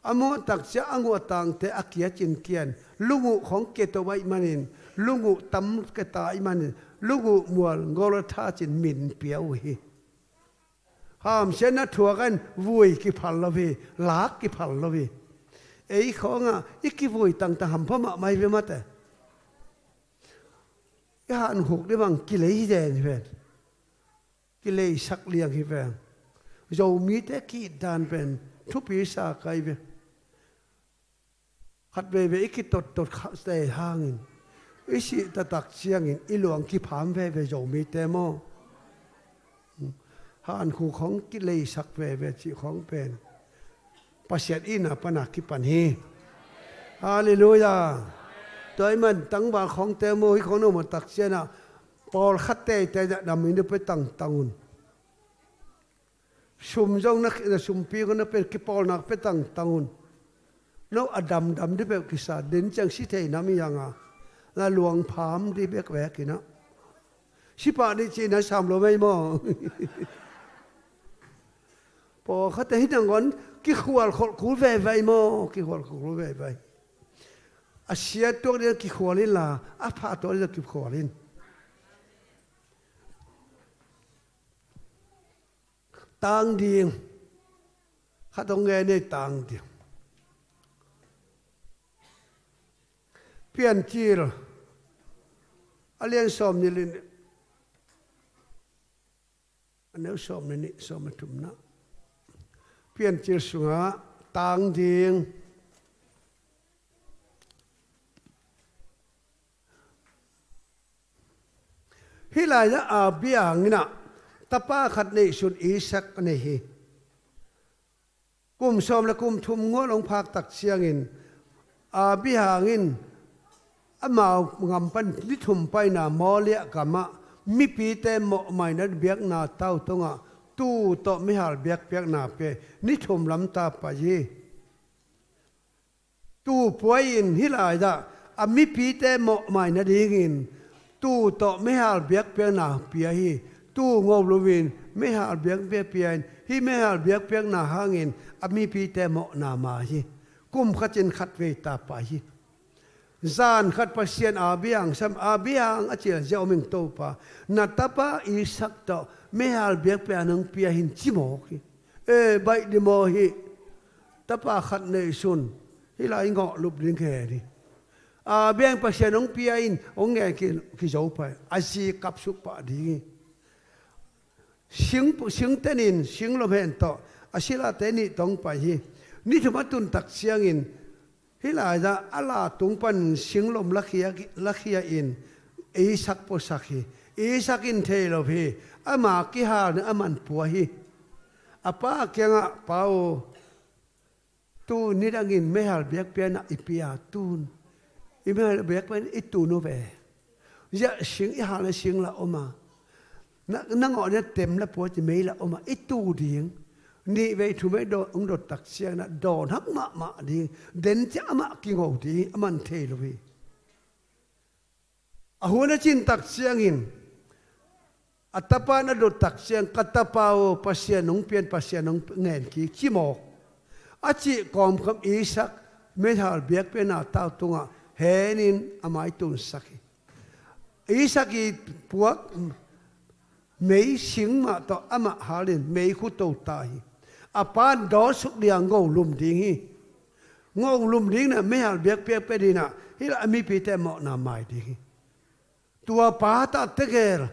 A muat tak ciang a nguh a tangte a kiat in kian, lunguh khong kiat uh ahih manin, lunguh tam kiat ahih manin, lunguh mual Golgotha cin min pia uh hi. Hamsiatna thuak in vui kiphal lo hi, lak kiphal lo hi. Ei khawngah i kivui tangtang hampha mahmah hi ve mate. Hankhuk dih bang kilei hi den hi ven. Kileisak liang hi ven. Zomite ki-it dan pen thupi sa kai ve. Khat veve i kitottot kha-, te hangin i sih taktak ciangin i luang kipham veve Zomite maw? Hankhuk khong kileisak veve cih khong pen Pasian itna pana kipan hi. Halleluiah. Tua ahih man tangval khongte maw, hih khong na muh takciangin ah pawlkhat teitei dah dam in na pia tangtang un. Sum zong na, na sumpi khong na pia, kipawlna pia tangtang un. No a damdam dih peuh kisa, den ciang si thei nam hi hang a, na luang pham dih bekbek in ah. Si pah dih cih na sam lo mei maw? Pawlkhatte hih nangawn kikhual kholh kul veve maw, kikhual kholh kul veve. A sia tuak ding kikhual inla, a pha tuak ding kikhual in. Tang ding. Khat hong ngen ei, tang ding. Piancil a lian sawm nih le nih, a neu sawm le nih, sawm le thumna. Piancil sungah tang ding. Hih lai-ah Abraham in ah tapa khat neihsun Isak a nei hi. Kum sawm le kum thum ngual hong phak takciangin Abraham in amau gam pan ni thum paina Moria gamah mipite mawhmaina biakna tau tungah tuu tawh meihal biakpiakna pia ni thum lamta pai hi. Tuu pua in hih lai-ah a mipite mawhmai nadingin tuu tawh meihal biakpiakna pia hi. Tuu ngo loin meihal biakpiak pia in, hih meihal biakpiakna hangin a mipite mawhna mai hi. Kum khat in khat vei ta pai hi. Zan khat Pasian Abraham sam, Abraham a cih leh, Zia om ing Topa, na tapa Isak tawh meihal biakpiakna hong pia in ci mawk hi. E, baih dih maw hih? Tapa khat neihsun, hih lai i ngawh lup ding khe dih. Abraham Pasian hong pia in, hong ngen ki, kizo pai. A zi kap suk pah ding hi. Sing, sing tenin, sing lom hen tawh, a silate nih tawh hong pai hi. Ni thum a tun takciangin, hih lai-ah a la tung pan sing lom lakhia, lakhia in Isak puasak hi. Isak in thei lo hi. Ama kihal in aman pua hi. A pa kiangah, Pa aw, tu nidangin meihal biakpiakna i pia tun. I meihal biakpiakna i tun uh ve. Ziah sing i halna sing la om a, na, na ngawh na tem la pua ci mei la om a, i tu ding. Nih vei thum vei dawn, hong dot takciangin ah dawn hak mahmah ding. Den ciang amah kingo ding, aman thei lo hi. A hun a cin takciangin, a tapa na dot takciang, ka tapa aw, Pasian hong pia in, Pasian hong ngen kik ci mawk. A cih kawmkawm Isak meihal biakpiakna tau tungah henin a mai tunsak hi. Isak i puak mei sing mah tawh amah halin mei khu to ta hi. A pan dawt suk ding a ngo lum ding hi. Ngo lum ding na meihal biakpiak pia ding na, hih lai a mipite mawhna mai ding hi. Tua pa ta tegel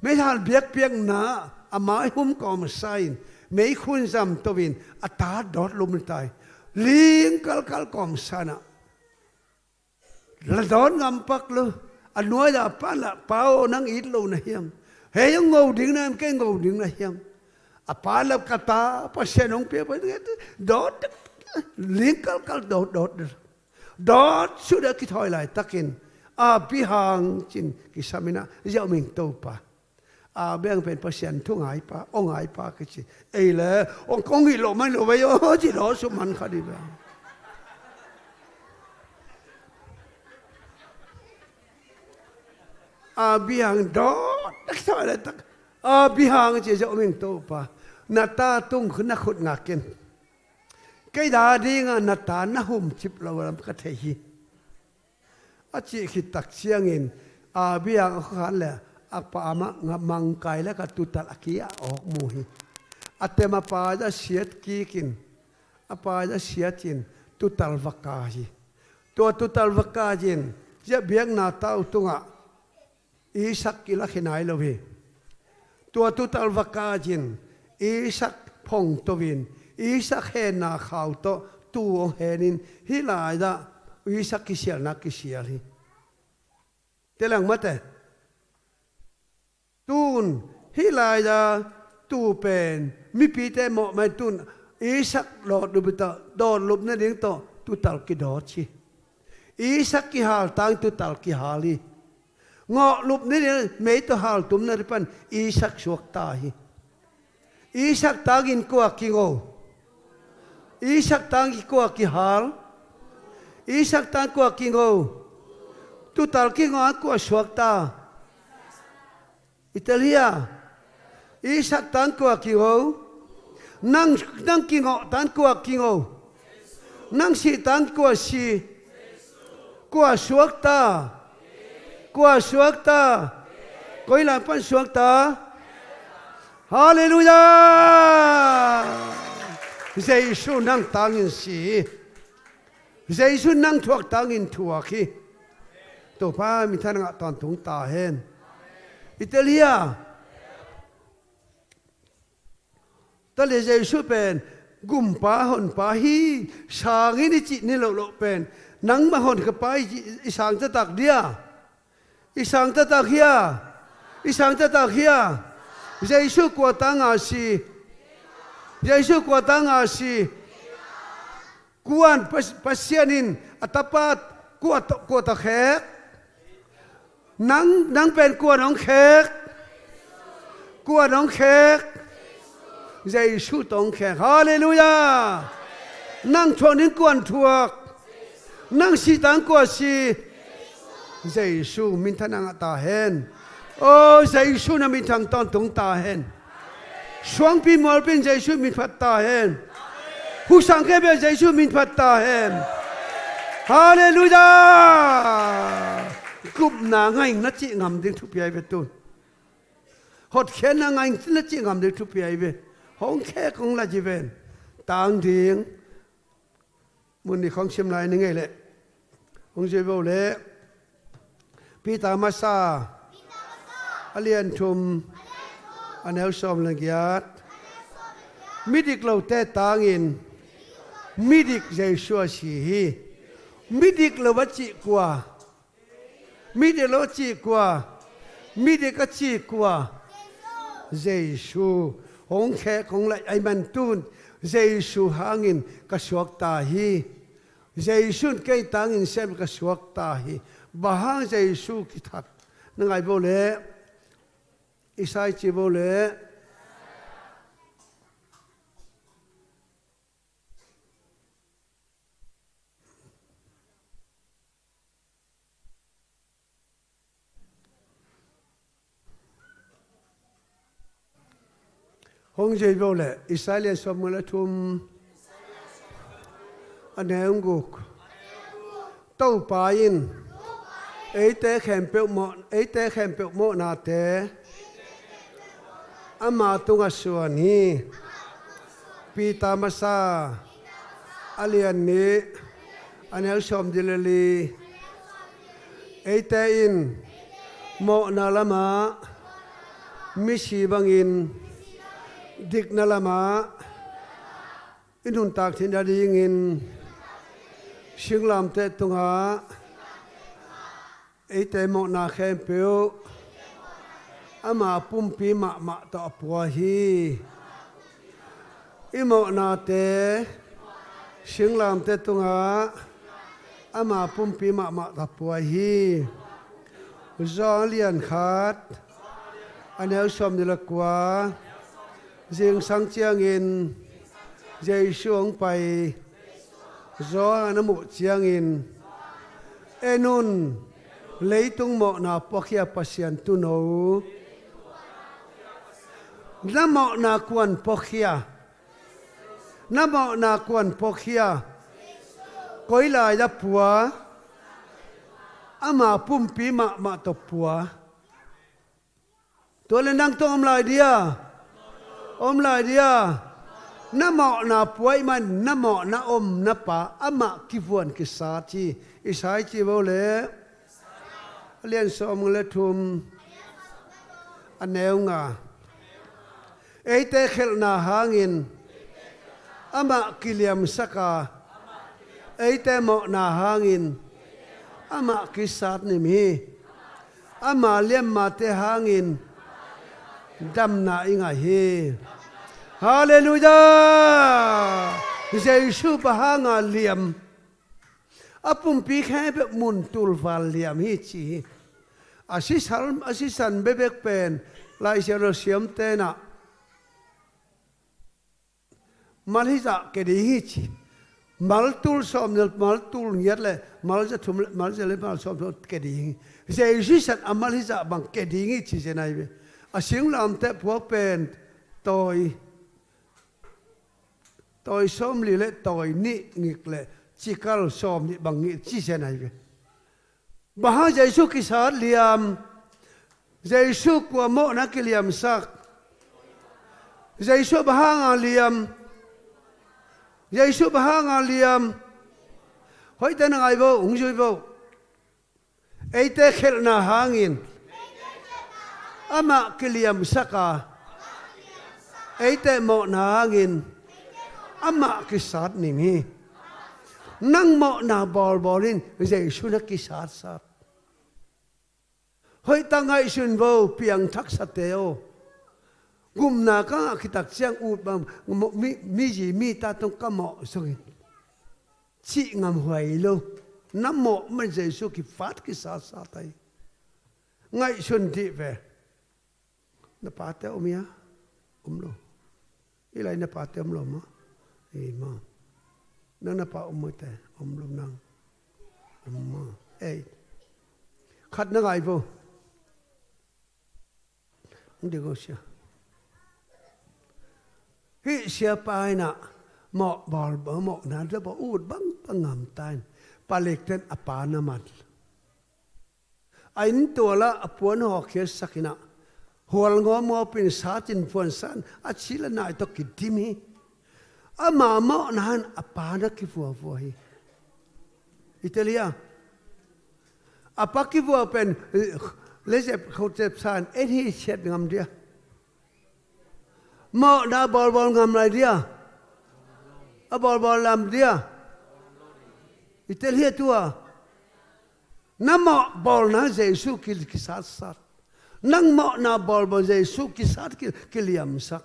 meihal biakpiakna a mai hum kawmsa in, mei khun zam to in a ta dawt lum ta hi. Ling kalkal kawmsa na la dawn ngam pak lo. A nuai-a pa la, Pa aw, nang it lo na hiam? Hei, hong ngo ding na hiam, kei ngo ding na hiam? A pa la, ka ta, Pasian hong pia, Pasian hong pia, dawt, ling kalkal dawt, dawt, dawt. Dawt suk ding a kithawi laitakin Abraham ci-in kisam in ah, Zia om ing Topa. Abraham pen Pasian thu ngaipa, aw ngaipa kici. Ei le, aw kong hi lo man lo vei aw, ci lo su man kha di ba. Abraham dawt tak sa le tak. Abraham ci, Zia om ing Topa. Na ta tung khun na khut ngak in. Kei da dingah na ta na hum cip lo lam ka thei hi. A cih khit takciangin Abraham a khuakhan le a pa amah mangkai le ka tutal a ki-ah a awk mu hi. A tem a pa a siat kikin, a pa a siatin tutal va kai hi. Tua tutal va kai-in ziah biakna tau tungah Isaac kilakhi nai lo hi. Tua tuutal va kai-in Isaac phongto-in Isaac henna khau tawh tuu hong henin hih lai-ah Isaac kisialna kisial hi. Teleng mate. Tun hih lai-ah tuu pen mipite mawh mai tun Isaac dawtlup tawh dawtlup nading tawh tuutal kidawt hi. Isaac kihal tang tuutal kihal hi. Ngawhlup nading mei tawh haltum nading pan Isaac suakta hi. Isaac tangin kua kingo? Isaac tangin kua kihal? Isaac tang kua kingo? Tuutal kingo a kua suakta? I tel hia? Isaac tang kua kingo? Nang, nang kingo tang kua kingo? Nang si tang kua si? Kua suakta? Kua suakta? Koi lai pan suakta? Halleluiah! Jesu nang tangin si hi. Jesu nang thuak tangin thuak hi. Topa minthan ngah tawntung ta hen. I tel hia? Tua leh Jesu pen gumpa honpa hi. Sangin i cih ni lohloh pen nangmah honkhiapa i, i sang taktak dia? I sang taktak hia? I sang taktak hia? Jesu kua tanga si? Jesu kua tanga si? Kuan Pas-, Pasian in a tapa kua tawh, kua tawh khek? Nang, nang pen kuan hong khek? Kuan hong khek? Jesu tawh hong khek. Halleluiah! Nang thuak ding kuan thuak? Nang si tang kua si? Jesu minthan ngah ta hen. O, Jesu na minthan tawntung ta hen. Suangpi mualpi in Jesu min phat ta hen. Huhsang khempeuh Jesu min phat ta hen. Halleluiah! Gupna ngaihna cih ngam ding thupi ahi ve tun. Hotkhiatna ngaihna cih ngam ding thupi ahi ve. Hong khek hong lai hi ven. Tang ding. Mun nih khawng sim lai ni ngei leh. Hong zui vo leh. Peter masa. A lian thum. A neu sawm le giat. Midik lote tangin midik Jesu a si hi. Midik lo a cih kua? Midik lo a cih kua? Midik a cih kua? Jesu. Hong khek hong laih ahih man tun Jesu hangin ka suakta hi. Jesu in kei tangin sem ka suakta hi. Bang hang Jesu kithat? Na ngai vo leh. Isai ci vo leh. Hong zui vo leh, Isai lian sawmnga le thum, a neu guk. Topa in eite khempeuh mawh, eite khempeuh mawhnate ama tungah suan hi. Peter masa, a lian nih, a neu sawmnih le li. Eite in mawhna lamah misi bangin, dikna lamah i nuntak theih nadingin singlamteh tungah eite mawhna khempeuh ama pumpi mahmah tawh a pua hi. I mawhnate singlamteh tungah ama pumpi mahmah tawh a pua hi. Johan lian khat, a neu sawmnih le kua. Zingsang ciangin Jesu hong pai. Johan a muh ciangin, en un, leitung mawhna puakhia Pasian tuuno. Na mawhna kuan puakhia? Na mawhna kuan puakhia? Koi lai-ah pua? Ama pumpi mahmah tawh pua. Tua leh nang tawh om lai dia? Om lai dia? Na mawhna pua ahih man, na mawhna omna pa amah kivuan kisat hi. Isai ci vo leh. A lian sawmnga le thum, A neu nga. Eite khelhna hangin amah kiliamsak a, eite mawhna hangin amah kisat nim hi. Ama liammate hangin damna i ngah hi. Halleluiah. Jesu bang hanga liam? A pumpi khempeuh mun tulval liam hi ci hi. A sisan, a sisan bekbek pen Lai Siangtho siamte in ah malhizah ke ding hi ci. Maltul sawm le maltul giat le malzathum le malza le malsawm ke ding hi. Jesu sisan a malhizah bang ke ding hi ci zen ahi ve. A singlamteh phuak pen tawi tawi sawmli le tawi nih ngik le cikal sawmnih bang ngik ci zen ahi ve. Bang hang Jesu kisat liam? Jesu kua mawhna kiliamsak? Jesu bang hanga liam? Jesu bang hanga liam? Hoihte na ngai vo, hong zui vo. Eite khelhna hangin amah kiliamsak a, eite mawhna hangin amah kisat ning hi. Nang mawhna bawlbawl in Jesu na kisatsat. Hoihtak ngaihsun vo, piangthaksate aw. Gupna ka ngah khit tak ciang ut bang mi, mi zi mi ta tawh ka mawh zongin cih ngam huai lo. Na mawh man Jesu kipat kisatsat hi. Ngaihsun dih ve. Na pate om hia? Om lo. Hi lai na pate om lo maw? Hi maw. Nang na pa om maw te? Om lo nang. Om maw? Ei. Khat na ngai vo. Hong ding o sia. Hih siapa in ah mawh bawl, mawhna dawh bawl, ut bangbang ngam ta in, palik ten a pa na mat. A inn tual ah a puan hawkkhiatsak in ah, hual ngawmngawm in, sat in, puansan a ci le nai tawh kidim hi. Ama mawhna in a pa na kivuavua hi. I tel hia? A pa kivua pen, eh, lezep khotep san en hi siat ngam dia. Mawhna bawlbawl ngam lai dia. A bawlbawl lam dia. I tel hia tua? Na mawh bawlna Jesu ki, kisatsat. Nang mawhna bawlbawl Jesu kisat ki, kiliamsak.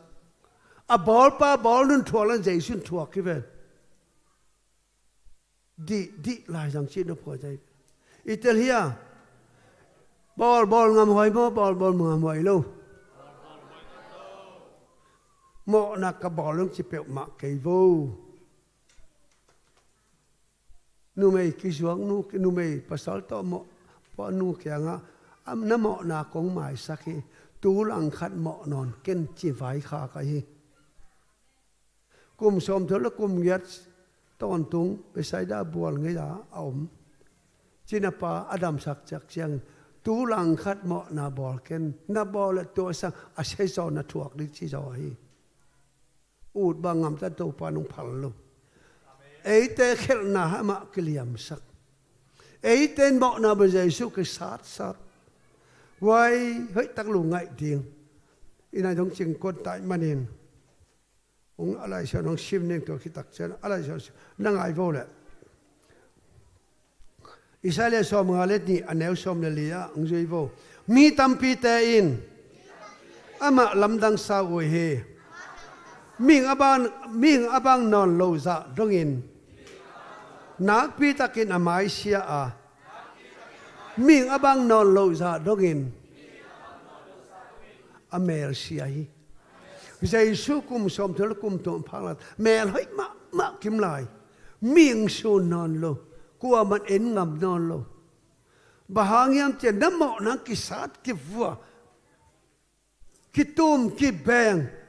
A bawlpa bawl nun thuak lan Jesu in thuak hi ven. Dih, dih lai zang cih na phuai zai. I tel hia? Bawlbawl ngam huai maw, bawlbawl ngam huai lo? Mawhna ka bawl dong ci peuhmah kei vo. Numei kizuak nu, numei pasal tawh mawh pua nu kiangah, am, na mawhna kong maisak hi, tu langkhat mawh nawn ken ci vaikhak ahi hi. Kum sawmthum le kum giat tawntung Bethsaida bual ngei a a om. Cinapa a damsak ciak ciangin, tu langkhat mawhna bawl ken, na bawl le tua sang a sia zaw na thuak ding ci zaw ahi. Ut bang ngamta Topa nong phal lo. Eite khelhna amah kiliamsak. Eite in mawhna bang Jesu kisatsat. Huai hoihtak lungngaih ding. I nai dong cingkuan taih manin. Hong a Lai Siangtho hong sim ning tua khit tak ciang a Lai Siangtho na ngai vo leh. Isaiah sawmnga le nih a neu sawm le li ah hong zui vo. Mi tampite in amah lamdang sa uh hi. Mihing a bang, mihing a bang nawn lo zah dongin nakpi takin a mai sia a, mihing a bang nawn lo zah dongin a mel sia hi. Jesu kum sawmthum le kum thum phaklat mel hoih mahmah kim lai. Mihing sun nawn lo, kuaman en ngam nawn lo. Bang hang hiam cih leh na mawhna kisat kivua, kitum kibeng.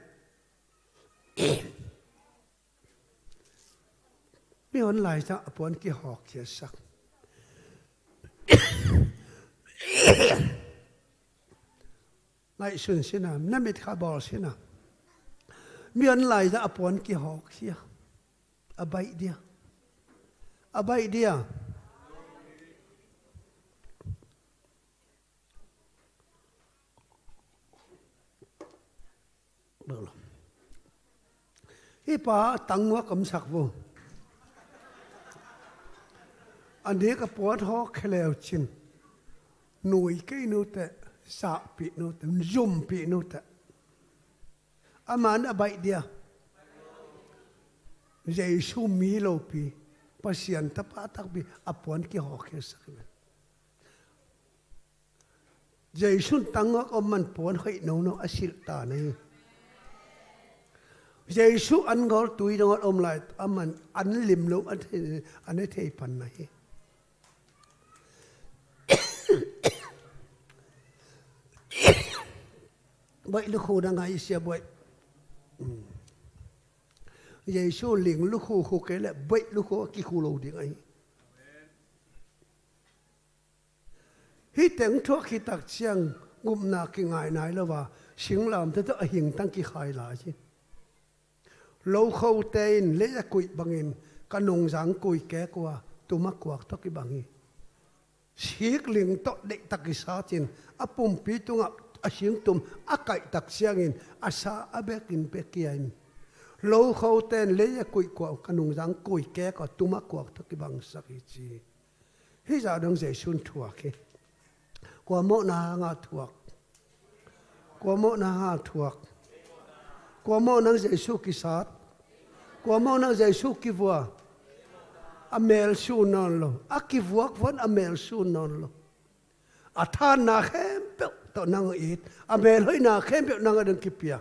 Mihon laizang a puan kihawkkhiatsak. Ngaihsun sina, na mit kha bawl sina. Mihon laizang a puan kihawkkhia. A baih dia. A baih dia. Hih pa tanghuak omsak vo. A nek a puan hawk kheleu cin. Nui kei nuteh, sahpih nuteh, zumpih nuteh. Aman a baih dia. Jesu mi lopi, Pasian tapa takpi, a puan kihawk khelsak hi. Jesu in tanghuak om man puan hoih nono a silh ta na hi. Jesu an ngawl tui ngawl om lai a man an lim lo an thei, an thei pan na hi. Baih lukhu na ngai sia baih. Jesu ling lukhu khu kei le baih lukhu a kikhu lo ding ahi. Hih teng thuak hi tak ciang gupna kingai nai lo a, singlamteh tawh a hingtang kikhai lai hi. Lokhote in lei a kuih bangin ka nungzang kuih kek uh a, tum a kuak tawh kibang hi. Sikling tawh deihtak kisat in a pumpi tungah a singtum a kaihtak ciangin a sa a bekin bekia in, lokhote in lei a kuih kuak ka nungzang kuih kek uh a, tum a kuak tawh kibangsak hi ci. Hih zah dong Jesu in thuak hi. Kua mawhna hanga thuak? Kua mawhna hanga thuak? Kua mawh nang Jesu kisat? Kua mawh nang Jesu kivua? A mel sun nawn lo. A kivuak vuan a mel sun nawn lo. A thanna khempeuh tawh nang a it, a mel hoihna khempeuh nang a ding kipia.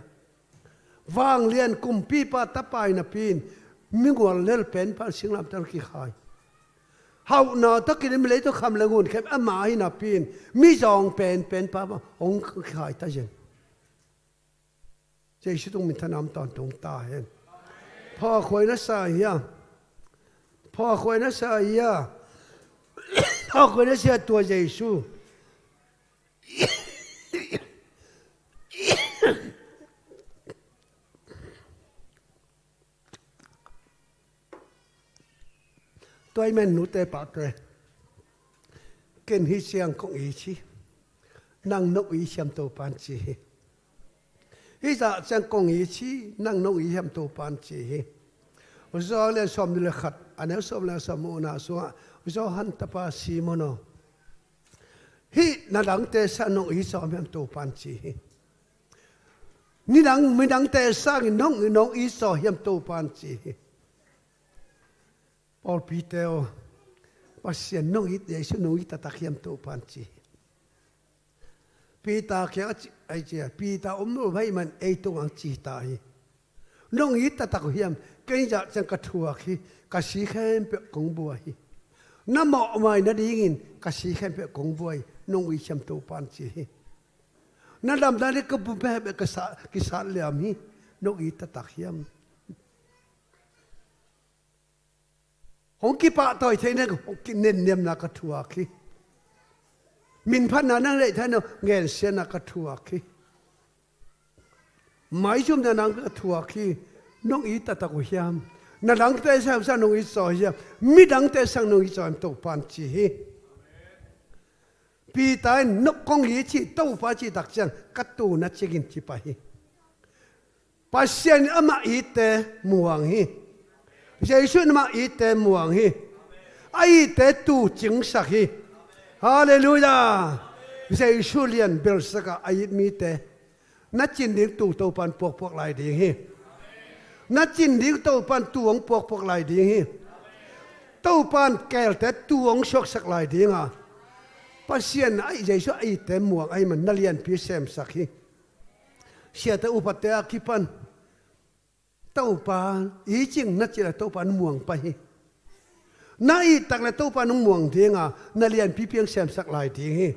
Vanglian kumpipa tapa hi napi in, mingual lel penpa singlamteh kikhai. Hauhna tawh kidem lei tawh kham le ngun khem ama hi napi in, mizawng penpenpa hong kikhai ta zen. Jesu tung minthanna om tawntung ta hen. Phawkhuai na sa hia? Phawkhuai na sa hia? Phawkhuai na sia tua Jesu. Tua i men nute pate. Ken hi ciang kong i ci. Nang nong i siam Topan ci hi. Hih zah ciang kong i ci, nang nong i siam Topan ci hi. Johan lian sawm ni le khat, a neu sawm le sawm muhna sungah, Johan tapa Simon aw. Hih na dangte sang nong i sawm hiam Topan ci hi. Nidang, midangte sangin nong, nong i sawm hiam Topan ci hi. Pawlpite aw, Pasian nong it, Jesu nong it taktak hiam Topan ci hi. Peter kiang a ci, ai ci a, Peter om lo bai man ei tungah ci ta hi. Nong it taktak uh hiam, kei zah ciang ka thuak hi, ka si khempeuh kong buai hi. Na mawhmai nadingin ka si khempeuh kong buai, nong i siam Topan ci hi. Na damna ding ka bum khempeuh ka sa, kisat liam hi, nong it taktak hiam. Hong kipahtawi thei neng, hong kinenniamna ka thuak hi. Minphatna nang neih thei neng, ngensiatna ka thuak hi. Maizumna nang ka thuak hi. Nong it taktak uh hiam? Na dangte sang sang nong it zaw hiam? Midangte sang nong it zaw hiam Topan ci hi. Peter in nong kong it ci, Topa ci tak ciang ka tu na cingin ci pah hi. Pasian in amah itte muang hi. Jesu in amah itte muang hi. A itte tu cingsak hi. Halleluiah. Jesu lian belsak a, a it mite. Na cin ding tu Topan puakpuak lai ding hi. Na cin ding Topan tu hong puakpuak lai ding hi. Topan keelte tu hong suaksak lai ding a. Pasian a i Jesu a itte muang ahih man na lianpi semsak hi. Siate upate a kipan Topa i cing na cih leh Topa nong muang pah hi. Na it tak leh Topa nong muang ding a, na lianpi piang semsak lai ding hi.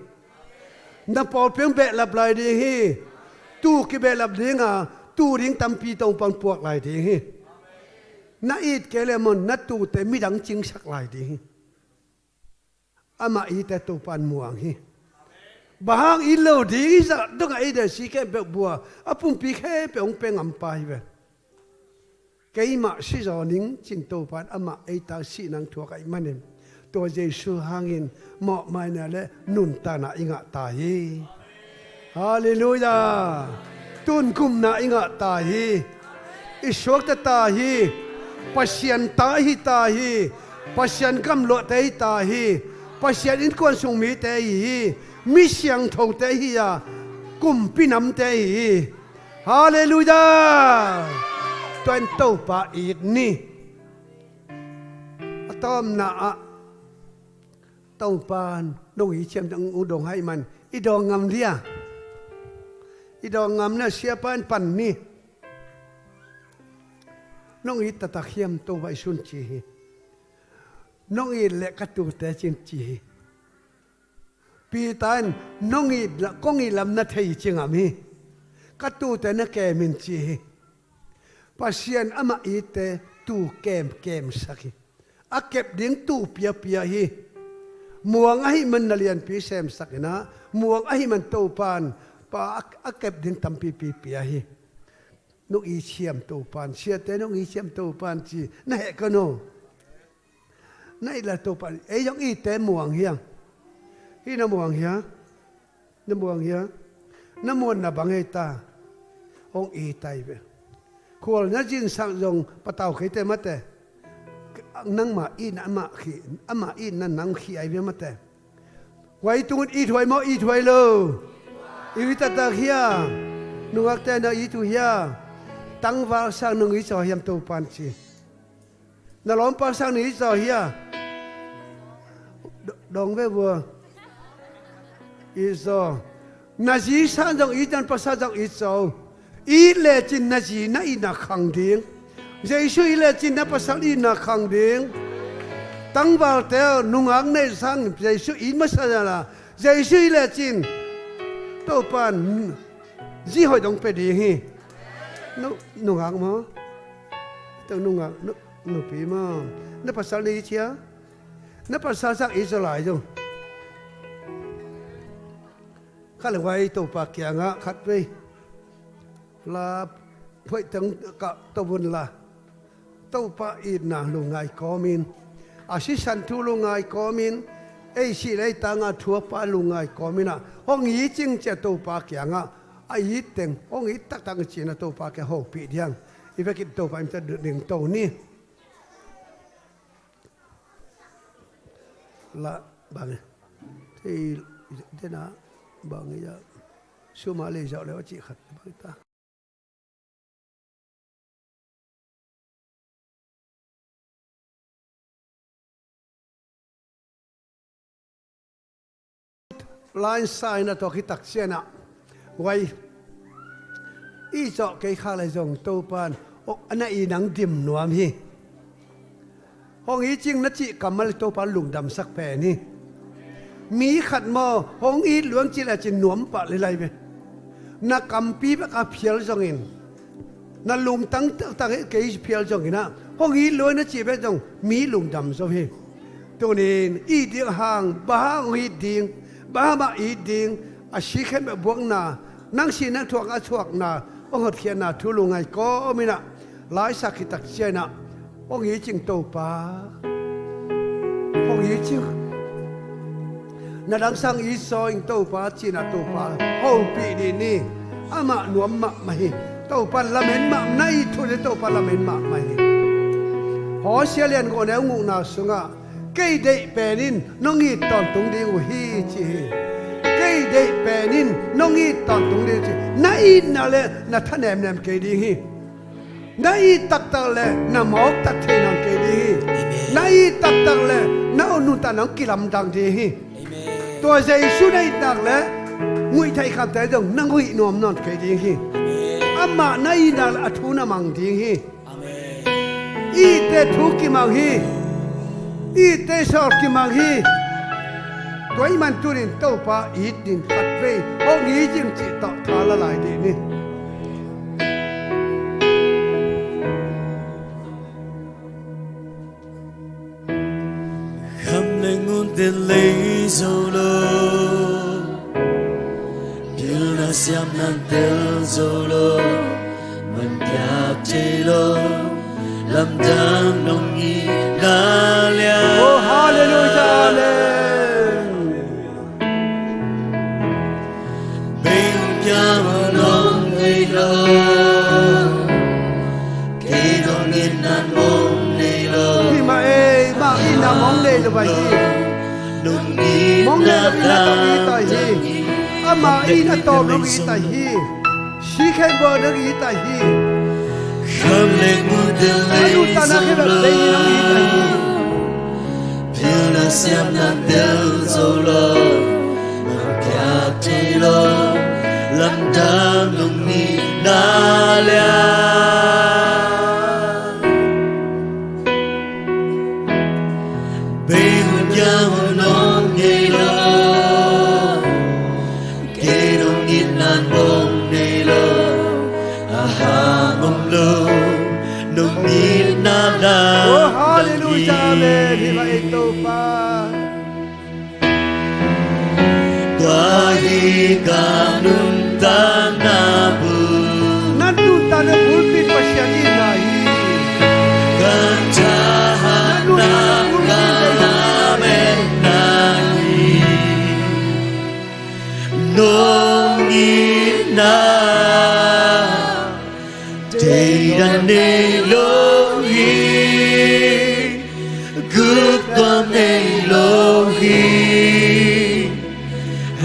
Na pawlpi hong behlap lai ding hi. Tu kibehlap ding a, tu ding tampi Topan puak lai ding hi. Na it kei leh maw, na tute midang cingsak lai ding hi. Amah itte Topan muang hi. Bang hang it lo ding, i zah dongah ei desi khempeuh bua, a pumpi khempeuh hong pia ngampa hi ve. Keimah si zaw ning cin Topan amah eite sihna thuak ahih manin, tua Jesu hangin mawhmaina le nuntakna i ngah ta hi. Halleluiah. Tun gupna i ngah ta hi. I suakta ta hi. Pasian ta hi ta hi. Pasian gamluahte hi ta hi. Pasian innkuan sung mite hi hi. Mi siangthote hi a, kumpi namte hi hi. Halleluiah. Tua in Topa it ni. A tawpna ah Topa in nong it ciam dong, u dong hai man i dong ngam dia. I dong ngam na siapa in pan ni. Nong it taktak hiam Topa i sun ci hi. Nong it leh ka tute cin ci hi. Peter in nong it la, kong it lam na thei ci ngam hi. Ka tute na kem in ci hi. Pasian amah itte tu kemkem sak hi. A kep ding tu piapia hi. Muang ahih man na lianpi semsak inah, muang ahih man Topa in pa a, a kep ding tampipi pia hi. Nong it ciam Topa in, siate nong it ciam Topa in ci na heh ka no. Na it la Topa in ei zong itte muang hiang. Hi na muang hia? Na muang hia? Na muanna bang hei ta. Hong it ai ve. Khual na zinsak zong patau kei te mate. Nangma itna amah khih, amah itna nang khih ai ve mate. Huai tungun it huai maw, it huai lo? I wi taktak hia? Nungakte na it uh hia? Tangval sang nong it zaw hiam Topa in ci. Na lawmpa sang nong it zaw hia? Dong ve vua. It zaw. Na zi sang zong it, na pasal zong it zaw. It lecin na zi na itna khang ding. Jesu it lecin na pasal itna khang ding. Tangvalte nungak nei sang Jesu it masa la. Jesu it lecin Topa in zi hoih dong pe ding hi. Nu, nungak maw? Tang nungak, nu, nupi maw? Na pasal na it hia? Na pasal sang it zaw lai zong. Khat le huai Topa kiangah khat vei la phoih teng kah to vun la. Topa itna lungngai kawmin, a sisan thu lungngai kawmin, ei sih le ei tanga thu a pa lungngai kawmin ah hong it cing cia Topa kiangah a it teng hong it taktak cina Topa kiang hopih diang. I vekin Topa in ta ding to ni. La bang thei dena bang ya suma le zau le wa ci khat bang ta. Line sign a tawh khit tak ciangin ah, huai i cawh kei khak le zong Topan, oh, a na i nang dim nuam hi. Hong it cing na cih kammal Topan lungdamsak pen hi. Mi khat maw hong it luang cih le cin nuam pah le lai ve. Na kampi bek a phial zongin, na lungtang taktak kei phial zongin ah, hong it luang na cih bek zong mi lungdam zo hi. Tunin it ding hang, bang hang hong it ding, bang hang mah it ding, a si khen bek buakna, nang si nang thuak a thuakna, hong hotkhiatna thu lungngai kawmin ah, laisak khit tak ciangin ah, hong it cing Topa, hong it cing. Na dang sang it zaw ing Topa, cina Topa hopih dih ni. Amah nuam mahmah hi. Topan lamen mah, na it thu le Topan lamen mahmah hi. Hosea lian gawh neu gukna sungah, kei deih pen in nong it tawntung ding uh hi ci hi. Kei deih pen in nong it tawntung ding uh ci. Na itna le na thanemnem kei ding hi. Na it taktak le na mawk tak thei nawn kei ding hi. Amen. Na it taktak le na nuntakna hong kilamdang ding hi. Amen. Tua Jesu na it nak le nguih theih khamte zong na nguih nuam nawn kei ding hi. Amen. Amah na it nak le a thu na mang ding hi. Amen. Itte thu kimang hi. Itte sawl kimang hi. Tua ahih man tunin Topa it ding khat vei hong it cing cih tawh tha la lai dih ni. Kham le ngun ten lei zo lo, pilna siamna tel zo lo, man piak thei lo, lamdang nong itna lian. Oh, hallelujah, amen. Beng kiang nong ngei lo, Pai hi. Mong nei lo in a tawm i tai hi. Amah in a tawm lo i tai hi. Si khen bawl lo i tai hi. A nuntakna khe bek bei lo i tai hi. Pilna siamna tel zo lo. Mangkiat thei lo. Lamdang nong nihna lian. Bei hun ya hun nong ngei lo. Kei nong itna nong nei lo. A hang om lo. Nong itna la. Oh, hallelujah, amen. Hi va ei Topa. Tua hi ka nuntakna bul. Na nuntakna bulpi Pasian itna hi. Ka thahatna ka lametna hi. Nong itna Deidan nei lo hi, gupkhuam nei lo hi, a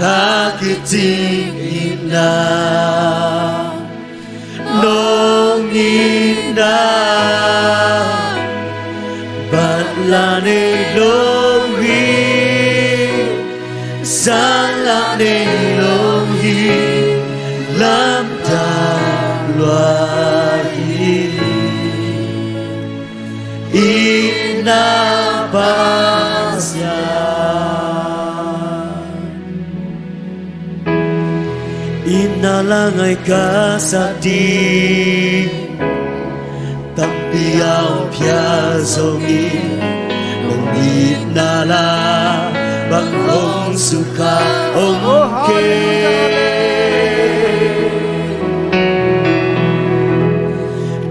kicing itna nong itna. Batla nei lo hi, sanla nei lo hi, lamdang lua hi. Itna Pasian. Itna la ngai ka sa ding, tampi a hong phial zongin, nong itna la bang hong sukha om kei.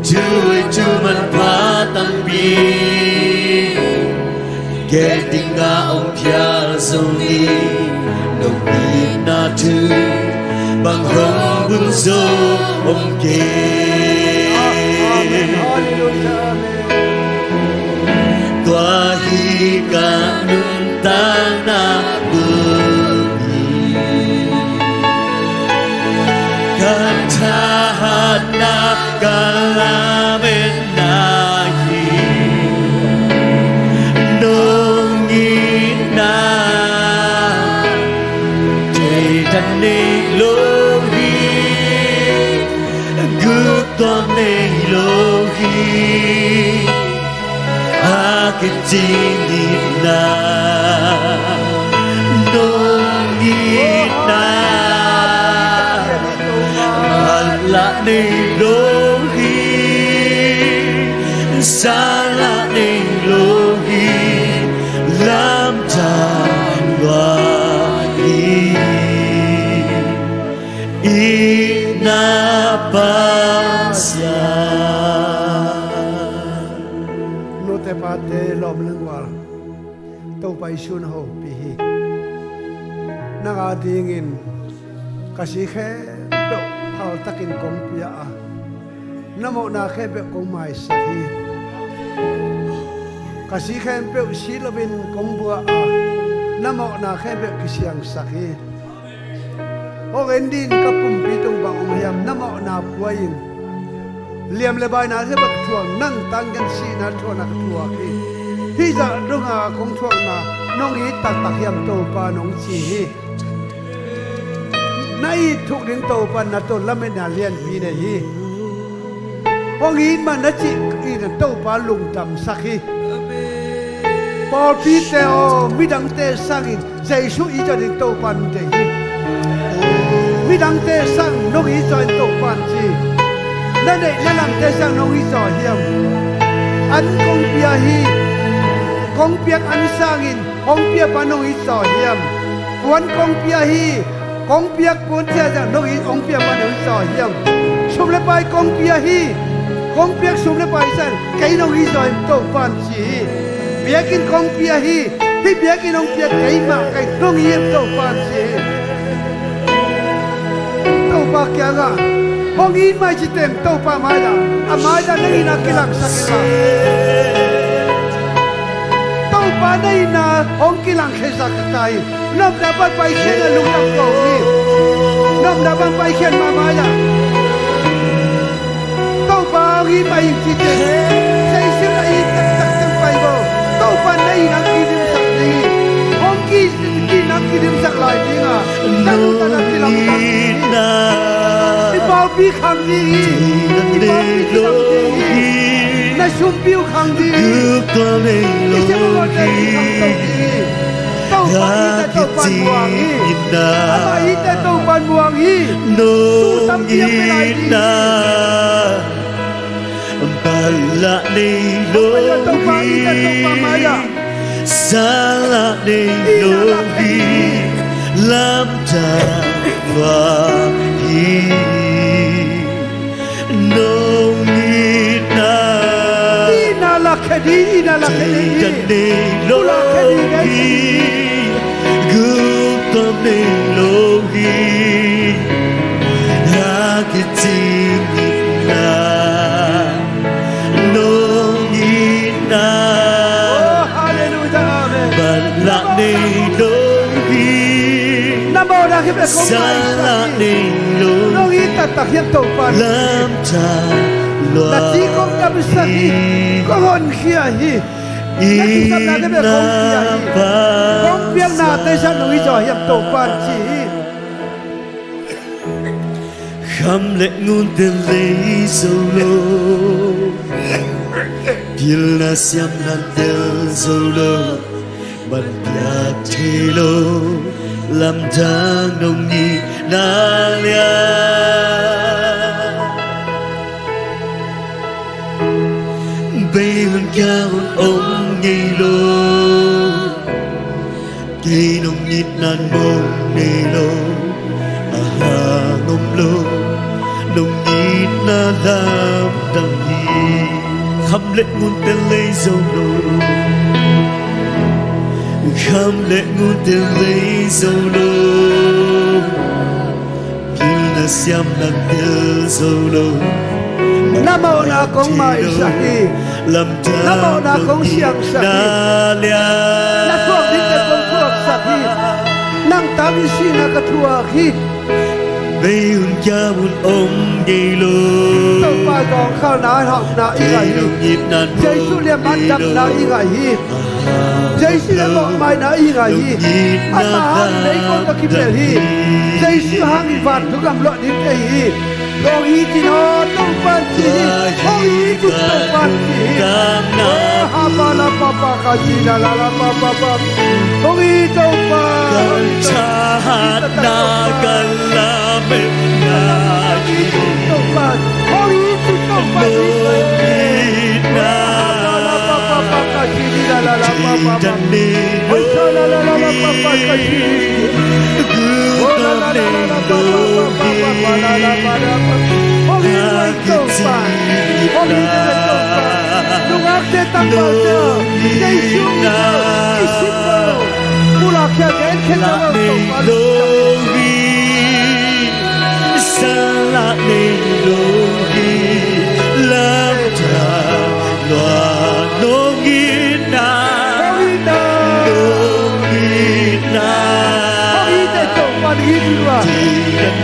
Thu hoih thu manpha tampi, kei dingin hong phial zongin, nong itna thu bang hong bun zo om kei. Amen. Halleluijah. Amen. Tua hi ka nuntakna bul hi. Ka thahatna ka lametna hi. Nong itna deidan nei lo hi, gupkhuam nei lo hi. A kicing itna nong itna. Batla nei lo hi, sanla nei lo hi, lamdang lua hi. Itna Pasian. Nute pate lawm le gual, Topa Jesuh na hopih hi. Nang a dingin ka si khempeuh phaltakin kong pia a, na mawhna khempeuh kong maisak hi. Ka si khempeuh si loin kong buah a, na mawhna khempeuh kisiangsak hi. Hong en dih in, ka pumpi tung bang om hiam, na mawhna pua in. Liam le baina se bek thuak, nang tanggen sihna thuakna ka thuak hi. Hih zah donga kong thuakna nong it taktak hiam Topa nong ci hi. Na it thuk ding Topa na tawh lametna lianpi nei hi. Hong it mah na cih in Topa lungdamsak hi. Pawlpite aw, midangte sangin Jesuh i zaw ding Topa in deih hi. Midangte sang nong i zaw in Topa in ci. Na neih na lamte sang nong i zaw hiam? An kong pia hi. Kong piak an sangin hong piapa nong i zaw hiam? Puan kong pia hi. Kong piak puan ciaciang nong i hong piapa nong i zaw hiam? Sum le pai kong pia hi. Kong piak sum le pai sang kei nong i zaw hiam Topa in ci hi. Biakinn kong pia hi. Hih biakinn hong piak kei mah kei nong i hiam Topa in ci hi. Topa kiangah hong it mai ci teng Topa maidah, a maidah na itna kilangsak in la. Topa Pa na itna hong kilangkhia sak ta hi. Nopna pan paikhiat a lungdam ko hi. Nopna pan paikhiat mahmah hi. Topa hong it mah in cite. Seisil a it taktak teng pai bo. Topa na itna hong kidimsak ding hi. Hong ki, itna hong kidimsak lai ding a. Nopna khang ding hi. I pawlpi khang ding hi. I pawlpi khang ding hi. Na sumpi uh khang ding hi. I siamahte uh khang to ding hi. Topa it a Topa muang hi. Amah it a Topa muang hi. Tu tam piang pe lai ding hi. Bang lah nei lo hi. Sa lah nei lo hi. Lamdang lua hi. Nong itna. Itna lakkhia ding, itna lakkhia ding hi. Lakkhia ding hi. Guk tam nei lo hi. Guk tam nei lo hi. Hakicing itna. Nong itna. Oh, hallelujah, amen. Bang lah nei lo hi. Na mawhna khempeuh kong maisak hi. Nong it taktak hiam Topa. Lamdang lua hi. Na ci kong damsak hi. Kong honkhia hi. Na kisapna khempeuh kong pia hi. Kong piaknate zah nong it zaw hiam Topa ci hi. Kham le ngunte lei zo lo. Pilna siamna tel zo lo. Bang piak thei lo. Lamdang nong itna lian. Bei hun kia hun om ngei lo. Kei nong itna mong nei lo, a hang om lo, nong itna lamdang hi. Kham le ngunte lei zo lo, kham le ngunte lei zo lo, pilna siamna tel zo lo. Na mawhna kong maisak hi. Na mawhna kong siangsak hi. Na thuak dingte kong thuaksak hi. Nang tangin sihna ka thuak hi. Bei hun kia hun om ngei lo. Topa zawngkhalna hauhna i ngah hi. Jesuh liamman damna i ngah hi. Jesuh liamman mawhmaina i ngah hi. Ama hang lei kong ka kipel hi. Jesuh hangin vantung gam luah ding ka hi hi. Hong it in aw Topa'n ci hi. Hong it in Topa'n ci hi. Oh, ha pa la pa pa ka ci la la la pa pa pa. Hong it Topa. Hong it Topa. Hong it Topa. Hong it Topa. Hong it Topa. Nungakte tangvalte, Jesuh i sim lo, pulakkhia genkhia lo. Sa lah nei lo hi, lamdang lua nong itna. Nong itna. Nong itna. Nong itna Topa, nong itna.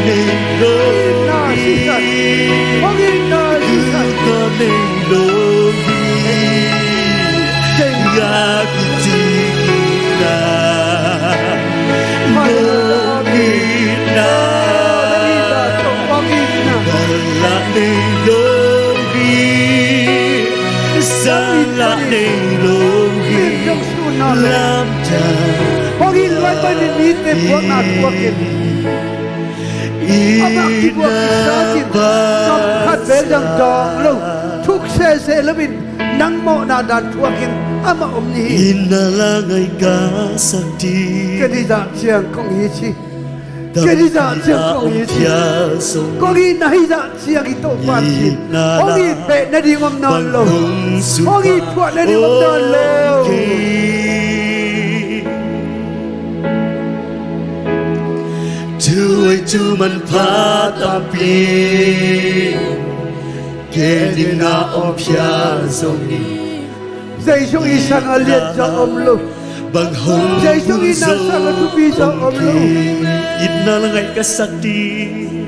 Itna sisan. Nong itna sisan. Itna nei lo hi. Itna kici itna. Nong itna. Itna Topa, itna. Bang lah nei lo hi. Sa lah nei lo hi. Lamdang. Hong it luat panin mite puakna thuakin, amah kibuak kisakin, kam khat bel zang dawng lo, thuk sese loin nang mawhna dan thuakin amah om ni hi. Itna la ngai ka sak ding. Ken i zah ciang kong it hi. Ken i zah ciang kong it hi. Kong itna i zah ciang i Topa'n ci. Hong it peh nading om nawn lo. Hong it thuah nading om nawn lo. Thu hoih thu manpha tampi kei dingah om phial zongin, Jesuh i sangah lianzaw om lo. Bang hong Jesu in na sa ka thupi sa om lo. Itna la ngaih ka sak ding.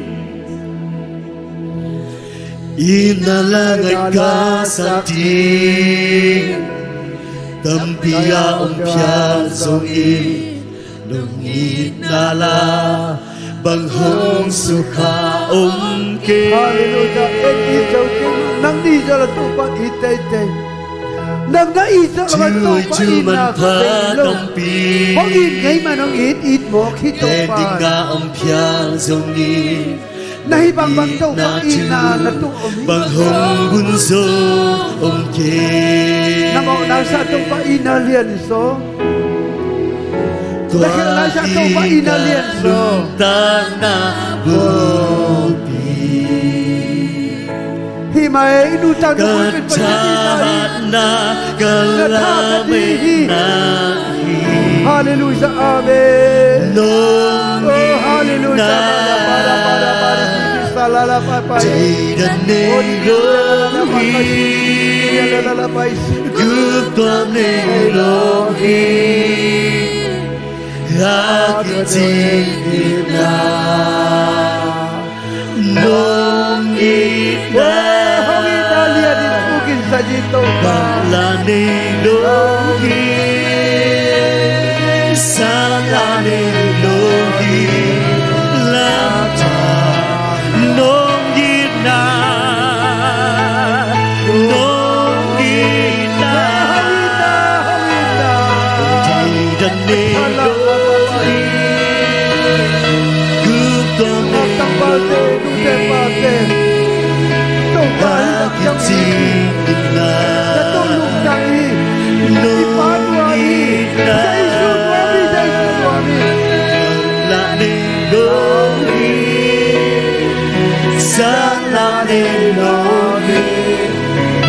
Itna la ngaih ka sak ding. Tampi a om phial zongin nong itna la bang hong sukha om kei. Halleluijah. En it zo kei. Nang na it zo la Topa it teitei. Nang na it zo la Topa itna kei lo. Hong it ngei man hong it, it mawk hi Topa. Ding a om phial zongin na hih bangbang Topa itna na tungah om hi. Bang hong gun zo om kei. Na mawhna sa Topa itna lian zaw. Na khelhna sa Topa itna lian zaw. Hih mah e, i nuntakna mun pen Pasian itna hi. Na thahat ding hi. Halleluijah. Amen. Oh, halleluijah. Bada, bada, bada, bada, bada, bada, bada, bada. Guk tuam nei lo hi. A kicing itna nong itna. Hong itna lian in thukin sa ding Topa. Bang la nei lo hi. Sa la nei lo hi. Lamdang nong itna. Nong itna. Hong itna, hong itna. Dang nei lo hi. Guk tuam nei lo hi. Nute pate, Topa hi bang ciang hi. Na tawh lungtang hi. I pa tua hi. Jesu nuam hi, Jesu nuam hi. La nei lo hi. Sa la nei lo hi.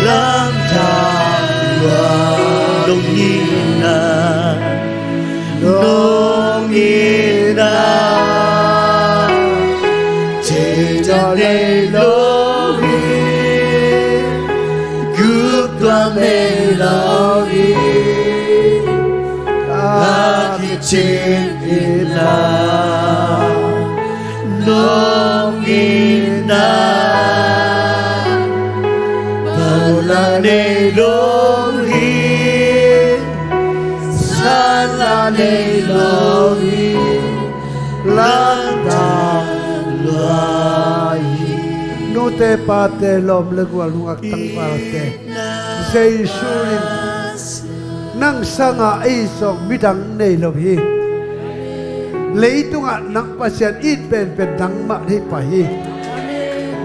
Lamdang lua. Nong itna. Nong itna. Thei dang nei lo hi. Guk tuam nei lo hi. A kicing itna. Nong itna. Bang la nei lo hi. Sa la nei lo hi. Lamdang lua hi. Nute pate, lawm le gual, nungak tangvalte, Jesu in nang sangah ei zong midang nei lo hi. Leitungah nang Pasian it penpen nangmah hi pah hi.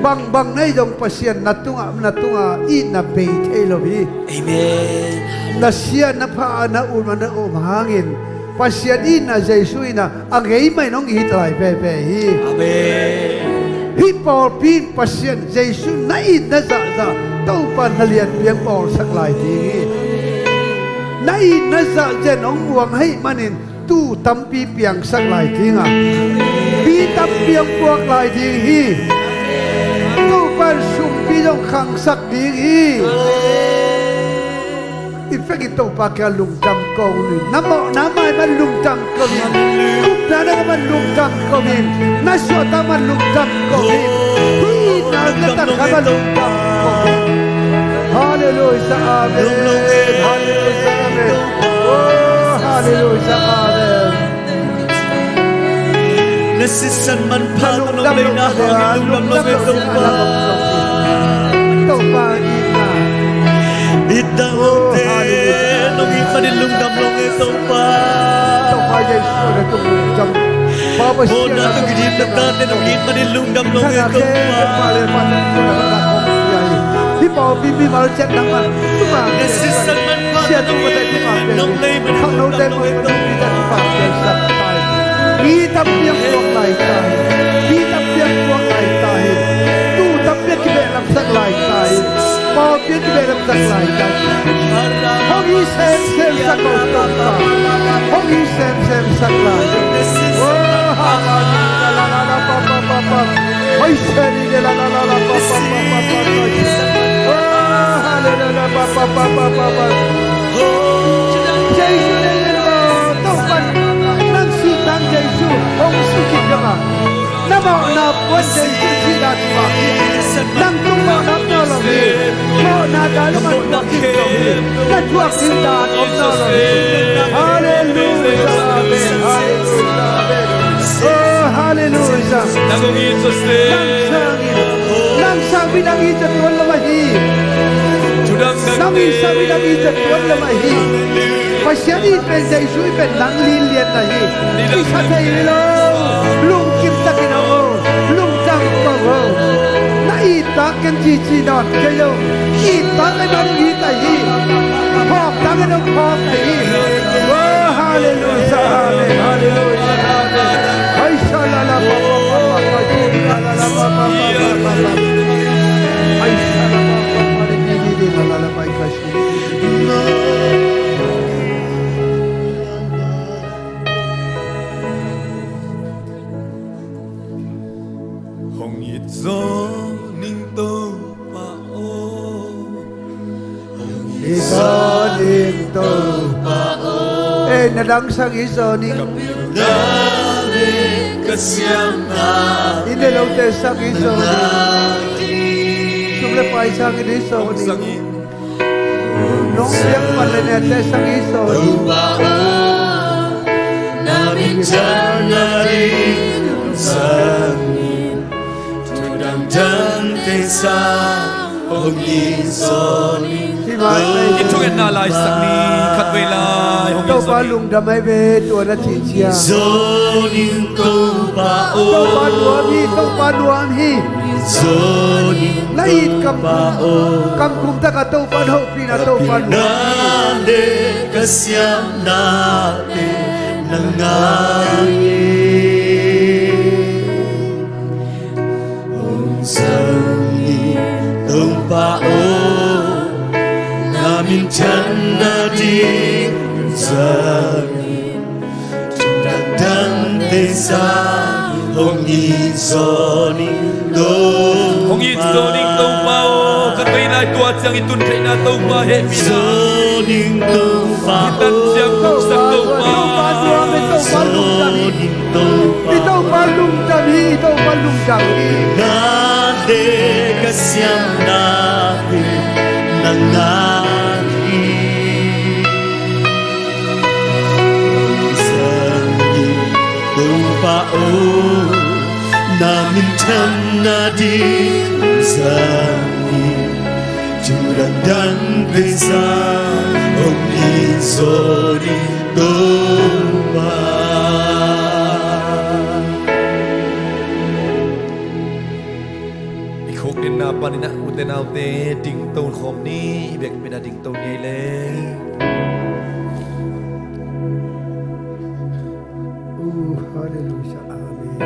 Bangbang nei zong Pasian na tungah, na tungah itna bei thei lo hi. Amen. Na sia, na pha, na um, na um hangin Pasian itna Jesu in a ngei mah in hong it lai veve hi. Amen. Hih pawlpi in Pasian Jesu na itna zahzah Topa na lianpi hong bawlsak lai ding hi. Na itna zahzen hong muang ahih manin tuu tampi piangsak lai ding a, mi tampi hong puak lai ding hi. Topa in sumpi zong khangsak ding hi. In fact in Topa kiang lungdam ko ni. Na mawhna mai man lungdam ko ni. Gupna na man lungdam ko ni. Na suahtak man lungdam ko ni. Hih na na tan kha man lungdam ko ni. Halleluijah, amen. Halleluijah, amen. Oh, halleluijah, amen. Na sisan manpha tawh nong deihna hangin lungdam lo hi Topa. Topa itna. Itna omte nong it manin lungdam lo hi Topa. Topa Jesu na tung lungdam. Mawhna tawh kidim na tate nong it manin lungdam lo hi Topa. Hih pawlpi mimal ciat nangmah. Na sisan manpha tawh nong deihna hangin lungdam lo hi Topa. Mi tampi hong puak lai ta hi. Mi tampi hong puak lai ta hi. Tuu tampi hong kibehlapsak lai ta hi. Pawlpi hong kibehlapsak lai ta hi. Hong hi semsem sak o Topa. Hong hi semsem sak lai. Oh, hallelujah. Hoi seri de la la la la pa pa pa pa pa. Oh, hallelujah. Pa pa pa pa pa pa. Mawhna puan teng cun thihna tuak hi. Nang tung mawhna om nawn lo hi. Mawhna dai lo man thuak ding zo hi. Na thuak ding dan om nawn lo hi. Halleluijah, amen. Halleluijah, amen. Oh, halleluijah. Nang sangin, nang sang midang it ciat tuan lo ahi. Nang it sang midang it ciat tuan lo ahi. Pasian it pen Jesu it pen nang linlian na hi. Kisa thei lo. Lungkim takin a o. Lungdam ko o. Na it tak ken cici nawn kei lo. It tak ken hong it ahi. Phawk tak ken hong phawk ahi. Oh, halleluijah, amen. Halleluijah, amen. Hai sha la la pa pa pa pa pa, sha la la pa pa pa pa pa pa. Hai sha la pa pa pa, di di di di la la la pa, hai sha. Hong it zaw ning Topa aw. Hong it zaw ning Topa aw. Eh, na dang sang it zaw ning. Ka pilna le ka siamna. Inn le lote sang it zaw ning. Sum le pai sang it zaw ning. Nong siang pan le nete sang it zaw ning. Topa aw, na minthanna ding sang ning. Thu dangdangte sang hong it zaw ning. Hih mah in thungetna lai sak ni, khatvei lai hong it zaw ning. Topa lungdam ahi ve, tua na cih ciang. Zaw ning Topa aw. Topa nuam hi, Topa nuam hi. Zaw ning Topa aw. Na it kam, kam kum takah Topa in hopihna Topa nuam hi. Ka pilna le ka siamna pen nang a hi. Hong zang in Topa aw, na minthanna ding zang in. Thu dangdangte sang hong it zaw ning Topa. Hong it zaw ning Topa aw. Khatvei lai tua ciang i tun theihna Topa hehpihna. Zaw ning Topa aw. I tan ciang puksak Topa. Topa nuam hi, Topa lungdam hi. Zaw ning Topa aw. I Topa lungdam hi, i Topa lungdam hi. Ka pilna le ka siamna pen nang a hi. Hong zang in Topa aw, na minthanna ding zang in. Thu dangdangte sang hong it zaw ning Topa. I khukdinna panin ah ute naute dingto khawm ni, i biakpiakna dingto ni ei le. Uh, halleluijah, amen.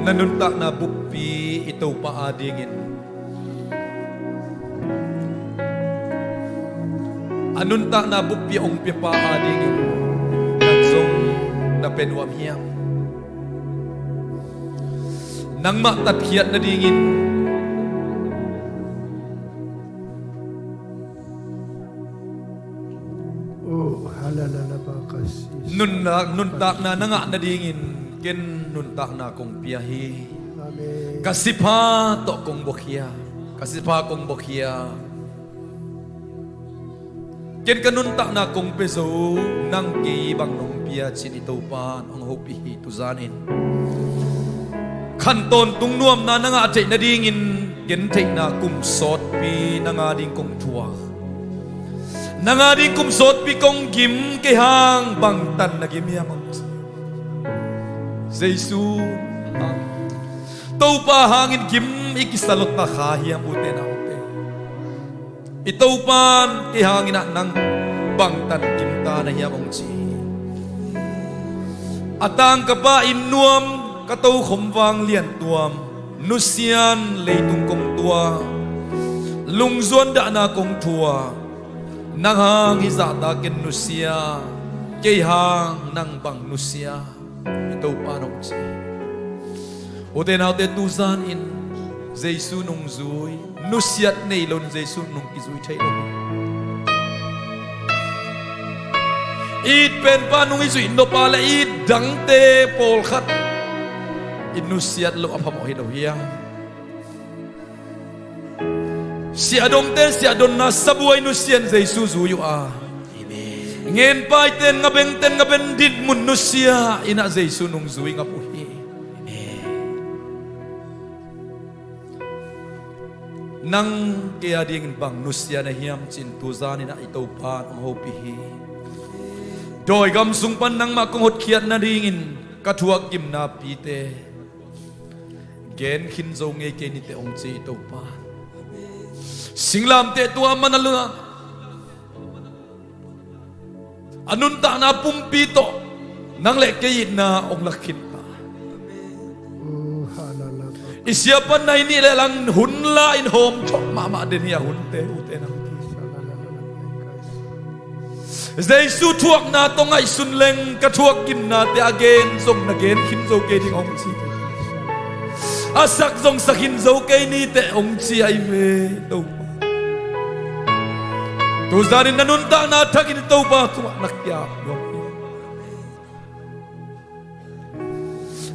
Na nuntakna buppi i Topa adingin, a nuntakna buppi a hong piapa adingin nang zong na pia nuam hiam? Nangmah tatkhiat nadingin nuntak, nuntakna na ngah nadingin ken nuntakna kong pia hi. Amen. Ka sipha tawh kong buakhia, ka sipha kong buakhia. Ken ka nuntakna kong pia zo, nang kei bang nong pia cin i Topa in hong hopih hi. Tuzanin khan tawntung nuamna na ngah theih nadingin ken theihna kum sawtpi nang ading kong thuak. Nang ading kum sawtpi kong gim, kei hang bangtan na gim hiam hong ci. Jesu hang, Topa hangin gim i kisa lota kha hiam ute naute? I Topa in kei hangin ah nang bangtan gimta na hiam hong ci. A tangka pa inn nuam, ka tokhom vanglian tuam, nusia in leitung kong tua, lungzuan dahna kong thuak. Nang hang hih zahta ken nusia, kei hang nang bang nusia, i Topa in hong ci. Ute naute, tuzanin Jesu nungzui, nusiat nei loin Jesu nung kizui thei lo hi. It penpa nung i zuih nop a le it dangte pawlkhat i nusiat loh a phamawh hi lo hiam? Siahdongte siahdonna sabua i nusia in Jesu zui uh a, ngenpaite in ngabengte in ngaben dinmun nusia in ah Jesu nungzui ngap uh hi. Nang kei a dingin bang nusia na hiam ci-in tuzan in ah i Topa in hong hopih hi. Dawi gam sung pan nangmah kong hotkhiat nadingin ka thuak gimnapite gen khin zo ngei kei ni teh hong ci i Topa. Singlamteh tua man a lua a nuntakna pumpi tawh nang le kei itna hong lak khin ta. I siapa nai nih le lang hun la in hawm thawh mahmah den hi a hunte ute nang. Jesu thuakna tawh ngaihsun leng ka thuak gimnate a gen zong na gen khin zo kei ding hong ci. A sak zong sak khin zo kei ni teh hong ci ahi ve Topa. Tuzanin na nuntakna thakin Topa tungah na kiap nuam hi.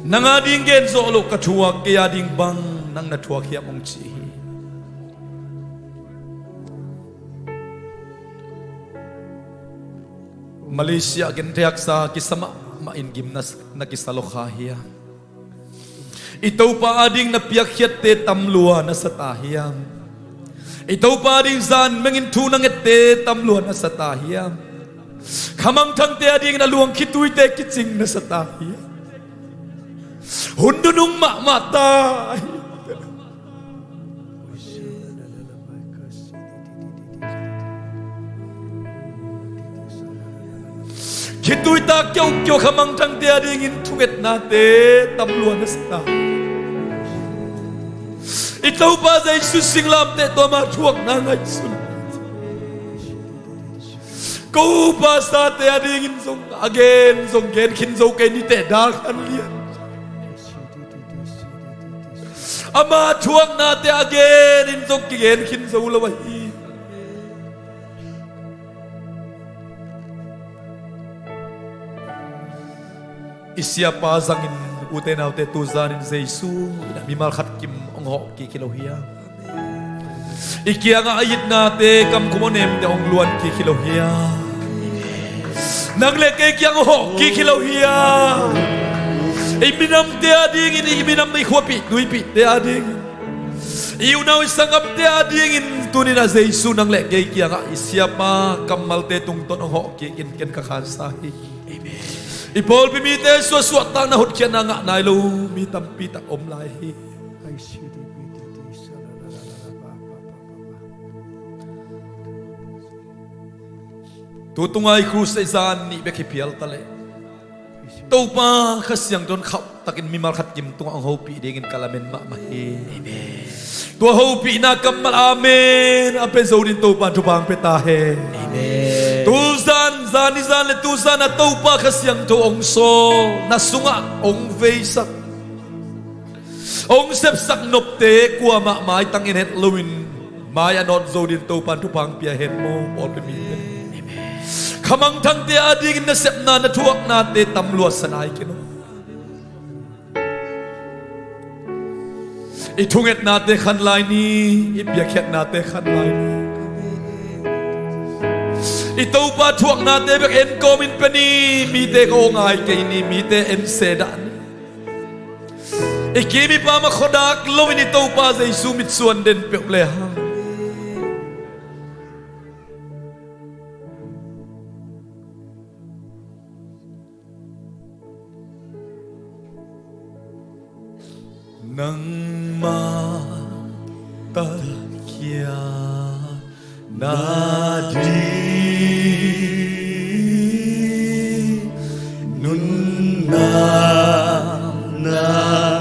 Nang a ding gen zawh loh ka thuak, kei a ding bang nang na thuak hiam hong ci hi. Malaysia genthei haksa kisa mahmah in gim na, na kisa lo kha hiam? I Topa ading na piakkhiatte tam lua na sa ta hiam? I Topa ading zan mengin thu na ngette tam lua na sa ta hiam? Khamangthangte adingin a luang khituite kicing na sa ta hiam? Hun nunung mahmah ta hi. Khitui ta kiaukiau khamangthangte adingin thungetnate tam lua na sa ta. I Topa Jesu singlamteh tua ma thuakna ngaihsun. Ko upa sate adingin zong a gen zong gen khin zo kei ni teh dal khan lian. Ama thuaknate a gen in zong kigen khin zo lo ahi. I siapa zangin ute naute tuzanin Jesu in a mimal khat kim hong hawh kik hi lo hiam? I kiangah a itnate kamkhum a nemte hong luan kik hi lo hiam? Nang le kei kiang hong hawh kik hi lo hiam? I minamte adingin, i minam i khuapih tuipihte adingin, i unau i sanggamte adingin tunin a Jesu nang le kei kiangah i siapa kammalte tungtawn hong hawh kik in ken ka khansa hi. I pawlpi mite suahsuahtakna hotkhiatna ngah nai lo mi tampi tak om lai hi. Tu tunga i crusade zan nih bek hi phial ta leh Topa Kha Siangtho in khauhtakin mimal khat kim tungah hong hopih dingin ka lamen mahmah hi. Tua hopihna kammal amen a pia zo dingin Topa in thupha hong pia ta hen. Tuzan, zan i zan le tuzan a Topa Kha Siangtho hong sawl, na sungah hong veisak, hong sepsak nopte kuamah maitang in het loin mai a nawt zo dingin Topa in thupha hong pia hen maw pawlpi mite. Khamangthangte adingin na sepna na thuaknate tam lua sa nai kei no. I thungetnate khan lai ni, i piakkhiatnate khan lai ni. I Topa thuaknate bek en kawmin pia ni, mite ko ngai kei ni, mite en se dah ni. I kim i pam a khuadak loin i Topa Jesu mitsuan den peuh le hang. Nangmah tatkhiat nading nuntakna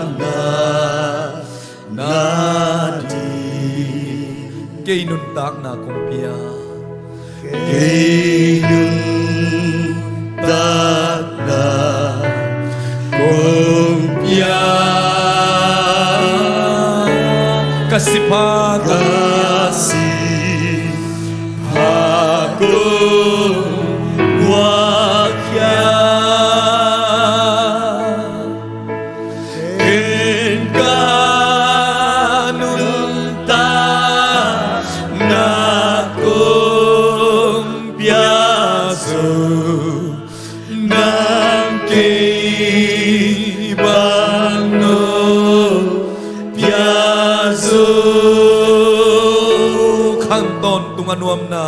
ngah nading kei nuntakna kong pia. Kei nuntakna kong pia. Ka sipha kong pia. Ka sipha kong pia. Tawntung a nuamna.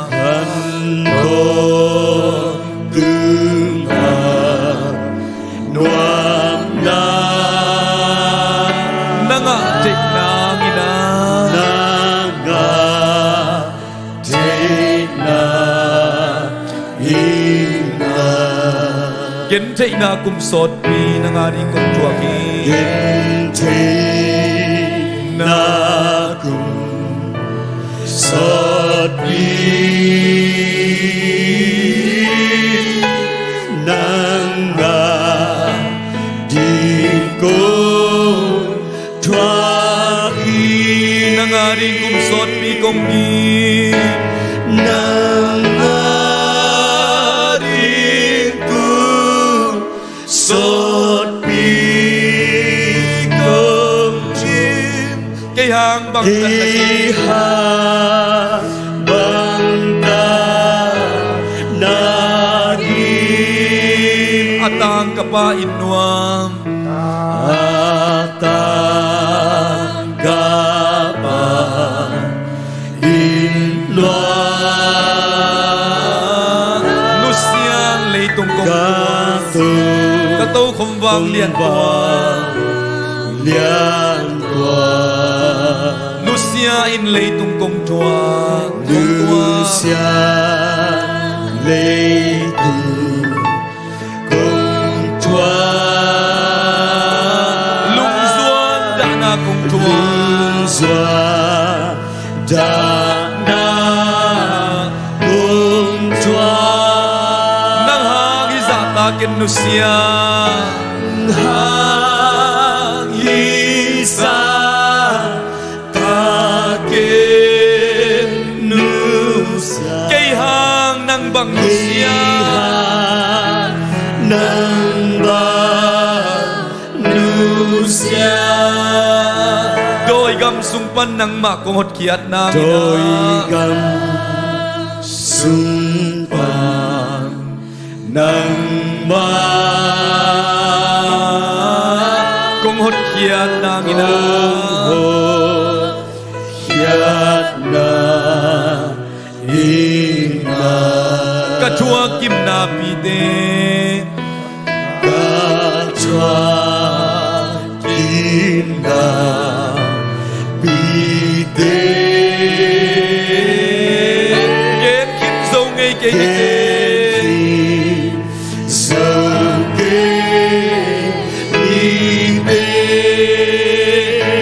Kan tawntung a nuamna. Na ngah theihna nginah. Na ngah theihna nginah. Gentheihna kum sawtpi nang a ding kong thuak hi. Gentheihna kum sawtpi nang a ding kong thuak hi. Nang a ding kum sawtpi kong hi. Nang a ding kum sawtpi kong hi. Kei hang bang, kei hang bang ta na hi. A tang ka pa in nuam. A tang ka pa in nuam. Nusia in leitung kong thuak. Ka tokhom vanglian thuak. Nusia in leitung kong thuak. Nusia in leitung kong thuak. Lungzuan dahna kong thuak. Lungzuan dahna kong thuak. Nang hang i zahtak in nusia. Nang hang i zah tak in nusia. Kei hang nang bang nusia. Kei hang nang bang nusia. Dawi gam sung pan nangmah kong hotkhiat nang in ah. Dawi gam sung pan nangmah kong hotkhiat nang in ah. Kong hotkhiat nang in ah. Ka thuak gimnapite. Ka thuak gimnapite. Gen khin zo ngei kei nite. Gen khin zo ngei kei nite.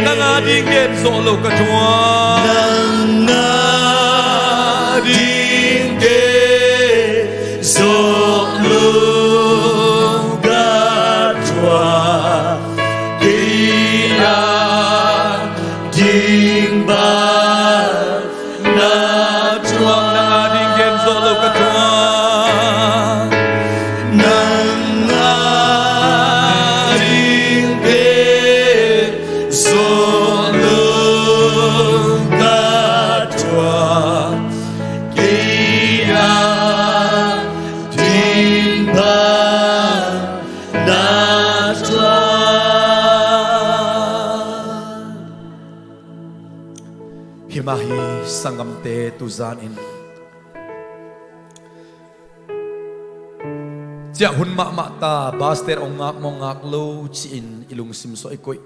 Nang a ding gen zawh lo ka thuak. Nang a ding gen zawh lo ka thuak. Kei a ding bang na thuak. Nang a ding gen zawh lo ka thuak. Nang a ding gen zawh lo ka thuak. Kei a ding bang na thuak. Himah hi sanggamte, tuzan in ciah hun mahmah ta, pastor hong ngak maw ngak lo ci-in i lungsim sawh i koih.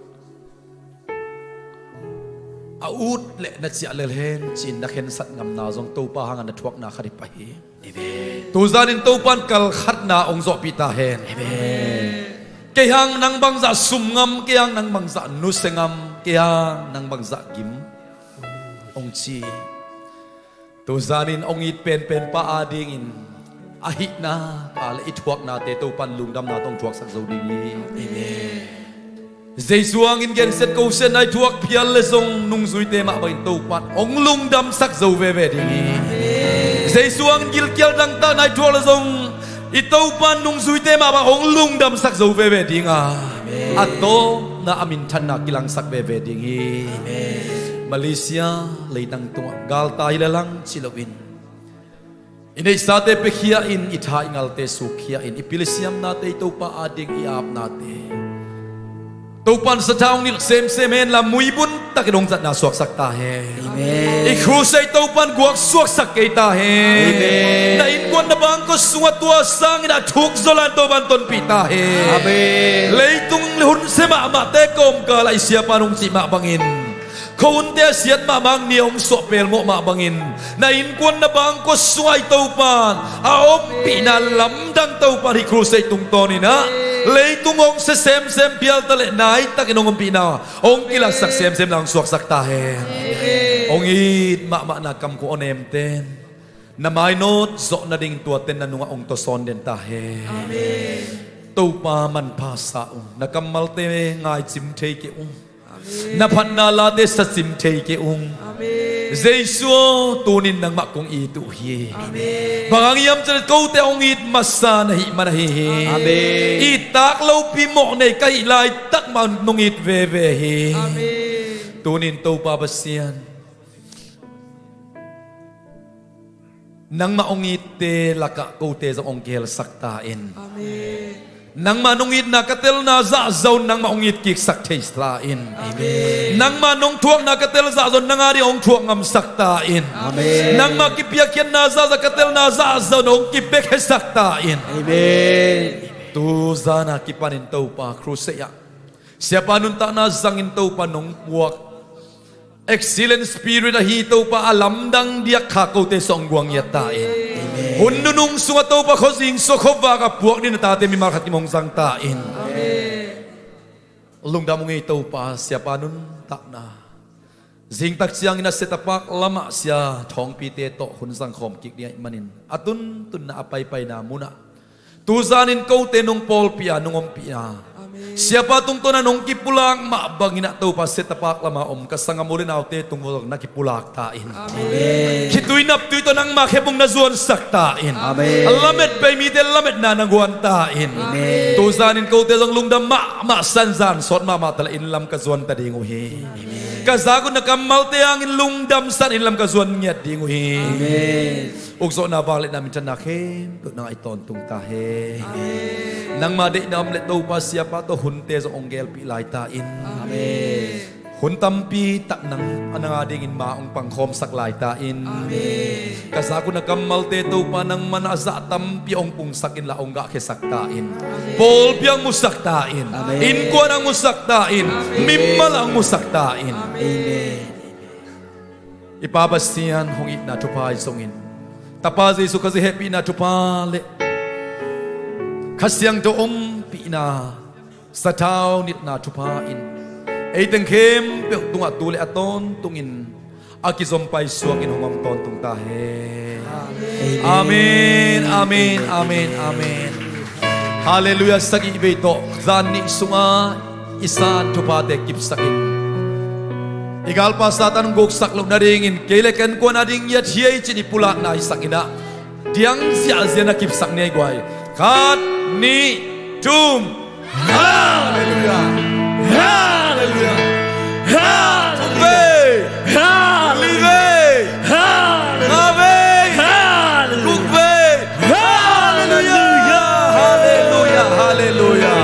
A ut leh na ciah lel hen ci-in na khensat ngamna zong Topa hangah na thuakna khat hi pah hi. Amen. Tuzan in Topa in kal khatna hong zawhpih ta hen. Amen. Kei hang nang bangzah sum ngam, kei hang nang bangzah nusia ngam, kei hang nang bangzah gim hong ci. Tuzan in hong it penpen pa adingin a hihna a le i thuaknate Topa in lungdamna tawh hong thuaksak zo ding hi. Amen. Jesu hangin gensiat kosiatna i thuak phial le zong nungzuite mah bangin Topa in hong lungdamsak zo veve ding hi. Amen. Jesu hangin gilkial dangtakna i thuak le zong i Topa in nungzuite mah bang hong lungdamsak zo veve ding a, amen, a tawpna a minthanna kilangsak veve ding hi. Amen. Malaysia leitang tungah galtai le lang ci loin i neihsate piakhia in, i tha i ngalte sukkhia in, i pil i siamnate, i Topa ading i apnate Topa'n sathau hong nilh semsem hen la, muibun takin hong zatna suaksak ta hen. Amen. I crusade Topa'n guak suaksak kei ta hen. Amen. Na innkuan na bangkua sungah tua sangin a thuk zaw lai-in Topa'n tonpih ta hen. Amen. Leitung hun sia mahmahte kawmkal ah i siapa'n hong cih mah bangin, khuahunte a siat mahmah ni hong suah pelmawh mah bangin, na innkuan na bangkua sungah i Topa'n a ompihna lamdang Topa'n hih crusade tungtawnin ah leitung hong sia semsem, pialta leh naitakin hong ompihna hong kilatsak semsem la hong suaksak ta hen. Hong it mahmahna kamkhua hong nemte'n na mainawt zawh nadingin tuate na nungah hong tawsawn den ta hen. Amen. Topa manpha sa ung. Na kammalte ngaicim thei kei ung. Amen. Na phatna late sacim thei kei ung. Amen. Jesu aw, tunin nangmah kong it uh hi. Amen. Bang hang hiam cih leh kote hong it masa na hih man ahi hi. Amen. Ittak lopi mawh nei ka hih laitak mah nong it veve hi. Amen. Tunin Topa Pasian, nangmah hong itte lakah kote zong hong kihelsak ta in. Amen. Nangmah nong itna ka telna zahzah un nangmah hong it kiksak thei ta in. Amen. Nangmah nong thuakna ka tel zahzah un nang ading hong thuak ngamsak ta in. Amen. Nangmah kipiakkhiatna zahzah ka telna zahzah un hong kipiakkhiatsak ta in. Amen. Tu zan a kipanin Topa, crusade ah siapa nuntakna zangin Topa nong puak excellent spirit ahi Topa, a lamdang diak kha kote sung guang ngiat ta in. Amen. Hun nunung sungah Topa, khuazing sungah khuavak a puak dingin na tate mimal khat kim hong zang ta in. Amen. Lungdam ung ei Topa, siapa nuntakna zingtak ciangin a set a park lamah sia Thawngpite tawh hun zangkhawm kik ding ahih manin a tuntunna a paipaina munah tu zanin kote nong pawlpih a, nong ompih a, Amen, siapa tungtawn a nong kipulak mah bangin ah Topa, set a park lamah om ka sanggam u leh naute tung zong na kipulak ta in. Amen. Khitui naptui tawh nangma khebung na zuansak ta in. Amen. Lamet bei mite lametna na guan ta in. Amen. Tu zanin kote zong lungdam mahmah sa in, zan sawt mahmah ta leh inn lam ka zuan ta ding uh hi. Amen. Ka zak uh na kammalte hangin lungdam sa in, inn lam ka zuan ngiat ding uh hi. Amen. Ukzawhna, vangliatna, minthanna khempeuh nang a i tawntung ta hen. Amen. Nangma deihna om leh Topa, siapa tawh hunte zong hong gelpih lai ta in. Amen. Hun tampi tak nang a nang adingin ma hong pangkhawmsak lai ta in. Amen. Ka zak uh na kammalte Topa, nangman a zah tampi hong pungsak inla hong gahkhiasak ta in. Amen. Pawlpi ah hong musak ta in. Amen. Innkuan ah hong musak ta in. Amen. Mimal ah hong musak ta in. Amen. I Pa Pasian, hong itna thupha ahi zongin, Tapa Jesu Khazih hehpihna thupha leh Kha Siangtho ompihna, sathau nilhna thupha in ei teng khempeuh tungah tu leh a tawntungin a kizom paisuakin hong om tawntung ta hen. Amen, amen, amen, amen. Halleluiah. Sagih vei tawh zan nih sungah i san thuphate kipsakin, i galpa Satan hong guksak loh nadingin kei leh ka innkuan ading ngiat hi ei ci-in i pulakna i sak in ah, diang ziahziah na kipsak ni ei guai. Khat, nih, thum. Halleluiah. Halleluiah. Halleluiah. Vei. Halleluiah. Vei. Halleluiah. Nga vei. Halleluiah. Guk vei. Halleluiah. Halleluiah. Halleluiah.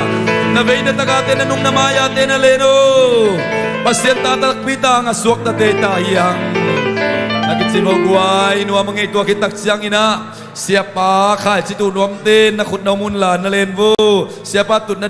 Na vei na tagate, na nung na mai-ate na len uh, Pasian ta takpi ta hang a suakta tei ta hi hang. Na kicing uh guai, nuam a ngei. Tua khit tak ciangin ah Siapa Khai Citu Nuamte, na khut na om un la na len uh. Siapa tutna